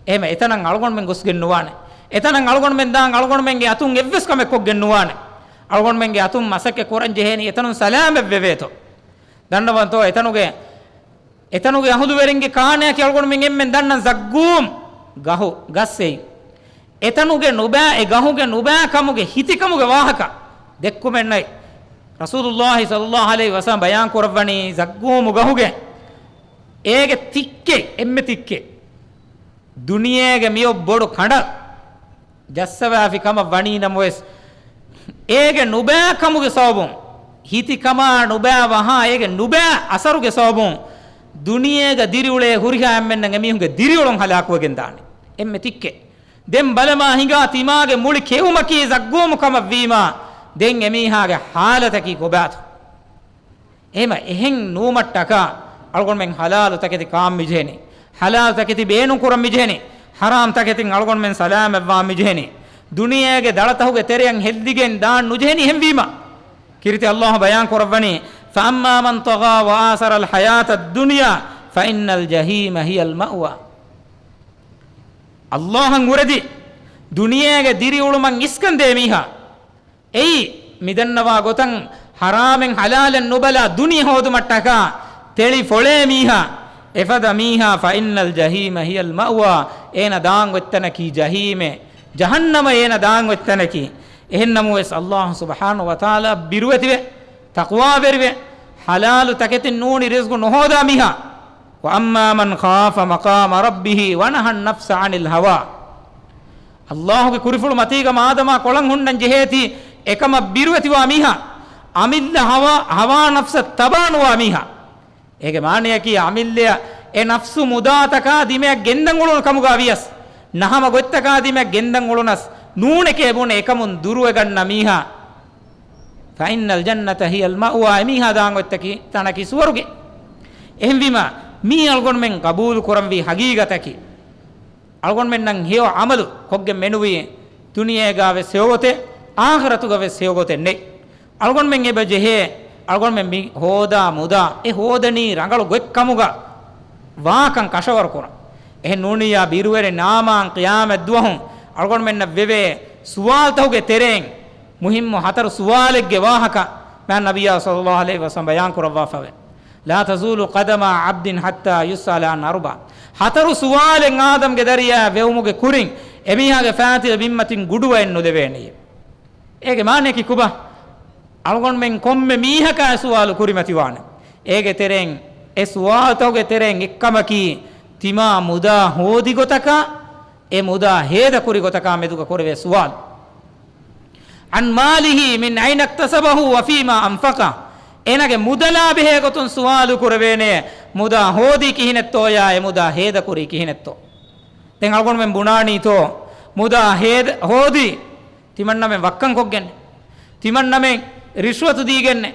އެހެމަ އެތަނަށް އަޅުގަނޑުމެން ގޮސްގެން ނުވާނެ. އެތަނަށް އަޅުގަނޑުމެން ދާން އަޅުގަނޑުމެންގެ އަތުން އެއްވެސް ކަމެއް ކޮށްގެން ނުވާނެ. އަޅުގަނޑުމެންގެ އަތުން މަސައްކަތް ކުރަން ޖެހޭނީ އެތަނުން ސަލާމަތް ވެވޭތޯ. ދަންނަވަންތޯ އެތަނުގެ އެތަނުގެ އަހުލުވެރިންގެ ކާނަޔަކީ އަޅުގަނޑުމެން އެންމެން ދަންނަ ޒައްގޫމް ގަހު، ގަސް އެއީ. އެތަނުގެ ނުބައި، އެ ގަހުގެ ނުބައި ކަމުގެ ހިތިކަމުގެ ވާހަކަ ދެއްކުމެއްނެތް. ރަސޫލުއްލާހި ޞައްލައްލާހު ޢަލައިހި ވަސައްލަމަ ބަޔާން ކުރައްވަނީ ޒައްގޫމު ގަހުގެ އޭގެ ތިއްކެއް، އެންމެ ތިއްކެއް. ދުނިޔޭގެ މިއޮއް ބޮޑު ކަނޑަށް ޖައްސަވާފި ކަމަށް ވަނީ ނަމަވެސް، އޭގެ ނުބައި ކަމުގެ ސަބަބުން، ހިތި ކަމާ ނުބައި ވަހާ އޭގެ ނުބައި އަސަރުގެ ސަބަބުން، ދުނިޔޭގަ ދިރިއުޅޭ ހުރިހާ އެންމެންނަށް އެމީހުންގެ ދިރިއުޅުން ހަލާކުވެގެން ދާނެ. އެންމެ ތިއްކެއް. ދެން ބަލަމާ ހިނގާ ތިމާގެ މުޅި ކެއުމަކީ ޒައްގޫމު ކަމަށް ވީމާ، ދެން އެމީހާގެ ހާލަތަކީ ކޮބާތޯ؟ އެހެމަ އެހެން ނުވުމަށްޓަކާ، އަޅުގަނޑުމެން ހަލާލު ތަކެތި ކާން މިޖެހެނީ. ހަލާލު ތަކެތި ބޭނުން ކުރަން މިޖެހެނީ. ޙަރާމް ތަކެތިން އަޅުގަނޑުމެން ސަލާމަތްވާން މިޖެހެނީ. ދުނިޔޭގެ ދަޅަތަހުގެ ތެރެއަށް ހެއްލިގެން ދާން ނުޖެހެނީ އެހެންވީމަ. ކީރިތި އައްލާހު ބަޔާން ކުރައްވަނީ، فَأَمَّا مَنْ طَغَىٰ وَآثَرَ الْحَيَاةَ الدُّنْيَا فَإِنَّ الْجَحِيمَ هِيَ الْمَأْوَىٰ. އައްލާހަށް އުރެދި، ދުނިޔޭގެ ދިރިއުޅުމަށް އިސްކަންދޭ މީހާ، އެއީ، މިދަންނަވާ ގޮތަށް ޙަރާމެއް ޙަލާލެއް ނުބަލާ ދުނިޔެ ހޯދުމަށްޓަކާ ތެޅި ފޮޅޭ މީހާ، އެފަދަ މީހާ، فَإِنَّ الْجَحِيمَ هِيَ الْمَأْوَىٰ، އޭނަ ދާން އޮތްތަނަކީ ޖަހީމޭ، ޖަހަންނަމަ އޭނަ ދާން އޮތްތަނަކީ. އެހެންނަމަވެސް، އައްލާހު ސުބްޙާނަހު ވަތަޢާލާ ބިރުވެތިވެ، ތަޤްވާވެރިވެ، ޙަލާލު ތަކެތިން ނޫނީ ރިޒްގު ނުހޯދާ މީހާ، وَأَمَّا مَنْ خَافَ مَقَامَ رَبِّهِ وَنَهَى النَّفْسَ عَنِ الْهَوَىٰ. އައްލާހުގެ ކުރިފުޅު މަތީގަ މާދަމާ ކޮޅަށް ހުންނަން ޖެހޭތީ، އެކަމަށް ބިރުވެތިވާ މީހާ، އަމިއްލަ ހަވާ، ހަވާ ނަފްސަށް ތަބާނުވާ މީހާ. އޭގެ މާނަޔަކީ، އަމިއްލަޔަށް އެ ނަފްސު މުދާތަކާ ދިމަޔަށް ގެންދަން އުޅުނު ކަމުގަ ވިޔަސް، ނަހަމަ ގޮތްތަކާ ދިމަޔަށް ގެންދަން އުޅުނަސް، ނޫނެކޭ ބުނެ އެކަމުން ދުރުވެގަންނަ މީހާ، فَإِنَّ الْجَنَّةَ هِيَ الْمَأْوَىٰ، އެމީހާ ދާން އޮތްތަކީ ތަނަކީ ސުވަރުގެ. އެހެންވީމާ، މީ އަޅުގަނޑުމެން ޤަބޫލު ކުރަންވީ ހަގީގަތަކީ، އަޅުގަނޑުމެންނަށް ހެޔޮ ޢަމަލު ކޮށްގެން މެނުވީ، ދުނިޔޭގަ ވެސް ހެޔޮގޮތެއް، އާޚިރަތުގަ ވެސް ހެޔޮގޮތެއް ނެތް. އަޅުގަނޑުމެން އެބަ ޖެހޭ، އަޅުގަނޑުމެން މި ހޯދާ މުދާ، އެ ހޯދަނީ ރަނގަޅު ގޮތްކަމުގަ ވާކަން ކަށަވަރު ކުރަން. އެހެން ނޫނިއްޔާ ބިރުވެރިން ނާމާން ޤިޔާމަތް ދުވަހު އަޅުގަނޑުމެންނަށް ވެވޭ ސުވާލުތަކުގެ ތެރެއިން މުހިއްމު ހަތަރު ސުވާލެއްގެ ވާހަކަ މާތް ނަބިއްޔާ ޞައްލައްލާހު ޢަލައިހި ވަސައްލަމަ ބަޔާން ކުރައްވާފަވޭ. لَا تَزُولُ قَدَمَا عَبْدٍ حَتَّىٰ يُسْأَلَ عَنْ أَرْبَعٍ. ހަތަރު ސުވާލެއް އާދަމްގެ ދަރިޔާ ވެވުމުގެ ކުރިން އެމީހާގެ ފައިތިލަ ބިންމަތިން ގުޑުވައެއް ނުލެވޭނެޔެ. އޭގެ މާނަޔަކީ ކޮބާ؟ އަޅުގަނޑުމެން ކޮންމެ މީހަކާ އެ ސުވާލު ކުރިމަތިވާނެ. އޭގެ ތެރެއިން، އެ ސުވާލުތަކުގެ ތެރެއިން އެއްކަމަކީ، ތިމާ މުދާ ހޯދި ގޮތަކާ، އެ މުދާ ހޭދަކުރި ގޮތަކާ މެދުގަ ކުރެވޭ ސުވާލު. عَنْ مَالِهِ مِنْ أَيْنَ اكْتَسَبَهُ وَفِيمَا أَنْفَقَهُ. އޭނާގެ މުދަލާ ބެހޭ ގޮތުން ސުވާލު ކުރެވޭނެ، މުދާ ހޯދީ ކިހިނެއްތޯޔާ، އެ މުދާ ހޭދަކުރީ ކިހިނެއްތޯ؟ ދެން އަޅުގަނޑުމެން ބުނާނީތޯ، މުދާ ހޭދަ-، ހޯދީ ތިމަންނަމެން ވައްކަން ކޮށްގެން، ތިމަންނަމެން ރިޝްވަތު ދީގެންނެ،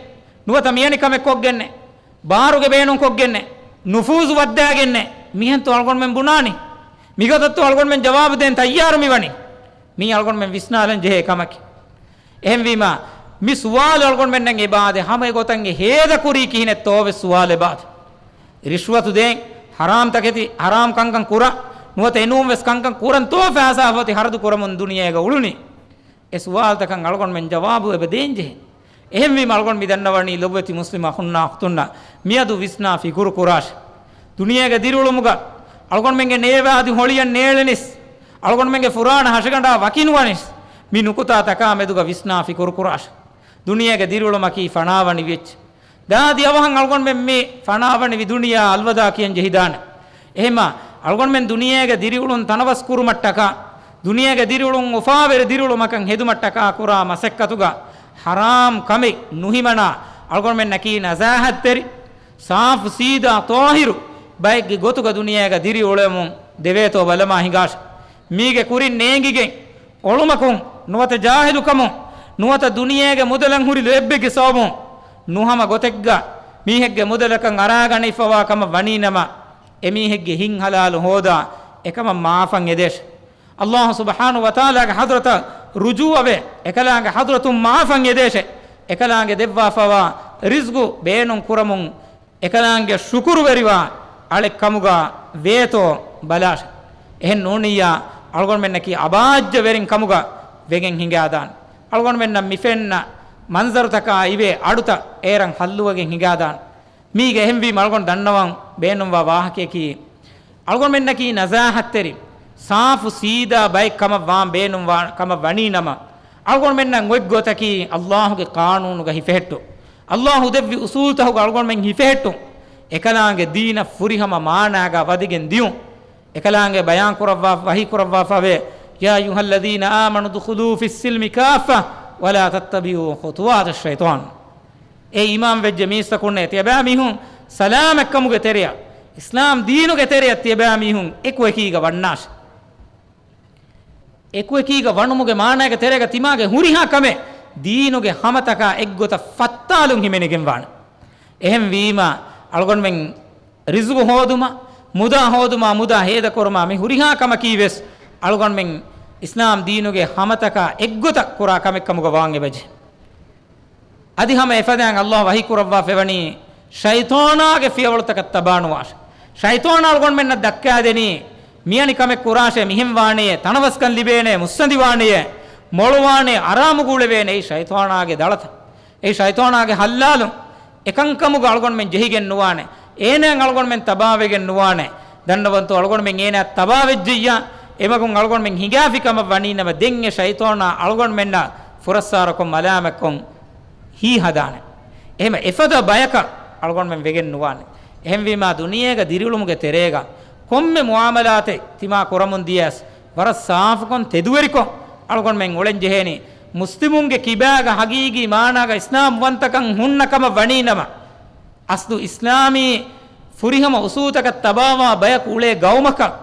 ނުވަތަ މިޔަނި ކަމެއް ކޮށްގެންނެ، ބާރުގެ ބޭނުން ކޮށްގެންނެ، ނުފޫޒު ވައްދާގެންނެ، މިހެންތޯ އަޅުގަނޑުމެން ބުނާނީ؟ މިގޮތަށްތޯ އަޅުގަނޑުމެން ޖަވާބު ދޭން ތައްޔާރު މިވަނީ؟ މީ އަޅުގަނޑުމެން ވިސްނާލަން ޖެހޭ ކަމަކީ. އެހެންވީމާ، މި ސުވާލު އަޅުގަނޑުމެންނަށް އެބާދެ، ހަމަ އެގޮތަށް އެ ހޭދަކުރީ ކިހިނެއްތޯވެސް ސުވާލު އެބާދެ. ރިޝްވަތު ދޭން، ހަރާމް ތަކެތި، ހަރާމް ކަންކަން ކުރަން، ނުވަތަ އެނޫންވެސް ކަންކަން ކުރަންތޯ ފައިސާ ފޮތި ހަރަދު ކުރަމުން ދުނިޔޭގަ އުޅުނީ؟ އެ ސުވާލުތަކަށް އަޅުގަނޑުމެން ޖަވާބު އެބަ ދޭންޖެހޭ. އެހެންވީމަ އަޅުގަނޑު މި ދަންނަވަނީ ލޮބުވެތި މުސްލިމް އަޚުންނާ އުޚްތުންނަށް މިއަދު ވިސްނާ ފިކުރު ކުރާށެ. ދުނިޔޭގެ ދިރިއުޅުމުގަ އަޅުގަނޑުމެންގެ ނޭވާދި ހޮޅިއަށް ނޭޅެނިސް، އަޅުގަނޑުމެންގެ ފުރާނަ ހަށިގަނޑާ ވަކިނުވަނިސް، މި ނުކުތާ ތަކާ މެދުގަ ވިސްނާ ފިކުރު ކުރާށެ. ދުނިޔޭގެ ދިރިއުޅުމަކީ ފަނާވަނިވިއްޗެއް. ދާދި އަވަހަށް އަޅުގަނޑުމެން މި ފަނާވަނިވި ދުނިޔެއާ އަލްވަދާ ކިޔަން ޖެހިދާނެ. އެހެމަ އަޅުގަނޑުމެން ދުނިޔޭގެ ދިރިއުޅުން ތަނަވަސް ކުރުމަށްޓަކާ، ދުނިޔޭގެ ދިރިއުޅުން އުފާވެރި ދިރިއުޅުމަކަށް ހެދުމަށްޓަކާ ކުރާ މަސައްކަތުގަ ޙަރާމް ކަމެއް ނުހިމަނާ، އަޅުގަނޑުމެންނަކީ ނަޒާހަތްތެރި، ސާފު ސީދާ ޠާހިރު ބައެއްގެ ގޮތުގަ ދުނިޔޭގަ ދިރިއުޅެމުން ދެވޭތޯ ބަލަމާ ހިނގާށެ. މީގެ ކުރިން ނޭނގިގެން، އޮޅުމަކުން ނުވަތަ ޖާހިލުކަމުން ނުވަތަ ދުނިޔޭގެ މުދަލަށް ހުރި ލޯތްބެއްގެ ސަބަބުން ނުހަމަ ގޮތެއްގަ މީހެއްގެ މުދަލަކަށް އަރާގަނެފަވާ ކަމަށް ވަނީނަމަ، އެމީހެއްގެ ހިތް ހަލާލު ހޯދާ އެކަމަށް މަޢާފަށް އެދޭށެ. އައްލާހު ސުބްޙާނަހު ވަތަޢާލާގެ ޙަޟްރަތަށް ރުޖޫޢަވެ، އެކަލާނގެ ޙަޟްރަތުން މަޢާފަށް އެދޭށެ. އެކަލާނގެ ދެއްވާފަވާ ރިޒްޤު ބޭނުން ކުރަމުން އެކަލާނގެ ޝުކުރުވެރިވާ އަޅެއް ކަމުގަ ވޭތޯ ބަލާށެ. އެހެން ނޫނިއްޔާ، އަޅުގަނޑުމެންނަކީ އަބާއްޖަވެރިން ކަމުގަ ވެގެން ހިނގާދާނެ. އަޅުގަނޑުމެންނަށް މިފެންނަ މަންޒަރުތަކާ އިވޭ އަޑުތައް އޭރަށް ހައްލުވެގެން ހިނގާދާނެ. މީގެ އެހެންވީމަ އަޅުގަނޑު ދަންނަވަން ބޭނުންވާ ވާހަކަޔަކީ، އަޅުގަނޑުމެންނަކީ ނަޒާހަތްތެރި، ސާފު ސީދާ ބައެއް ކަމަށް ވާން ބޭނުންވާ ކަމަށް ވަނީ ނަމަ، އަޅުގަނޑުމެންނަށް އޮތް ގޮތަކީ އައްލާހުގެ ޤާނޫނުގަ ހިފެހެއްޓުން. އައްލާހު ދެއްވި އުސޫލުތަކުގަ އަޅުގަނޑުމެން ހިފެހެއްޓުން. އެކަލާނގެ ދީނަށް ފުރިހަމަ މާނާގަ ވަދެގެން ދިޔުން. އެކަލާނގެ ބަޔާން ކުރައްވާ، ވަޙީ ކުރައްވާފަވޭ، يا أيها الذين آمنوا ادخلوا في السلم كافة ولا تتبعوا خطوات الشيطان. އޭ އީމާން ވެއްޖެ މީސްތަކުންނޭ، ތިޔަބައިމީހުން ސަލާމަތްކަމުގެ ތެރެއަށް، އިސްލާމް ދީނުގެ ތެރެއަށް ތިޔަބައިމީހުން އެކުއެކީގަ ވަންނާށެ. އެކުއެކީގަ ވަނުމުގެ މާނައިގެ ތެރޭގަ ތިމާގެ ހުރިހާ ކަމެއް ދީނުގެ ހަމަތަކާ އެއްގޮތަށް ފައްތާލުން ހިމެނިގެން ވާނެ. އެހެންވީމަ، އަޅުގަނޑުމެން ރިޒުގު ހޯދުމަށް، މުދާ ހޯދުމާ، މުދާ ހޭދަކުރުމާ، މި ހުރިހާ ކަމަކީ ވެސް އަޅުގަނޑުމެން އިސްލާމް ދީނުގެ ހަމަތަކާ އެއްގޮތަށް ކުރާ ކަމެއް ކަމުގަ ވާން އެބަޖެހޭ. އަދި ހަމަ އެފަދައިން އައްލާހު ވަޙީ ކުރައްވާފައިވަނީ، ޝައިޠާނާގެ ފިޔަވަޅުތަކަށް ތަބާނުވާށޭ. ޝައިޠާނާ އަޅުގަނޑުމެންނަށް ދައްކާދެނީ، މިއަނި ކަމެއް ކުރާށޭ، މިހެން ވާނެޔޭ، ތަނަވަސްކަން ލިބޭނޭ، މުއްސަނދި ވާނެޔޭ، މޮޅުވާނޭ، އަރާމު ގުޅެވޭނޭ، އެއީ ޝައިޠާނާގެ ދަޅަތައް. އެއީ ޝައިޠާނާގެ ހައްލާލުން. އެކަންކަމުގަ އަޅުގަނޑުމެން ޖެހިގެން ނުވާނެ. އޭނައަށް އަޅުގަނޑުމެން ތަބާވެގެން ނުވާނެ. ދަންނަވަންތޯ އަޅުގަނޑުމެން އޭނައަށް ތަބާވެއްޖެއްޔާ، އެމަގުން އަޅުގަނޑުމެން ހިނގާފި ކަމަށް ވަނީނަމަ، ދެން އެ ޝައިޠާނާ އަޅުގަނޑުމެންނަށް ފުރައްސާރަކޮށް މަލާމަތްކޮށް ހީ ހަދާނެ. އެހެމަ އެފަދަ ބަޔަކަށް އަޅުގަނޑުމެން ވެގެން ނުވާނެ. އެހެންވީމާ، ދުނިޔޭގަ ދިރިއުޅުމުގެ ތެރޭގަ ކޮންމެ މުޢާމަލާތެއް ތިމާ ކުރަމުން ދިޔަސް، ވަރަށް ސާފުކޮން ތެދުވެރިކޮށް އަޅުގަނޑުމެން އުޅެން ޖެހޭނީ. މުސްލިމުންގެ ކިބާގަ ހަގީގީ މާނާގަ އިސްލާމްވަންތަކަން ހުންނަ ކަމަށް ވަނީނަމަ، އަސްލު އިސްލާމީ ފުރިހަމަ އުސޫލުތަކަށް ތަބާވާ ބަޔަކު އުޅޭ ގައުމަކަށް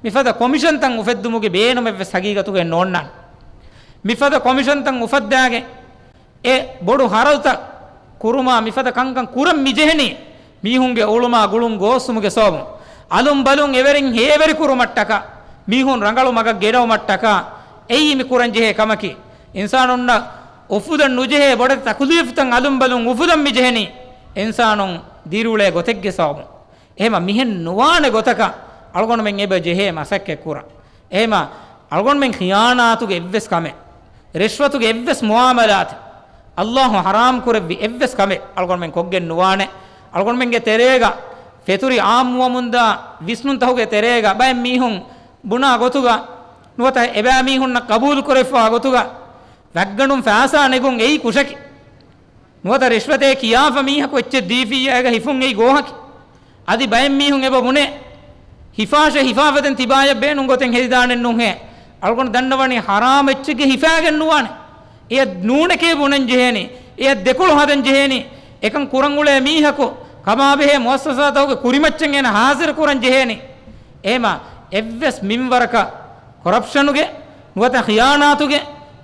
މިފަދަ ކޮމިޝަންތައް އުފެއްދުމުގެ ބޭނުމެއްވެސް ހަގީގަތުގައި ނޯންނާނެ. މިފަދަ ކޮމިޝަންތައް އުފައްދާގެން އެ ބޮޑު ހަރަދުތައް ކުރުމާ މިފަދަ ކަންކަން ކުރަން މިޖެހެނީ، މީހުންގެ އުޅުމާ ގުޅުން ގޯސްވުމުގެ ސަބަބުން، އަލުން ބަލުން އެވެރިން ހޭވެރިކުރުމަށްޓަކާ، މީހުން ރަނގަޅު މަގަށް ގެނައުމަށްޓަކާ، އެއީ މި ކުރަން ޖެހޭ ކަމަކީ. އިންސާނުންނަށް އުފުލަން ނުޖެހޭ ބޮޑެތި ތަކުލީފުތައް އަލުން ބަލުން އުފުލަން މިޖެހެނީ، އިންސާނުން ދިރިއުޅޭ ގޮތެއްގެ ސަބަބުން. އެހެމަ މިހެން ނުވާނެ ގޮތަކަށް އަޅުގަނޑުމެން އެބަ ޖެހޭ މަސައްކަތް ކުރަން. އެހެމަ އަޅުގަނޑުމެން ޚިޔާނާތުގެ އެއްވެސް ކަމެއް، ރިޝްވަތުގެ އެއްވެސް މުޢާމަލާތެއް، އައްލާހު ޙަރާމް ކުރެއްވި އެއްވެސް ކަމެއް އަޅުގަނޑުމެން ކޮށްގެން ނުވާނެ. އަޅުގަނޑުމެންގެ ތެރޭގަ ފެތުރި އާއްމުވަމުންދާ ވިސްނުންތަކުގެ ތެރޭގަ ބައެއް މީހުން ބުނާ ގޮތުގަ، ނުވަތަ އެބައިމީހުންނަށް ޤަބޫލު ކުރެވިފައިވާ ގޮތުގަ، ވައްގަނޑުން ފައިސާ ނެގުން އެއީ ކުށަކީ. ނުވަތަ ރިޝްވަތޭ ކިޔާފަ މީހަކު އެއްޗެއް ދީފިއްޔާ އޭގަ ހިފުން އެއީ ގޯހަކީ. އަދި ބައެއް މީހުން އެބަ ބުނޭ، ހިފާށޭ، ހިފާފަދައިން ތިބާޔަށް ބޭނުން ގޮތެއް ހެދިދާނެއްނޫންހޭ. އަޅުގަނޑު ދަންނަވަނީ ޙަރާމް އެއްޗެއްގެ ހިފާގެން ނުވާނެ. އެޔަށް ނޫނެކޭ ބުނަން ޖެހޭނީ. އެޔަށް ދެކޮޅު ހަދަން ޖެހޭނީ. އެކަން ކުރަން އުޅޭ މީހަކު ކަމާބެހޭ މުއައްސަސާތަކުގެ ކުރިމައްޗަށް އޭނަ ހާޒިރު ކުރަން ޖެހޭނީ. އެހެމަ އެއްވެސް މިންވަރަކަށް ކޮރަޕްޝަނުގެ ނުވަތަ ޚިޔާނާތުގެ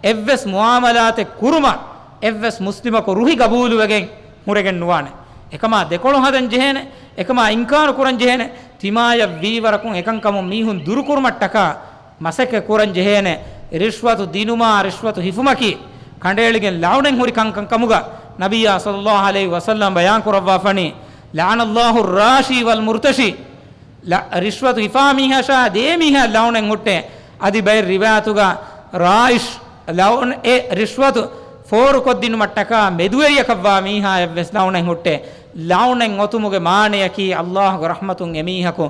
އެއްވެސް މުޢާމަލާތެއް ކުރުމަށް އެއްވެސް މުސްލިމަކު ރުހި ގަބޫލުވެގެން ހުރެގެން ނުވާނެ. އެކަމާ ދެކޮޅު ހަދަން ޖެހޭނެ، އެކަމާ އިންކާރު ކުރަން ޖެހޭނެ، ތިމާޔަށް ވީވަރަކުން އެކަންކަމުން މީހުން ދުރުކުރުމަށްޓަކާ މަސައްކަތް ކުރަން ޖެހޭނެ. ރިޝްވަތު ދިނުމާ، ރިޝްވަތު ހިފުމަކީ ކަނޑައެޅިގެން ލަޢުނަތް ހުރި ކަންކަން ކަމުގަ ނަބިއްޔާ ޞައްލައްލާހު ޢަލައިހި ވަސައްލަމް ބަޔާން ކުރައްވާފަނީ، "لعن الله الراشي والمرتشي." ރިޝްވަތު ހިފާ މީހާ ޝާ ދޭ މީހާ ލަޢުނަތް ހުއްޓޭ. އަދި ބައެއް ރިވާޔަތުގަ ރާޝި ލަޢުން އެ ރިޝްވަތު ފޯރުކޮށްދިނުމަށްޓަކާ މެދުވެރިޔަކަށްވާ މީހާއަށްވެސް ލަޢުނަތް ހުއްޓޭ. ލަޢުނަތް އޮތުމުގެ މާނަޔަކީ ﷲގެ ރަޙްމަތުން އެމީހަކު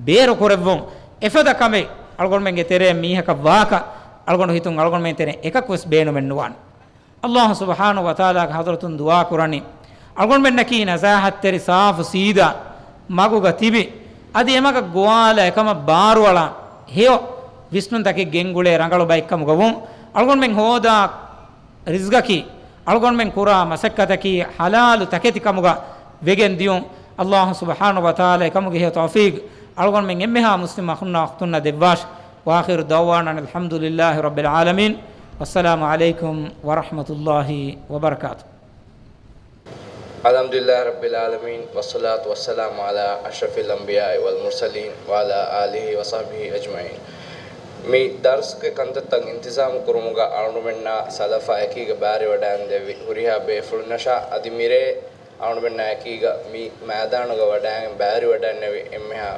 ބޭރު ކުރެއްވުން. އެފަދަ ކަމެއް އަޅުގަނޑުމެންގެ ތެރެއިން މީހަކަށް ވާކަށް އަޅުގަނޑު ހިތުން އަޅުގަނޑުމެން ތެރެއިން އެކަކުވެސް ބޭނުމެއް ނުވާނެ. ﷲ ސުބްޙާނަހު ވަތަޢާލާގެ ޙަޟްރަތުން ދުޢާ ކުރަނީ، އަޅުގަނޑުމެންނަކީ ނަޒާހަތްތެރި ސާފު ސީދާ މަގުގަ ތިބި، އަދި އެމަގަށް ގޮވާލާ އެކަމަށް ބާރުއަޅާ ހެޔޮ ވިސްނުންތަކެއް ގެންގުޅޭ ރަނގަޅު ބައެއްކަމުގަ ވުން. އަޅުގަނޑުމެން ހޯދާ ރިޒްގަކީ، އަޅުގަނޑުމެން ކުރާ މަސައްކަތަކީ ޙަލާލު ތަކެތި ކަމުގަ ވެގެން ދިޔުން. ﷲ ސުބްޙާނަހު ވަތަޢާލާ އެކަމުގެ ހެޔޮ ތައުފީޤް އަޅުގަނޑުމެން އެންމެހާ މުސްލިމް އަޚުންނާ އުޚްތުންނަށް ދެއްވާށި. وآخر دعوانا أن الحمد لله رب العالمين. والسلام عليكم ورحمة الله وبركاته. الحمد لله رب العالمين، والصلاة والسلام على أشرف الأنبياء والمرسلين، وعلى آله وصحبه أجمعين. މި ދަރުސްގެ ކަންތައްތައް އިންތިޒާމު ކުރުމުގަ އަޅުގަނޑުމެންނާ ސަލަފާ އެކީގަ ބައިވެރިވަޑައިގެންދެވި ހުރިހާ ބޭފުޅުންނަށާ އަދި މިރޭ އަޅުގަނޑުމެންނާ އެކީގަ މި މައިދާނުގަ ވަޑައިގެން ބައިވެރިވަޑައިގެންނެވި އެންމެހާ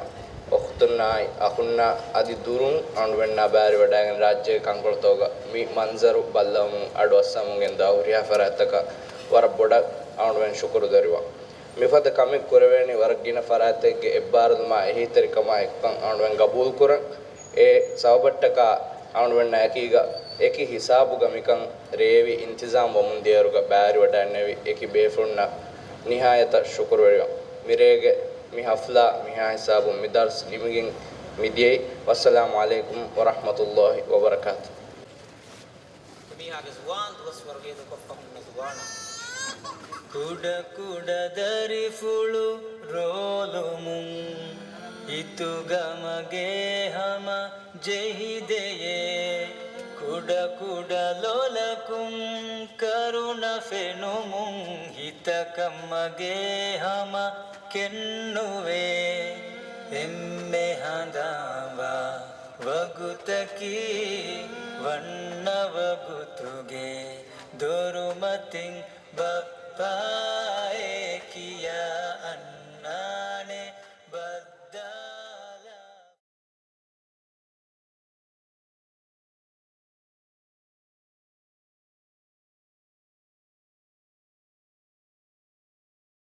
އުޚްތުންނާއި އަޚުންނާ އަދި ދުރުން އަޅުގަނޑުމެންނާ ބައިވެރިވަޑައިގެން ރާއްޖޭގެ ކަންކޮޅުތަކުގަ މި މަންޒަރު ބައްލަވަމުން އަޑުއައްސަމުން ގެންދާ ހުރިހާ ފަރާތްތަކަށް ވަރަށް ބޮޑަށް އަޅުގަނޑުމެން ޝުކުރު ދަރިވަން. މިފަދަ ކަމެއް ކުރެވޭނީ ވަރަށް ގިނަ ފަރާތްތަކެއްގެ އެއްބާރުލުމާ އެހީތެރިކަމާ އެކުކަން އަޅުގަނޑުމެން ގަބޫލުކުރަން. އެ ސަބަބަށްޓަކާ އަޅުގަނޑުމެންނާ އެކީގަ އެކި ހިސާބުގަ މިކަން ރޭވި އިންތިޒާމް ވަމުން ދިޔައިރުގަ ބައިވެރިވަޑައިގެންނެވި އެކި ބޭފުޅުންނަށް ނިހާޔަތަށް ޝުކުރުވެރިވަން. މިރޭގެ މި ޙަފްލާ މިހާ ހިސާބުން މި ދަރުސް ނިމިގެން މިދިޔައީ. ވައްސަލާމު ޢަލައިކުމް ވަރަޙްމަތުﷲ ވަބަރަކާތު. މީހާގެ ޒުވާން ދުވަސްވަރު ހޭދަކޮށްފަ ހުންނަ ޒުވާނާ. ކުޑަ ކުޑަ ދަރިފުޅު ރޯލުމުން ހިތުގަ މަގޭ ހަމަ ޖެހިދެޔޭ. ކުޑަ ކުޑަ ލޮލަކުން ކަރުނަ ފެނުމުން ހިތަކަށް މަގޭ ހަމަ ކެންނުވޭ. އެންމެ ހަނދާންވާ ވަގުތަކީ ވަންނަ ވަގުތުގެ ދޮރުމަތިން ބައްޕާއޭ ކިޔާ.